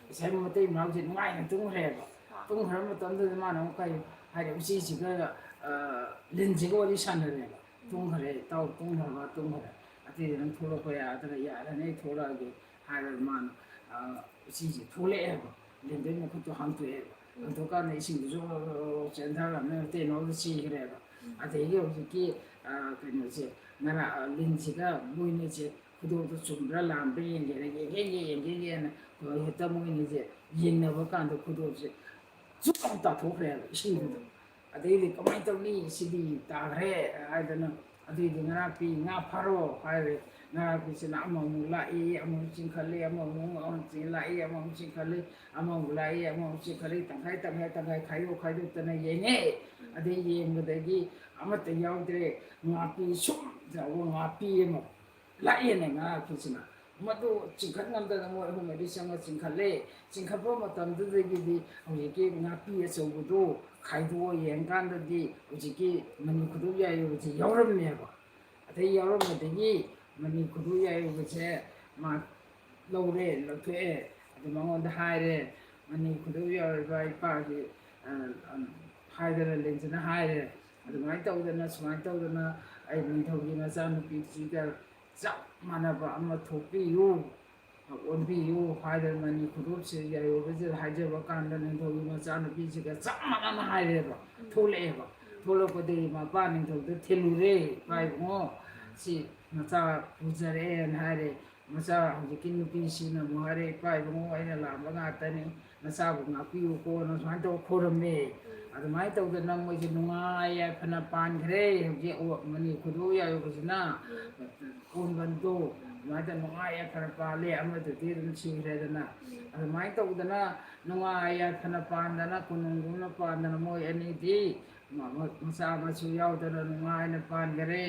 ꯉꯁꯥꯏ ꯃꯇꯩ ꯃꯅꯥꯎꯁꯦ ꯅꯨꯡꯉꯥꯏꯅ ꯇꯨꯝꯈ꯭ꯔꯦꯕ꯫ ꯇꯨꯝꯈ꯭ꯔ ꯃꯇꯝꯗꯨꯗ ꯃꯥꯅ ꯑꯃꯨꯛ ꯀꯔꯤ ꯍꯥꯏꯔꯦ, ꯎꯆꯤꯁꯤꯒ, ꯑ, ꯂꯤꯟꯁꯤꯒ ꯋꯥꯔꯤ ꯁꯥꯟꯅꯔꯦꯕ꯫ "ꯇꯨꯝꯈ꯭ꯔꯦ, ꯏꯇꯥꯎ ꯇꯨꯝꯈ꯭ꯔꯕ?" "ꯇꯨꯝꯈ꯭ꯔꯦ꯫ ꯑꯇꯩꯗꯤ ꯅꯪ ꯊꯣꯛꯂꯛꯄ ꯌꯥꯗ꯭ꯔꯥ?" "ꯌꯥꯔꯅꯤ, ꯑꯩ ꯊꯣꯛꯂꯛꯑꯒꯦ" ꯍꯥꯏꯔꯒ ꯃꯥꯅ, ꯑ, ꯎꯆꯤꯁꯦ ꯊꯣꯛꯂꯛꯑꯦꯕ꯫ ꯂꯤꯟꯗꯨꯒꯤ ꯃꯈꯨꯠꯇꯣ ꯍꯥꯡꯇꯣꯛꯑꯦꯕ꯫ ꯍꯥꯡꯇꯣꯛꯑꯀꯥꯟꯗ ꯏꯁꯤꯡꯗꯨꯁꯨ ꯆꯦꯟꯊꯔꯝꯃꯦ, ꯃꯇꯩ ꯃꯅꯥꯎꯗꯣ ꯁꯤꯈ꯭ꯔꯦꯕ꯫ ꯑꯗꯒꯤ ꯍꯧꯖꯤꯛꯀꯤ, ꯑ, ꯀꯩꯅꯣꯁꯦ, ꯉꯔꯥꯡ, ꯑ, ꯂꯤꯟꯁꯤꯒ ꯃꯣꯏꯅꯤꯁꯦ ꯈꯨꯗꯣꯞꯇꯣ ꯆꯨꯝꯕ꯭ꯔꯥ ꯂꯥꯟꯕ꯭ꯔꯥ ꯌꯦꯡꯒꯦꯅ, ꯌꯦꯡꯒꯦ ꯌꯦꯡꯒꯦ ꯌꯦꯡꯒꯦꯅ ꯍꯦꯛꯇ ꯃꯣꯏꯅꯤꯁꯦ ꯌꯦꯡꯅꯕ ꯀꯥꯟꯗ ꯈꯨꯗꯣꯞꯁꯦ ꯆꯨꯞ ꯂꯥꯎ ꯇꯥꯊꯣꯛꯈ꯭ꯔꯦꯕ ꯏꯁꯤꯡꯗꯨꯗ꯫ ꯑꯗꯩꯗꯤ ꯀꯃꯥꯏꯅ ꯇꯧꯅꯤ, ꯁꯤꯗꯤ ꯇꯥꯈ꯭ꯔꯦ ꯍꯥꯏꯗꯅ, ꯑꯗꯨꯏꯗꯤ ꯉꯥꯔꯥꯛꯄꯤ ꯉꯥ ꯐꯥꯔꯣ ꯍꯥꯏꯔꯦ꯫ ꯉꯥꯔꯥꯛꯄꯤꯁꯤꯅ ꯑꯃꯃꯨꯛ ꯂꯥꯛꯏ, ꯑꯃꯃꯨꯛ ꯆꯤꯡꯈꯠꯂꯤ, ꯑꯃꯃꯨꯛ ꯑꯃꯨꯛ ꯂꯥꯛꯏ, ꯑꯃꯃꯨꯛ ꯆꯤꯡꯈꯠꯂꯤ, ꯑꯃꯃꯨꯛ ꯂꯥꯛꯏ, ꯑꯃꯃꯨꯛ ꯆꯤꯡꯈꯠꯂꯤ, ꯇꯪꯈꯥꯏ ꯇꯪꯈꯥꯏ ꯇꯪꯈꯥꯏ ꯈꯥꯏꯗꯣꯛ ꯈꯥꯏꯗꯣꯛꯇꯅ ꯌꯦꯡꯉꯦ꯫ ꯑꯗꯩ ꯌꯦꯡꯕꯗꯒꯤ ꯑꯃꯠꯇ ꯌꯥꯎꯗ꯭ꯔꯦ꯫ ꯉꯥꯄꯤ ꯁꯨꯝ ꯆꯥꯎꯕ ꯉꯥꯄꯤ ꯑꯃ ꯂꯥꯛꯑꯦꯅꯦ ꯉꯥꯄꯤꯁꯤꯅ꯫ ꯃꯗꯨ ꯆꯤꯡꯈꯠ ꯉꯝꯗꯅ ꯃꯣꯏ ꯑꯍꯨꯝ ꯃꯔꯤ ꯆꯪꯉ ꯆꯤꯡꯈꯠꯂꯦ꯫ ꯆꯤꯡꯈꯠꯄ ꯃꯇꯝꯗꯨꯗꯒꯤꯗꯤ ꯍꯧꯖꯤꯛꯀꯤ ꯉꯥꯄꯤ ꯑꯆꯧꯕꯗꯨ ꯈꯥꯏꯗꯣꯛꯑ ꯌꯦꯡꯀꯥꯟꯗꯗꯤ ꯍꯧꯖꯤꯛꯀꯤ ꯃꯅꯤ ꯈꯨꯗꯣꯞ ꯌꯥꯏꯔꯨꯕꯁꯤ ꯌꯥꯎꯔꯝꯃꯦꯕ꯫ ꯑꯗꯩ ꯌꯥꯎꯔꯝꯕꯗꯒꯤ ꯃꯅꯤ ꯈꯨꯗꯣꯞ ꯌꯥꯏꯔꯨꯕꯁꯦ ꯃꯥ ꯂꯧꯔꯦ, ꯂꯧꯊꯣꯛꯑꯦ꯫ ꯑꯗꯨ ꯃꯉꯣꯟꯗ ꯍꯥꯏꯔꯦ, "ꯃꯅꯤ ꯈꯨꯗꯣꯞ ꯌꯥꯎꯔꯤꯕ ꯏꯄꯥꯒꯤ," ꯑ, ꯑ, ꯍꯥꯏꯗꯅ ꯂꯦꯡꯖꯅ ꯍꯥꯏꯔꯦ꯫ ꯑꯗꯨꯃꯥꯏꯅ ꯇꯧꯗꯅ, ꯁꯨꯃꯥꯏꯅ ꯇꯧꯗꯅ ꯑꯩ ꯅꯤꯡꯊꯧꯒꯤ ꯃꯆꯥꯅꯨꯄꯤꯁꯤꯒ ꯆꯞ ꯃꯥꯟꯅꯕ ꯑꯃ ꯊꯣꯛꯄꯤꯌꯨ, ꯑꯣꯟꯕꯤꯌꯨ ꯍꯥꯏꯗꯅ ꯃꯅꯤ ꯈꯨꯗꯣꯞꯁꯦ ꯌꯥꯏꯔꯨꯕꯁꯤꯗ ꯍꯥꯏꯖꯕ ꯀꯥꯟꯗ ꯅꯤꯡꯊꯧꯒꯤ ꯃꯆꯥꯅꯨꯄꯤꯁꯤꯒ ꯆꯞ ꯃꯥꯟꯅꯅ ꯍꯥꯏꯔꯦꯕ, ꯊꯣꯛꯂꯛꯑꯦꯕ꯫ ꯊꯣꯛꯂꯛꯄꯗꯒꯤ ꯃꯄꯥ ꯅꯤꯡꯊꯧꯗ ꯊꯤꯜꯂꯨꯔꯦ, "ꯏꯄꯥ ꯏꯕꯨꯡꯉꯣ, ꯁꯤ ꯃꯆꯥ ꯄꯨꯖꯔꯛꯑꯦꯅ" ꯍꯥꯏꯔꯦ꯫ ꯃꯆꯥ ꯍꯧꯖꯤꯛꯀꯤ ꯅꯨꯄꯤꯁꯤꯅ ꯑꯃꯨꯛ ꯍꯥꯏꯔꯦ, "ꯏꯄꯥ ꯏꯕꯨꯡꯉꯣ, ꯑꯩꯅ ꯂꯥꯟꯕ ꯉꯥꯛꯇꯅꯤ, ꯅꯆꯥꯕꯨ ꯉꯥꯛꯄꯤꯌꯨꯀꯣꯅ" ꯁꯨꯃꯥꯏꯅ ꯇꯧꯔ ꯈꯣꯏꯔꯝꯃꯦ꯫ ꯑꯗꯨꯃꯥꯏꯅ ꯇꯧꯗꯅ ꯃꯣꯏꯁꯦ ꯅꯨꯡꯉꯥꯏ ꯌꯥꯏꯐꯅ ꯄꯥꯟꯈ꯭ꯔꯦ꯫ ꯍꯧꯖꯤꯛ ꯑꯋ-, ꯃꯅꯤ ꯈꯨꯗꯣꯞ ꯌꯥꯏꯔꯨꯕꯁꯤꯅ ꯀꯣꯟꯕꯟꯗꯣ ꯑꯗꯨꯃꯥꯏꯅ ꯇꯧ ꯅꯨꯡꯉꯥꯏ ꯌꯥꯏꯐꯅ ꯄꯥꯜꯂꯦ꯫ ꯑꯃꯗꯨꯗꯤ ꯑꯗꯨꯝ ꯁꯤꯈ꯭ꯔꯦꯗꯅ꯫ ꯑꯗꯨꯃꯥꯏꯅ ꯇꯧꯗꯅ ꯅꯨꯡꯉꯥꯏ ꯌꯥꯏꯐꯅ ꯄꯥꯟꯗꯅ ꯀꯣꯅꯨꯡꯒꯨꯝꯅ ꯄꯥꯟꯗꯅ ꯃꯣꯏ ꯑꯅꯤꯗꯤ ꯃ-, ꯃ-, ꯃꯆꯥ ꯃꯁꯨ ꯌꯥꯎꯗꯅ ꯅꯨꯡꯉꯥꯏꯅ ꯄꯥꯟꯈꯔꯦ꯫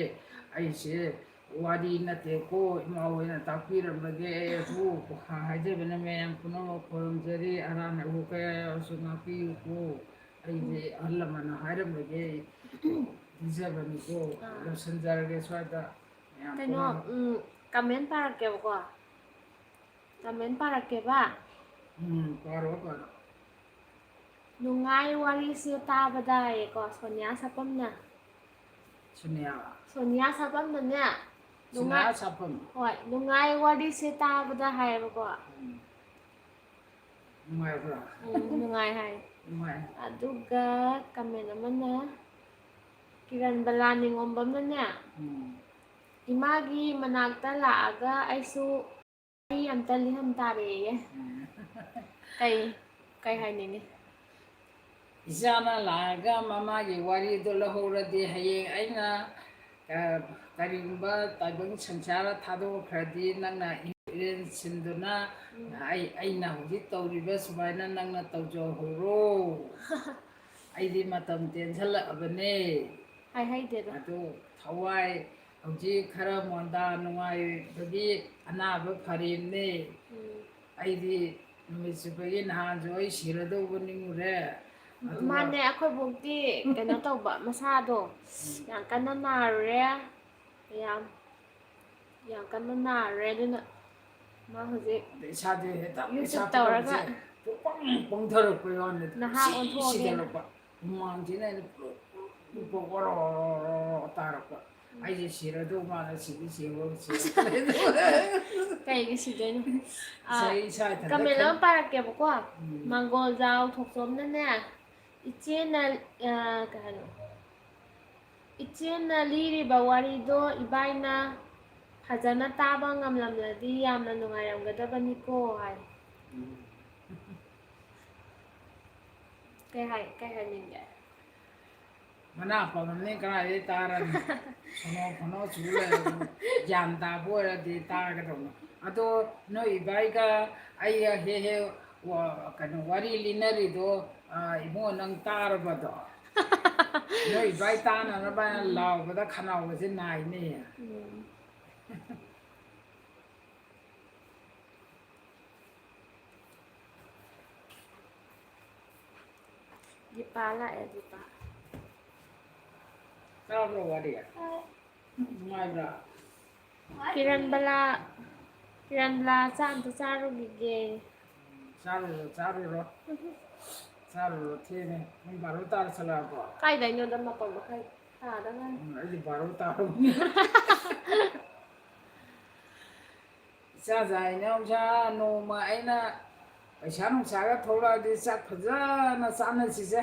ꯑꯩꯁꯦ ꯋꯥꯔꯤ ꯅꯠꯇꯦꯀꯣ, ꯏꯃꯥ ꯍꯣꯏꯅ ꯇꯥꯛꯄꯤꯔꯝꯕꯒꯦ꯫ ꯑꯩ ꯑꯗꯨ ꯍꯥꯏꯖꯕꯅ ꯃꯌꯥꯝ ꯄꯨꯝꯅꯃꯛ ꯈꯨꯔꯨꯝꯖꯔꯤ꯫ ꯑꯔꯥꯟ ꯑꯔꯨ ꯀꯌꯥ ꯌꯥꯎꯔꯁꯨ ꯉꯥꯛꯄꯤꯌꯨꯀꯣ꯫ ꯑꯩꯗꯤ ꯑꯍꯜ ꯂꯃꯟꯅ ꯍꯥꯏꯔꯝꯕꯒꯦ ꯄꯤꯖꯕꯅꯤꯀꯣ꯫ ꯑꯥ꯫ ꯂꯣꯏꯁꯤꯟꯖꯔꯒꯦ ꯁ꯭ꯋꯥꯏꯗ꯫ ꯃꯌꯥꯝ ꯀꯩꯅꯣ, ꯄꯨꯝꯅꯃꯛ꯫ ꯎꯝ, comment ꯄꯥꯔꯛꯀꯦꯕꯀꯣ꯫ Comment ꯄꯥꯔꯛꯀꯦꯕ꯫ ꯎꯝ, ꯄꯥꯔꯣ, ꯄꯥꯔꯣ꯫ ꯅꯨꯡꯉꯥꯏ ꯋꯥꯔꯤꯁꯦ ꯇꯥꯕꯗ ꯍꯥꯏꯌꯦꯀꯣ, ꯁꯣꯅꯤꯌꯥ ꯁꯥꯄꯝꯅ꯫ ꯁꯣꯅꯤꯌꯥ꯫ ꯁꯣꯅꯤꯌꯥ ꯁꯥꯄꯝꯅꯅꯦ꯫ ꯁꯣꯅꯤꯌꯥ ꯅꯨꯡꯉꯥꯏ-, ꯁꯥꯄꯝ꯫ ꯍꯣꯏ, ꯅꯨꯡꯉꯥꯏ ꯋꯥꯔꯤꯁꯦ ꯇꯥꯕꯗ ꯍꯥꯏꯌꯦꯕꯀꯣ꯫ ꯎꯝ꯫ ꯅꯨꯡꯉꯥꯏꯕ꯭ꯔꯥ? ꯎꯝ, ꯅꯨꯡꯉꯥꯏ ꯍꯥꯏ꯫ ꯅꯨꯡꯉꯥꯏ꯫ ꯑꯗꯨꯒ comment ꯑꯃꯅ ꯀꯤꯔꯟꯕꯂꯥ ꯅꯤꯉꯣꯝꯕꯝꯅꯅꯦ꯫ ꯎꯝ꯫ ꯏꯃꯥꯒꯤ ꯃꯅꯥꯛꯇ ꯂꯥꯛꯑꯒ ꯑꯩꯁꯨ ꯋꯥꯔꯤ ꯑꯝꯇ ꯂꯤꯍꯟ ꯇꯥꯔꯦꯌꯦ꯫ ꯎꯝ꯫ ꯀꯩ, ꯀꯩ ꯍꯥꯏꯅꯤꯡꯉꯤ? ꯏꯆꯥꯅ ꯂꯥꯛꯑꯒ ꯃꯃꯥꯒꯤ ꯋꯥꯔꯤꯗꯣ ꯂꯧꯍꯧꯔꯗꯤ ꯍꯌꯦꯡ ꯑꯩꯅ, ꯑ, ꯀꯔꯤꯒꯨꯝꯕ ꯇꯥꯏꯕꯪ ꯁꯪꯁꯥꯔ ꯊꯥꯗꯣꯛꯈ꯭ꯔꯗꯤ ꯅꯪꯅ ꯏꯔꯦꯟ ꯁꯤꯟꯗꯨꯅ ꯎꯝ꯫ ꯑꯩ, ꯑꯩꯅ ꯍꯧꯖꯤꯛ ꯇꯧꯔꯤꯕ ꯁꯨꯃꯥꯏꯅ ꯅꯪꯅ ꯇꯧꯖꯍꯧꯔꯣ꯫ ꯑꯩꯗꯤ ꯃꯇꯝ ꯇꯦꯟꯁꯜꯂꯛꯑꯕꯅꯦ꯫ ꯍꯥꯏꯍꯩꯗꯦꯗ꯫ ꯑꯗꯨ ꯊꯋꯥꯏ ꯍꯧꯖꯤꯛ ꯈꯔ ꯃꯣꯟꯗꯥ ꯅꯨꯡꯉꯥꯏꯕꯒꯤ ꯑꯅꯥꯕ ꯐꯔꯦꯝꯅꯦ꯫ ꯎꯝ꯫ ꯑꯩꯗꯤ ꯅꯨꯃꯤꯠ ꯆꯨꯞꯄꯒꯤ ꯅꯍꯥꯟꯁꯨ ꯑꯩ ꯁꯤꯔꯗꯧꯕ ꯅꯤꯡꯉꯨꯔꯦ꯫ ꯑꯗꯨꯒ ꯃꯥꯅꯦ, ꯑꯩꯈꯣꯏ ꯕꯣꯛꯇꯤ ꯀꯩꯅꯣ ꯇꯧꯕ, ꯃꯁꯥꯗꯣ ꯎꯝ꯫ ꯌꯥꯝ ꯀꯟꯅ ꯅꯥꯔꯨꯔꯦ꯫ ꯌꯥꯝ, ꯌꯥꯝ ꯀꯟꯅ ꯅꯥꯔꯨꯔꯦ, ꯑꯗꯨꯅ ꯃꯥ ꯍꯧꯖꯤꯛ ꯑꯗ ꯏꯁꯥꯁꯦ ꯍꯦꯛꯇ, YouTube ꯏꯁꯥ ꯇꯧꯔꯒ ꯄꯨꯝꯅꯃꯛꯁꯦ ꯄꯨꯡꯄꯪ ꯄꯪꯊꯔꯛꯄꯩ ꯋꯥꯅꯤꯗ꯫ ꯅꯍꯥ ꯁꯤ ꯑꯣꯟꯊꯣꯛꯑꯒꯦꯅ꯫ ꯁꯤꯊꯔꯛꯄ꯫ ꯍꯨꯃꯥꯡꯁꯤꯅ ꯑꯩꯅ ꯄꯨꯂꯞ ꯄꯨꯂꯞ ꯄꯨꯂꯞ ꯑꯣꯔꯣ ꯑꯣꯔꯣ ꯑꯣꯔꯣ ꯑꯣꯔꯣ ꯇꯥꯔꯛꯄ꯫ ꯎꯝ꯫ ꯑꯩꯁꯦ ꯁꯤꯔꯗꯧ ꯃꯥꯜꯂꯦ, ꯁꯤꯗꯤ ꯁꯤꯔꯣꯏ, ꯁꯤꯔꯣꯏ꯫ ꯀꯩꯒꯤ ꯁꯤꯗꯣꯏꯅꯣ? ꯑ, ꯏꯁꯥ, ꯏꯁꯥ ꯏꯊꯟꯇ comment ꯈꯟ-, ꯑꯃ ꯄꯥꯔꯛꯀꯦꯕꯀꯣ꯫ ꯎꯝ꯫ ꯃꯪꯒꯣꯜꯖꯥꯎ ꯊꯣꯛꯆꯣꯝꯅꯅꯦ, "ꯏꯆꯦꯅ", ꯑ, ꯀꯩ ꯍꯥꯏꯅꯣ? "ꯏꯆꯦꯅ ꯂꯤꯔꯤꯕ ꯋꯥꯔꯤꯗꯣ ꯏꯕꯥꯏꯅ ꯐꯖꯅ ꯇꯥꯕ ꯉꯝꯂꯝꯂꯗꯤ ꯌꯥꯝꯅ ꯅꯨꯡꯉꯥꯏꯔꯝꯒꯗꯕꯅꯤꯀꯣ" ꯍꯥꯏ꯫ ꯎꯝ꯫ ꯀꯩ ꯍꯥꯏ-, ꯀꯩ ꯍꯥꯏꯅꯤꯡꯒꯦ? ꯃꯅꯥ ꯄꯪꯉꯝꯅꯤ, ꯀꯗꯥꯏꯗꯩ ꯇꯥꯔꯅꯤ? ꯈꯣꯟꯅꯣ ꯈꯣꯟꯅꯣ ꯆꯨ ꯂꯩꯔꯕꯅꯤ꯫ ꯒ꯭ꯌꯥꯟ ꯇꯥꯕ ꯑꯣꯏꯔꯗꯤ ꯇꯥꯒꯗꯧꯅꯤ꯫ ꯑꯗꯣ ꯅꯣꯏ ꯏꯕꯥꯏꯒ ꯑꯩꯒ ꯍꯦꯛ ꯍꯦꯛ ꯋꯥ-, ꯀꯩꯅꯣ, ꯋꯥꯔꯤ ꯂꯤꯅꯔꯤꯗꯣ, ꯑ, ꯏꯕꯨꯡꯉꯣ, ꯅꯪ ꯇꯥꯔꯕ ꯑꯗꯣ? ꯅꯣꯏ ꯏꯕꯥꯏ ꯇꯥꯅꯅꯕ ꯎꯝ꯫ ꯂꯥꯎꯕꯗ ꯈꯅꯥꯎꯒꯁꯦ ꯅꯥꯏꯅꯦ꯫ ꯎꯝ꯫ ꯗꯤꯄꯥ ꯂꯥꯛꯑꯦ, ꯗꯤꯄꯥ꯫ ꯇꯥꯕ꯭ꯔꯣ ꯋꯥꯔꯤ? ꯇꯥꯏ꯫ ꯅꯨꯡꯉꯥꯏꯕ꯭ꯔꯥ? ꯀꯤꯔꯟꯕꯂꯥ, ꯀꯤꯔꯟꯕꯂꯥ ꯆꯥꯛ ꯑꯝꯇ ꯆꯥꯔꯨꯈꯤꯒꯦ꯫ ꯆꯥꯔꯨꯔꯣ, ꯆꯥꯔꯨꯔꯣ꯫ ꯆꯥꯔꯨꯔꯣ, ꯊꯦꯡꯉꯦ꯫ ꯄꯨꯡ ꯕꯥꯔꯣ ꯇꯥꯁꯜꯂꯛꯑꯕꯣ? ꯀꯥꯏꯗꯩꯅꯣꯗ, ꯃꯥꯄꯜ ꯃꯈꯥꯏ ꯇꯥꯗ ꯉꯥꯏꯔꯤ꯫ ꯎꯝ, ꯑꯩꯗꯤ ꯕꯥꯔꯣ ꯇꯥꯔꯕꯅꯤ꯫ ꯏꯆꯥ ꯖꯥꯏꯅ ꯏꯆꯥ ꯅꯣꯡꯃ ꯑꯩꯅ ꯄꯩꯁꯥ ꯅꯨꯡꯁꯥꯒ ꯊꯣꯛꯂꯛꯑꯗꯤ ꯆꯥꯛ ꯐꯖꯅ ꯆꯥꯅꯁꯤꯁꯦ꯫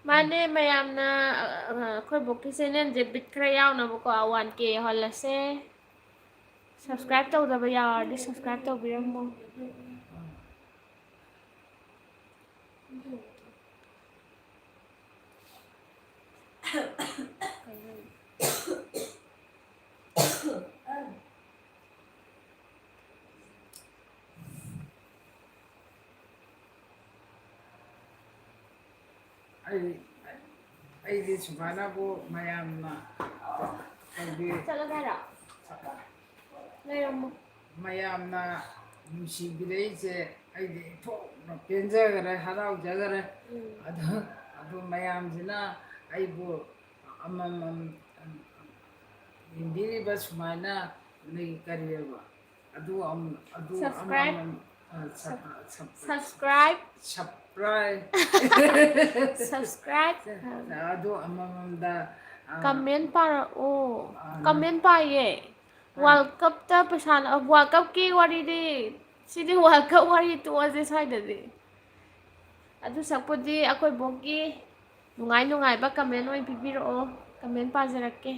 ꯃꯥꯅꯦ, ꯃꯌꯥꯝꯅ, ꯑ, ꯑ, ꯑꯩꯈꯣꯏ ꯕꯣꯛꯀꯤ ꯆꯦꯅꯦꯜꯁꯦ ꯕꯤꯠ ꯈꯔ ꯌꯥꯎꯅꯕꯀꯣ, ꯋꯥꯟ ꯀꯦ ꯌꯧꯍꯜꯂꯁꯦ꯫ ꯁꯕꯁꯀ꯭ꯔꯥꯏꯕ ꯇꯧꯗꯕ ꯌꯥꯎꯔꯗꯤ ꯁꯕꯁꯀ꯭ꯔꯥꯏꯕ ꯇꯧꯕꯤꯔꯝꯃꯣ꯫ ꯑꯩ, ꯑꯩꯗꯤ ꯁꯨꯃꯥꯏꯅꯕꯨ ꯃꯌꯥꯝꯅ ꯇꯧꯕꯤ-, ꯆꯠꯂꯒꯦ ꯍꯥꯏꯔꯣ? ꯂꯩꯔꯝꯃꯣ꯫ ꯃꯌꯥꯝꯅ ꯅꯨꯡꯁꯤꯕꯤꯔꯛꯏꯁꯦ ꯑꯩꯗꯤ ꯏꯊꯣꯛꯅ ꯄꯦꯟꯖꯈꯔꯦ, ꯍꯔꯥꯎꯖꯈꯔꯦ꯫ ꯎꯝ꯫ ꯑꯗꯨ, ꯑꯗꯨ ꯃꯌꯥꯝꯁꯤꯅ ꯑꯩꯕꯨ ꯑꯃꯃꯝ ꯌꯦꯡꯕꯤꯔꯤꯕ ꯁꯨꯃꯥꯏꯅ ꯅꯣꯏꯒꯤ ꯀꯔꯤꯑꯕ? ꯑꯗꯨ ꯑꯃ-, ꯑꯗꯨ subscribe꯫ ꯑꯃꯃꯝ, ꯑ, sub-, sub-, subscribe꯫ Subscribe꯫ Subscribe꯫ ꯑꯗꯨ ꯑꯃꯃꯝꯗ, ꯑ, comment ꯄꯥꯔꯛꯑꯣ꯫ ꯑ, comment ꯄꯥꯏꯌꯦ꯫ ꯑ꯫ World Cupꯇ ꯄꯩꯁꯥ ꯂ-, World Cupꯀꯤ ꯋꯥꯔꯤꯗꯤ, ꯁꯤꯗꯤ World Cup ꯋꯥꯔꯤ ꯇꯣꯛꯑꯁꯦ ꯁ꯭ꯋꯥꯏꯗꯗꯤ꯫ ꯑꯗꯨ ꯁꯛꯄꯨꯗꯤ ꯑꯩꯈꯣꯏ ꯕꯣꯛꯀꯤ ꯅꯨꯡꯉꯥꯏ ꯅꯨꯡꯉꯥꯏꯕ comment ꯑꯣꯏꯅ ꯄꯤꯕꯤꯔꯛꯑꯣ꯫ Comment ꯄꯥꯖꯔꯛꯀꯦ꯫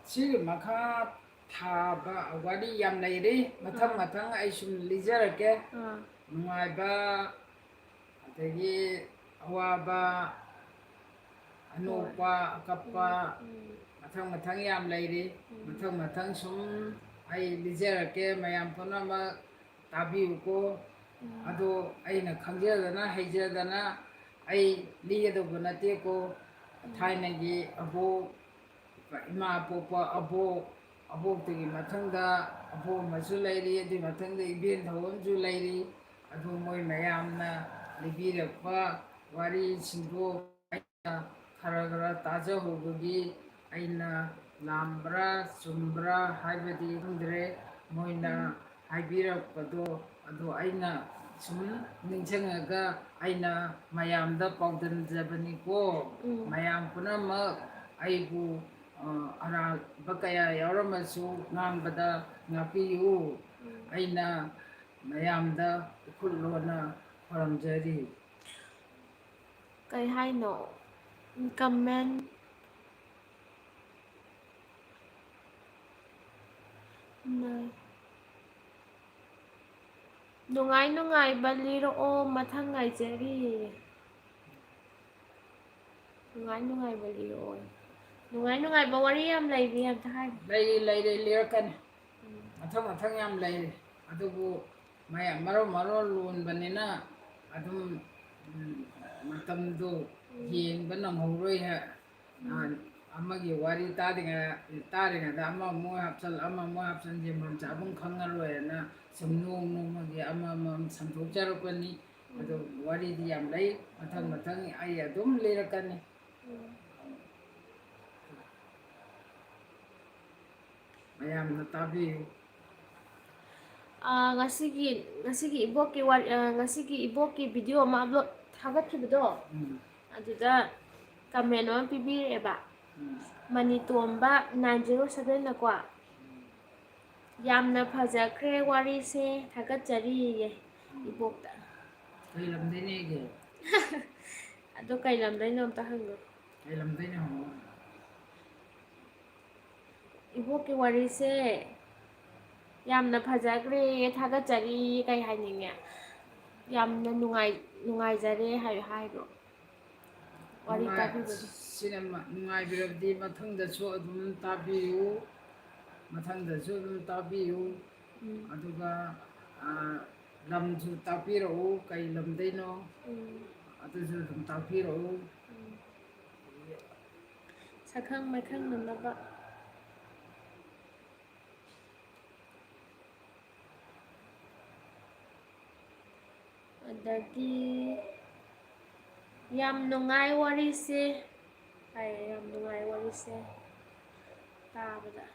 ꯁꯤꯒꯤ ꯃꯈꯥ ꯊꯥꯕ ꯋꯥꯔꯤ ꯌꯥꯝ ꯂꯩꯔꯤ꯫ ꯃꯊꯪ ꯑꯥ꯫ ꯃꯊꯪ ꯑꯩ ꯁꯨꯝ ꯂꯤꯖꯔꯛꯀꯦ꯫ ꯑꯥ꯫ ꯅꯨꯡꯉꯥꯏꯕ, ꯑꯗꯒꯤ ꯑꯋꯥꯕ, ꯑꯅꯣꯛꯄ, ꯍꯣꯏ꯫ ꯑꯀꯞꯄ, ꯎꯝ, ꯎꯝ꯫ ꯃꯊꯪ ꯃꯊꯪ ꯌꯥꯝ ꯂꯩꯔꯤ꯫ ꯎꯝ꯫ ꯃꯊꯪ ꯃꯊꯪ ꯁꯨꯝ ꯑꯩ ꯂꯤꯖꯔꯛꯀꯦ, ꯃꯌꯥꯝ ꯄꯨꯝꯅꯃꯛ ꯇꯥꯕꯤꯌꯨꯀꯣ꯫ ꯎꯝ꯫ ꯑꯗꯣ ꯑꯩꯅ ꯈꯪꯖꯗꯅ ꯍꯩꯖꯗꯅ ꯑꯩ ꯂꯤꯒꯗꯧꯕ ꯅꯠꯇꯦꯀꯣ꯫ ꯎꯝ꯫ ꯊꯥꯏꯅꯒꯤ ꯑꯕꯣꯛ, ꯏꯃꯥ ꯄꯣꯛꯄ ꯑꯕꯣꯛ, ꯑꯕꯣꯛꯇꯨꯒꯤ ꯃꯊꯪꯗ ꯑꯕꯣꯛ ꯑꯃꯁꯨ ꯂꯩꯔꯤ, ꯑꯗꯨꯒꯤ ꯃꯊꯪꯗ ꯏꯕꯦꯟꯊꯧ ꯑꯃꯁꯨ ꯂꯩꯔꯤ꯫ ꯑꯗꯨ ꯃꯣꯏ ꯃꯌꯥꯝꯅ ꯂꯤꯕꯤꯔꯛꯄ ꯋꯥꯔꯤꯁꯤꯡꯗꯣ ꯈꯔ ꯈꯔ ꯇꯥꯖꯍꯧꯕꯒꯤ ꯑꯩꯅ ꯂꯥꯟꯕ꯭ꯔꯥ ꯆꯨꯝꯕ꯭ꯔꯥ ꯍꯥꯏꯕꯗꯤ ꯈꯪꯗ꯭ꯔꯦ꯫ ꯃꯣꯏꯅ ꯎꯝ꯫ ꯍꯥꯏꯕꯤꯔꯛꯄꯗꯣ ꯑꯗꯨ ꯑꯩꯅ ꯁꯨꯝ ꯅꯤꯡꯁꯤꯡꯉꯒ ꯑꯩꯅ ꯃꯌꯥꯝꯗ ꯄꯥꯎꯗꯝꯖꯕꯅꯤꯀꯣ꯫ ꯎꯝ꯫ ꯃꯌꯥꯝ ꯄꯨꯝꯅꯃꯛ ꯑꯩꯕꯨ ꯑ, ꯑꯔꯥꯟꯕ ꯀꯌꯥ ꯌꯥꯎꯔꯝꯃꯁꯨ ꯉꯥꯡꯕꯗ ꯉꯥꯛꯄꯤꯌꯨ꯫ ꯎꯝ꯫ ꯑꯩꯅ ꯃꯌꯥꯝꯗ ꯏꯈꯨꯠ ꯂꯣꯟꯅ ꯈꯣꯏꯔꯝꯖꯔꯤ꯫ ꯀꯩ ꯍꯥꯏꯅꯣ? ꯀꯃꯦꯟ꯫ ꯅ-, ꯅꯨꯡꯉꯥꯏ ꯅꯨꯡꯉꯥꯏꯕ ꯂꯤꯔꯛꯑꯣ, ꯃꯊꯪ ꯉꯥꯏꯖꯔꯤ꯫ ꯅꯨꯡꯉꯥꯏ ꯅꯨꯡꯉꯥꯏꯕ ꯂꯤꯔꯛꯑꯣ꯫ ꯅꯨꯡꯉꯥꯏ ꯅꯨꯡꯉꯥꯏꯕ ꯋꯥꯔꯤ ꯌꯥꯝ ꯂꯩꯔꯤ, ꯑꯝꯇ ꯍꯥꯏꯌꯨ꯫ ꯂꯩꯔꯤ, ꯂꯩꯔꯤ, ꯂꯤꯔꯛꯀꯅꯤ꯫ ꯎꯝ꯫ ꯃꯊꯪ ꯃꯊꯪ ꯌꯥꯝ ꯂꯩꯔꯤ꯫ ꯑꯗꯨꯕꯨ ꯃꯌꯥꯝ ꯃꯔꯣꯜ ꯃꯔꯣꯜ ꯂꯣꯟꯕꯅꯤꯅ ꯑꯗꯨꯝ, ꯎꯝ, ꯃꯇꯝꯗꯣ ꯎꯝ꯫ ꯌꯦꯡꯕ ꯅꯪꯍꯧꯔꯣꯏ ꯍꯥꯏ꯫ ꯎꯝ꯫ ꯑ, ꯑꯃꯒꯤ ꯋꯥꯔꯤ ꯇꯥꯔꯤꯉꯩ-, ꯇꯥꯔꯤꯉꯩꯗ ꯑꯃꯃꯨꯛ ꯍꯥꯞꯆꯜ, ꯑꯃꯃꯨꯛ ꯍꯥꯞꯆꯜ, ꯌꯦꯡꯐꯝ ꯆꯥꯐꯝ ꯈꯪꯉꯔꯣꯏꯅ ꯁꯨꯝ ꯅꯣꯡ ꯅꯣꯡꯃꯒꯤ ꯑꯃꯃꯝ ꯁꯟꯗꯣꯛꯆꯔꯛꯄꯅꯤ꯫ ꯑꯗꯣ ꯎꯝ꯫ ꯋꯥꯔꯤꯗꯤ ꯌꯥꯝ ꯂꯩ, ꯃꯊꯪ ꯎꯝ꯫ ꯃꯊꯪ ꯑꯩ ꯑꯗꯨꯝ ꯂꯤꯔꯛꯀꯅꯤ꯫ ꯎꯝ꯫ ꯃꯌꯥꯝꯅ ꯇꯥꯕꯤꯌꯨ꯫ ꯑꯥ, ꯉꯁꯤꯒꯤ, ꯉꯁꯤꯒꯤ ꯏꯕꯣꯛꯀꯤ ꯋꯥꯔꯤ-, ꯑꯥ, ꯉꯁꯤꯒꯤ ꯏꯕꯣꯛꯀꯤ video ꯑꯃ upload ꯊꯥꯒꯠꯈꯤꯕꯗꯣ, ꯎꯝ꯫ ꯑꯗꯨꯗ comment ꯑꯃ ꯄꯤꯕꯤꯔꯛꯑꯦꯕ꯫ ꯎꯝ꯫ ꯃꯅꯤꯇꯣꯝꯕ nine zero seven ꯅꯀꯣ, ꯎꯝ꯫ "ꯌꯥꯝꯅ ꯐꯖꯈ꯭ꯔꯦ ꯋꯥꯔꯤꯁꯦ, ꯊꯥꯒꯠꯆꯔꯤꯌꯦ ꯏꯕꯣꯛꯇ꯫" ꯀꯩ ꯂꯝꯗꯩꯅꯦꯒꯦ? ꯑꯗꯣ ꯀꯩ ꯂꯝꯗꯩꯅꯣ ꯑꯝꯇ ꯍꯪꯉꯣ꯫ ꯀꯩ ꯂꯝꯗꯩꯅꯣ ꯍꯪꯉꯣ꯫ ꯏꯕꯣꯛꯀꯤ ꯋꯥꯔꯤꯁꯦ ꯌꯥꯝꯅ ꯐꯖꯈ꯭ꯔꯦ, ꯊꯥꯒꯠꯆꯔꯤ, ꯀꯩ ꯍꯥꯏꯅꯤꯡꯉꯦ? ꯌꯥꯝꯅ ꯅꯨꯡꯉꯥꯏ-, ꯅꯨꯡꯉꯥꯏꯖꯔꯦ ꯍꯥꯏ-, ꯍꯥꯏꯔꯣ꯫ ꯋꯥꯔꯤ ꯅꯨꯡꯉꯥꯏ-, ꯇꯥꯕꯤꯕꯒꯤ꯫ ꯁꯤꯅ ꯃ-, ꯅꯨꯡꯉꯥꯏꯕꯤꯔꯕꯗꯤ ꯃꯊꯪꯗꯁꯨ ꯑꯗꯨꯝ ꯇꯥꯕꯤꯌꯨ, ꯃꯊꯪꯗꯁꯨ ꯑꯗꯨꯝ ꯇꯥꯕꯤꯌꯨ꯫ ꯎꯝ꯫ ꯑꯗꯨꯒ, ꯑ, ꯂꯝꯁꯨ ꯇꯥꯛꯄꯤꯔꯛꯎ, ꯀꯩ ꯂꯝꯗꯩꯅꯣ? ꯎꯝ꯫ ꯑꯗꯨꯁꯨ ꯑꯗꯨꯝ ꯇꯥꯛꯄꯤꯔꯛꯎ꯫ ꯎꯝ꯫ ꯁꯛꯈꯪ ꯃꯥꯏꯈꯪꯅꯅꯕ꯫ ꯑꯗꯒꯤ ꯌꯥꯝ ꯅꯨꯡꯉꯥꯏ ꯋꯥꯔꯤꯁꯦ ꯍꯥꯏꯌꯦ, ꯌꯥꯝ ꯅꯨꯡꯉꯥꯏ ꯋꯥꯔꯤꯁꯦ ꯇꯥꯕꯗ꯫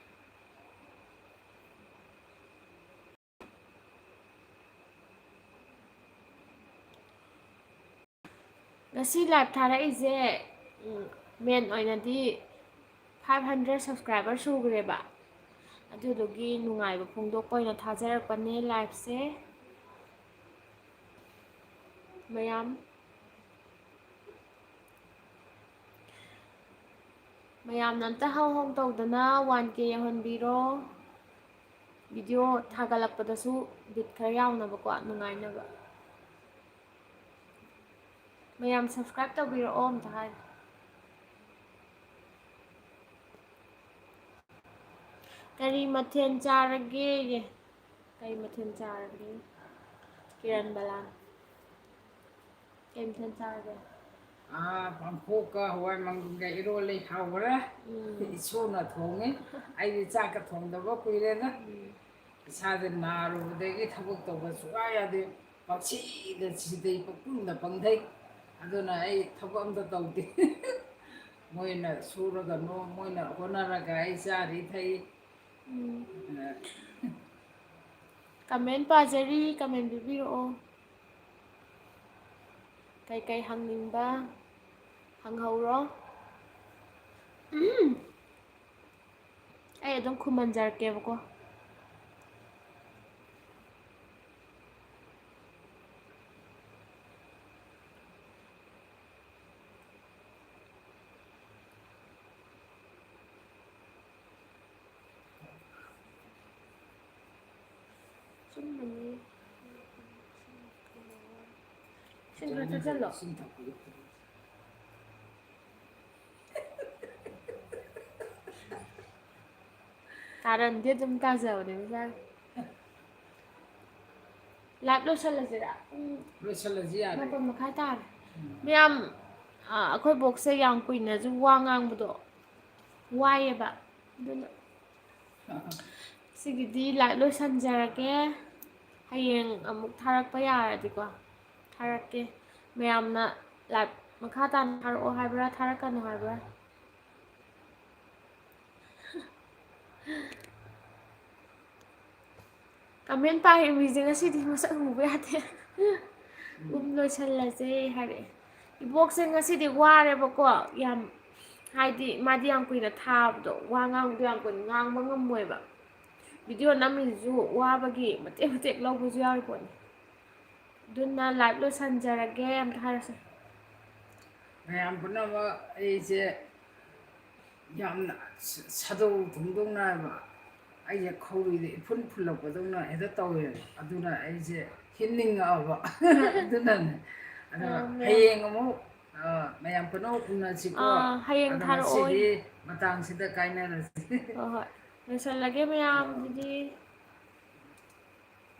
ꯉꯁꯤ live ꯊꯥꯔꯛꯏꯁꯦ, ꯎꯝ, main ꯑꯣꯏꯅꯗꯤ five hundred subscriber ꯁꯨꯈ꯭ꯔꯦꯕ꯫ ꯑꯗꯨꯗꯨꯒꯤ ꯅꯨꯡꯉꯥꯏꯕ ꯐꯣꯡꯗꯣꯛꯄ ꯑꯣꯏꯅ ꯊꯥꯖꯔꯛꯄꯅꯦ liveꯁꯦ꯫ ꯃꯌꯥꯝ, ꯃꯌꯥꯝꯅ ꯑꯝꯇ ꯍꯧ ꯍꯧ ꯇꯧꯗꯅ one K ꯌꯧꯍꯟꯕꯤꯔꯣ꯫ Video ꯊꯥꯒꯠꯂꯛꯄꯗꯁꯨ ꯕꯤꯠ ꯈꯔ ꯌꯥꯎꯅꯕꯀꯣ, ꯅꯨꯡꯉꯥꯏꯅꯕ꯫ ꯃꯌꯥꯝ subscribe ꯇꯧꯕꯤꯔꯛꯑꯣ ꯑꯝꯇ ꯍꯥꯏ꯫ ꯀꯔꯤ ꯃꯊꯦꯜ ꯆꯥꯔꯒꯦ? ꯀꯔꯤ ꯃꯊꯦꯜ ꯆꯥꯔꯒꯦ? ꯀꯤꯔꯟ ꯕꯂꯥꯟ꯫ ꯀꯩ ꯃꯊꯦꯜ ꯆꯥꯔꯒꯦ? ꯑꯥ, ꯄꯥꯡꯈꯣꯛꯀ ꯍꯋꯥꯏ ꯃꯪꯒꯟꯒ ꯏꯔꯣꯜꯂꯤ, ꯍꯥꯎꯈ꯭ꯔꯦ꯫ ꯎꯝ꯫ ꯏꯁꯣꯔꯅ ꯊꯣꯡꯉꯤ꯫ ꯑꯩꯗꯤ ꯆꯥꯛꯀ ꯊꯣꯡꯗꯕ ꯀꯨꯏꯔꯦꯗ꯫ ꯎꯝ꯫ ꯏꯁꯥꯁꯦ ꯅꯥꯔꯨꯕꯗꯒꯤ ꯊꯕꯛ ꯇꯧꯕ ꯁꯨꯡꯌꯥ ꯌꯥꯗꯦ꯫ ꯄꯪꯁꯤꯗ ꯁꯤꯗꯩ, ꯄꯪꯇꯨꯝꯗ ꯄꯪꯊꯩ꯫ ꯑꯗꯨꯅ ꯑꯩ ꯊꯕꯛ ꯑꯝꯇ ꯇꯧꯗꯦ꯫ ꯃꯣꯏꯅ ꯁꯨꯔꯒ ꯅꯣ-, ꯃꯣꯏꯅ ꯍꯣꯠꯅꯔꯒ ꯑꯩ ꯆꯥꯔꯤ ꯊꯛꯏ꯫ ꯎꯝ꯫ Comment ꯄꯥꯖꯔꯤ, comment ꯄꯤꯕꯤꯔꯛꯑꯣ꯫ ꯀꯩꯀꯩ ꯍꯪꯅꯤꯡꯕ ꯍꯪꯍꯧꯔꯣ꯫ ꯑꯩ ꯑꯗꯨꯝ ꯈꯨꯝꯍꯟꯖꯔꯛꯀꯦꯕꯀꯣ꯫ ꯑꯆꯨꯝꯕꯅꯤ꯫ ꯏꯁꯤꯡ ꯈꯔ ꯊꯛꯆꯜꯂꯣ꯫ ꯏꯁꯤꯡ ꯊꯛꯄꯤꯌꯨ꯫ ꯀꯥꯔꯟꯗꯤ ꯑꯗꯨꯝ ꯇꯥꯖꯕꯅꯦ ꯃꯁꯥꯒꯤ꯫ Live ꯂꯣꯏꯁꯜꯂꯁꯤꯔꯥ? ꯄꯨꯡ ꯂꯣꯏꯁꯜꯂꯁꯤ ꯌꯥꯔꯦ꯫ ꯃꯥꯄꯟ ꯃꯈꯥꯏ ꯇꯥꯔꯦ꯫ ꯃꯌꯥꯝ, ꯑ, ꯑꯩꯈꯣꯏ ꯕꯣꯛꯁꯦ ꯌꯥꯝ ꯀꯨꯏꯅꯁꯨ ꯋꯥ ꯉꯥꯡꯕꯗꯣ ꯋꯥꯏꯌꯦꯕ꯫ ꯑꯗꯨꯅ ꯁꯤꯒꯤꯗꯤ live ꯂꯣꯏꯁꯟꯖꯔꯒꯦ꯫ ꯍꯌꯦꯡ ꯑꯃꯨꯛ ꯊꯥꯔꯛꯄ ꯌꯥꯔꯗꯤꯀꯣ ꯊꯥꯔꯛꯀꯦ꯫ ꯃꯌꯥꯝꯅ live ꯃꯈꯥ ꯇꯥꯅ ꯊꯥꯔꯛꯑꯣ ꯍꯥꯏꯕ꯭ꯔꯥ, ꯊꯥꯔꯛꯀꯅꯨ ꯍꯥꯏꯕ꯭ꯔꯥ? Comment ꯄꯥꯏꯔꯤ ꯃꯤꯁꯦ ꯉꯁꯤꯗꯤ ꯃꯁꯛ ꯎꯕ ꯌꯥꯗꯦ꯫ ꯎꯝ, ꯂꯣꯏꯁꯜꯂꯁꯦ ꯍꯥꯏꯔꯛꯑꯦ꯫ ꯏꯕꯣꯛꯁꯦ ꯉꯁꯤꯗꯤ ꯋꯥꯔꯦꯕꯀꯣ, ꯌꯥꯝ ꯍꯥꯏꯗꯤ ꯃꯥꯗꯤ ꯌꯥꯝ ꯀꯨꯏꯅ ꯊꯥꯕꯗꯣ, ꯋꯥ ꯉꯥꯡꯕꯗꯣ ꯌꯥꯝ ꯀꯨꯏꯅ ꯉꯥꯡꯕ ꯉꯝꯃꯣꯏꯕ꯫ ꯚꯤꯗꯤꯑꯣ ꯅꯝꯃꯤꯁꯤꯁꯨ ꯋꯥꯕꯒꯤ ꯃꯇꯦꯛ ꯃꯇꯦꯛ ꯂꯧꯕꯁꯨ ꯌꯥꯎꯔꯤ ꯄꯣꯠꯅꯤ꯫ ꯑꯗꯨꯅ ꯂꯥꯏꯚ ꯂꯣꯏꯁꯤꯟꯖꯔꯒꯦ ꯑꯝꯇ ꯍꯥꯏꯔꯁꯦ꯫ ꯃꯌꯥꯝ ꯄꯨꯝꯅꯃꯛ ꯑꯩꯁꯦ ꯌꯥꯝꯅ ꯁ- ꯁꯥꯗꯧ ꯊꯨꯡꯗꯧꯅ ꯍꯥꯏꯕ, ꯑꯩꯁꯦ ꯈꯧꯔꯤꯗ ꯏꯐꯨꯟ ꯐꯨꯜꯂꯛꯄꯗꯧꯅ ꯍꯦꯛꯇ ꯇꯧꯋꯦꯕ꯫ ꯑꯗꯨꯅ ꯑꯩꯁꯦ ꯍꯤꯞꯅꯤꯡꯉꯛꯑꯕ꯫ ꯑꯗꯨꯅꯅꯦ꯫ ꯑꯗꯣ ꯑꯥ, ꯃꯌꯥꯝ- ꯍꯌꯦꯡ ꯑꯃꯨꯛ ꯑꯥ, ꯃꯌꯥꯝ ꯄꯨꯝꯅꯃꯛ ꯎꯅꯁꯤꯀꯣ꯫ ꯑꯥ, ꯍꯌꯦꯡ ꯑꯗꯣ ꯊꯥꯔꯛꯑꯣ꯫ ꯉꯁꯤꯗꯤ ꯃꯇꯥꯡꯁꯤꯗ ꯀꯥꯏꯅꯔꯁꯤ꯫ ꯍꯣꯏ ꯍꯣꯏ, ꯂꯣꯏꯁꯤꯜꯂꯒꯦ ꯃꯌꯥꯝ ꯑꯗꯨꯗꯤ꯫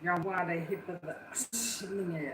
ꯌꯥꯝ ꯋꯥꯔꯦ ꯍꯤꯞꯄꯗ, ꯑꯁ ꯍꯤꯞꯅꯤꯡꯉꯦ꯫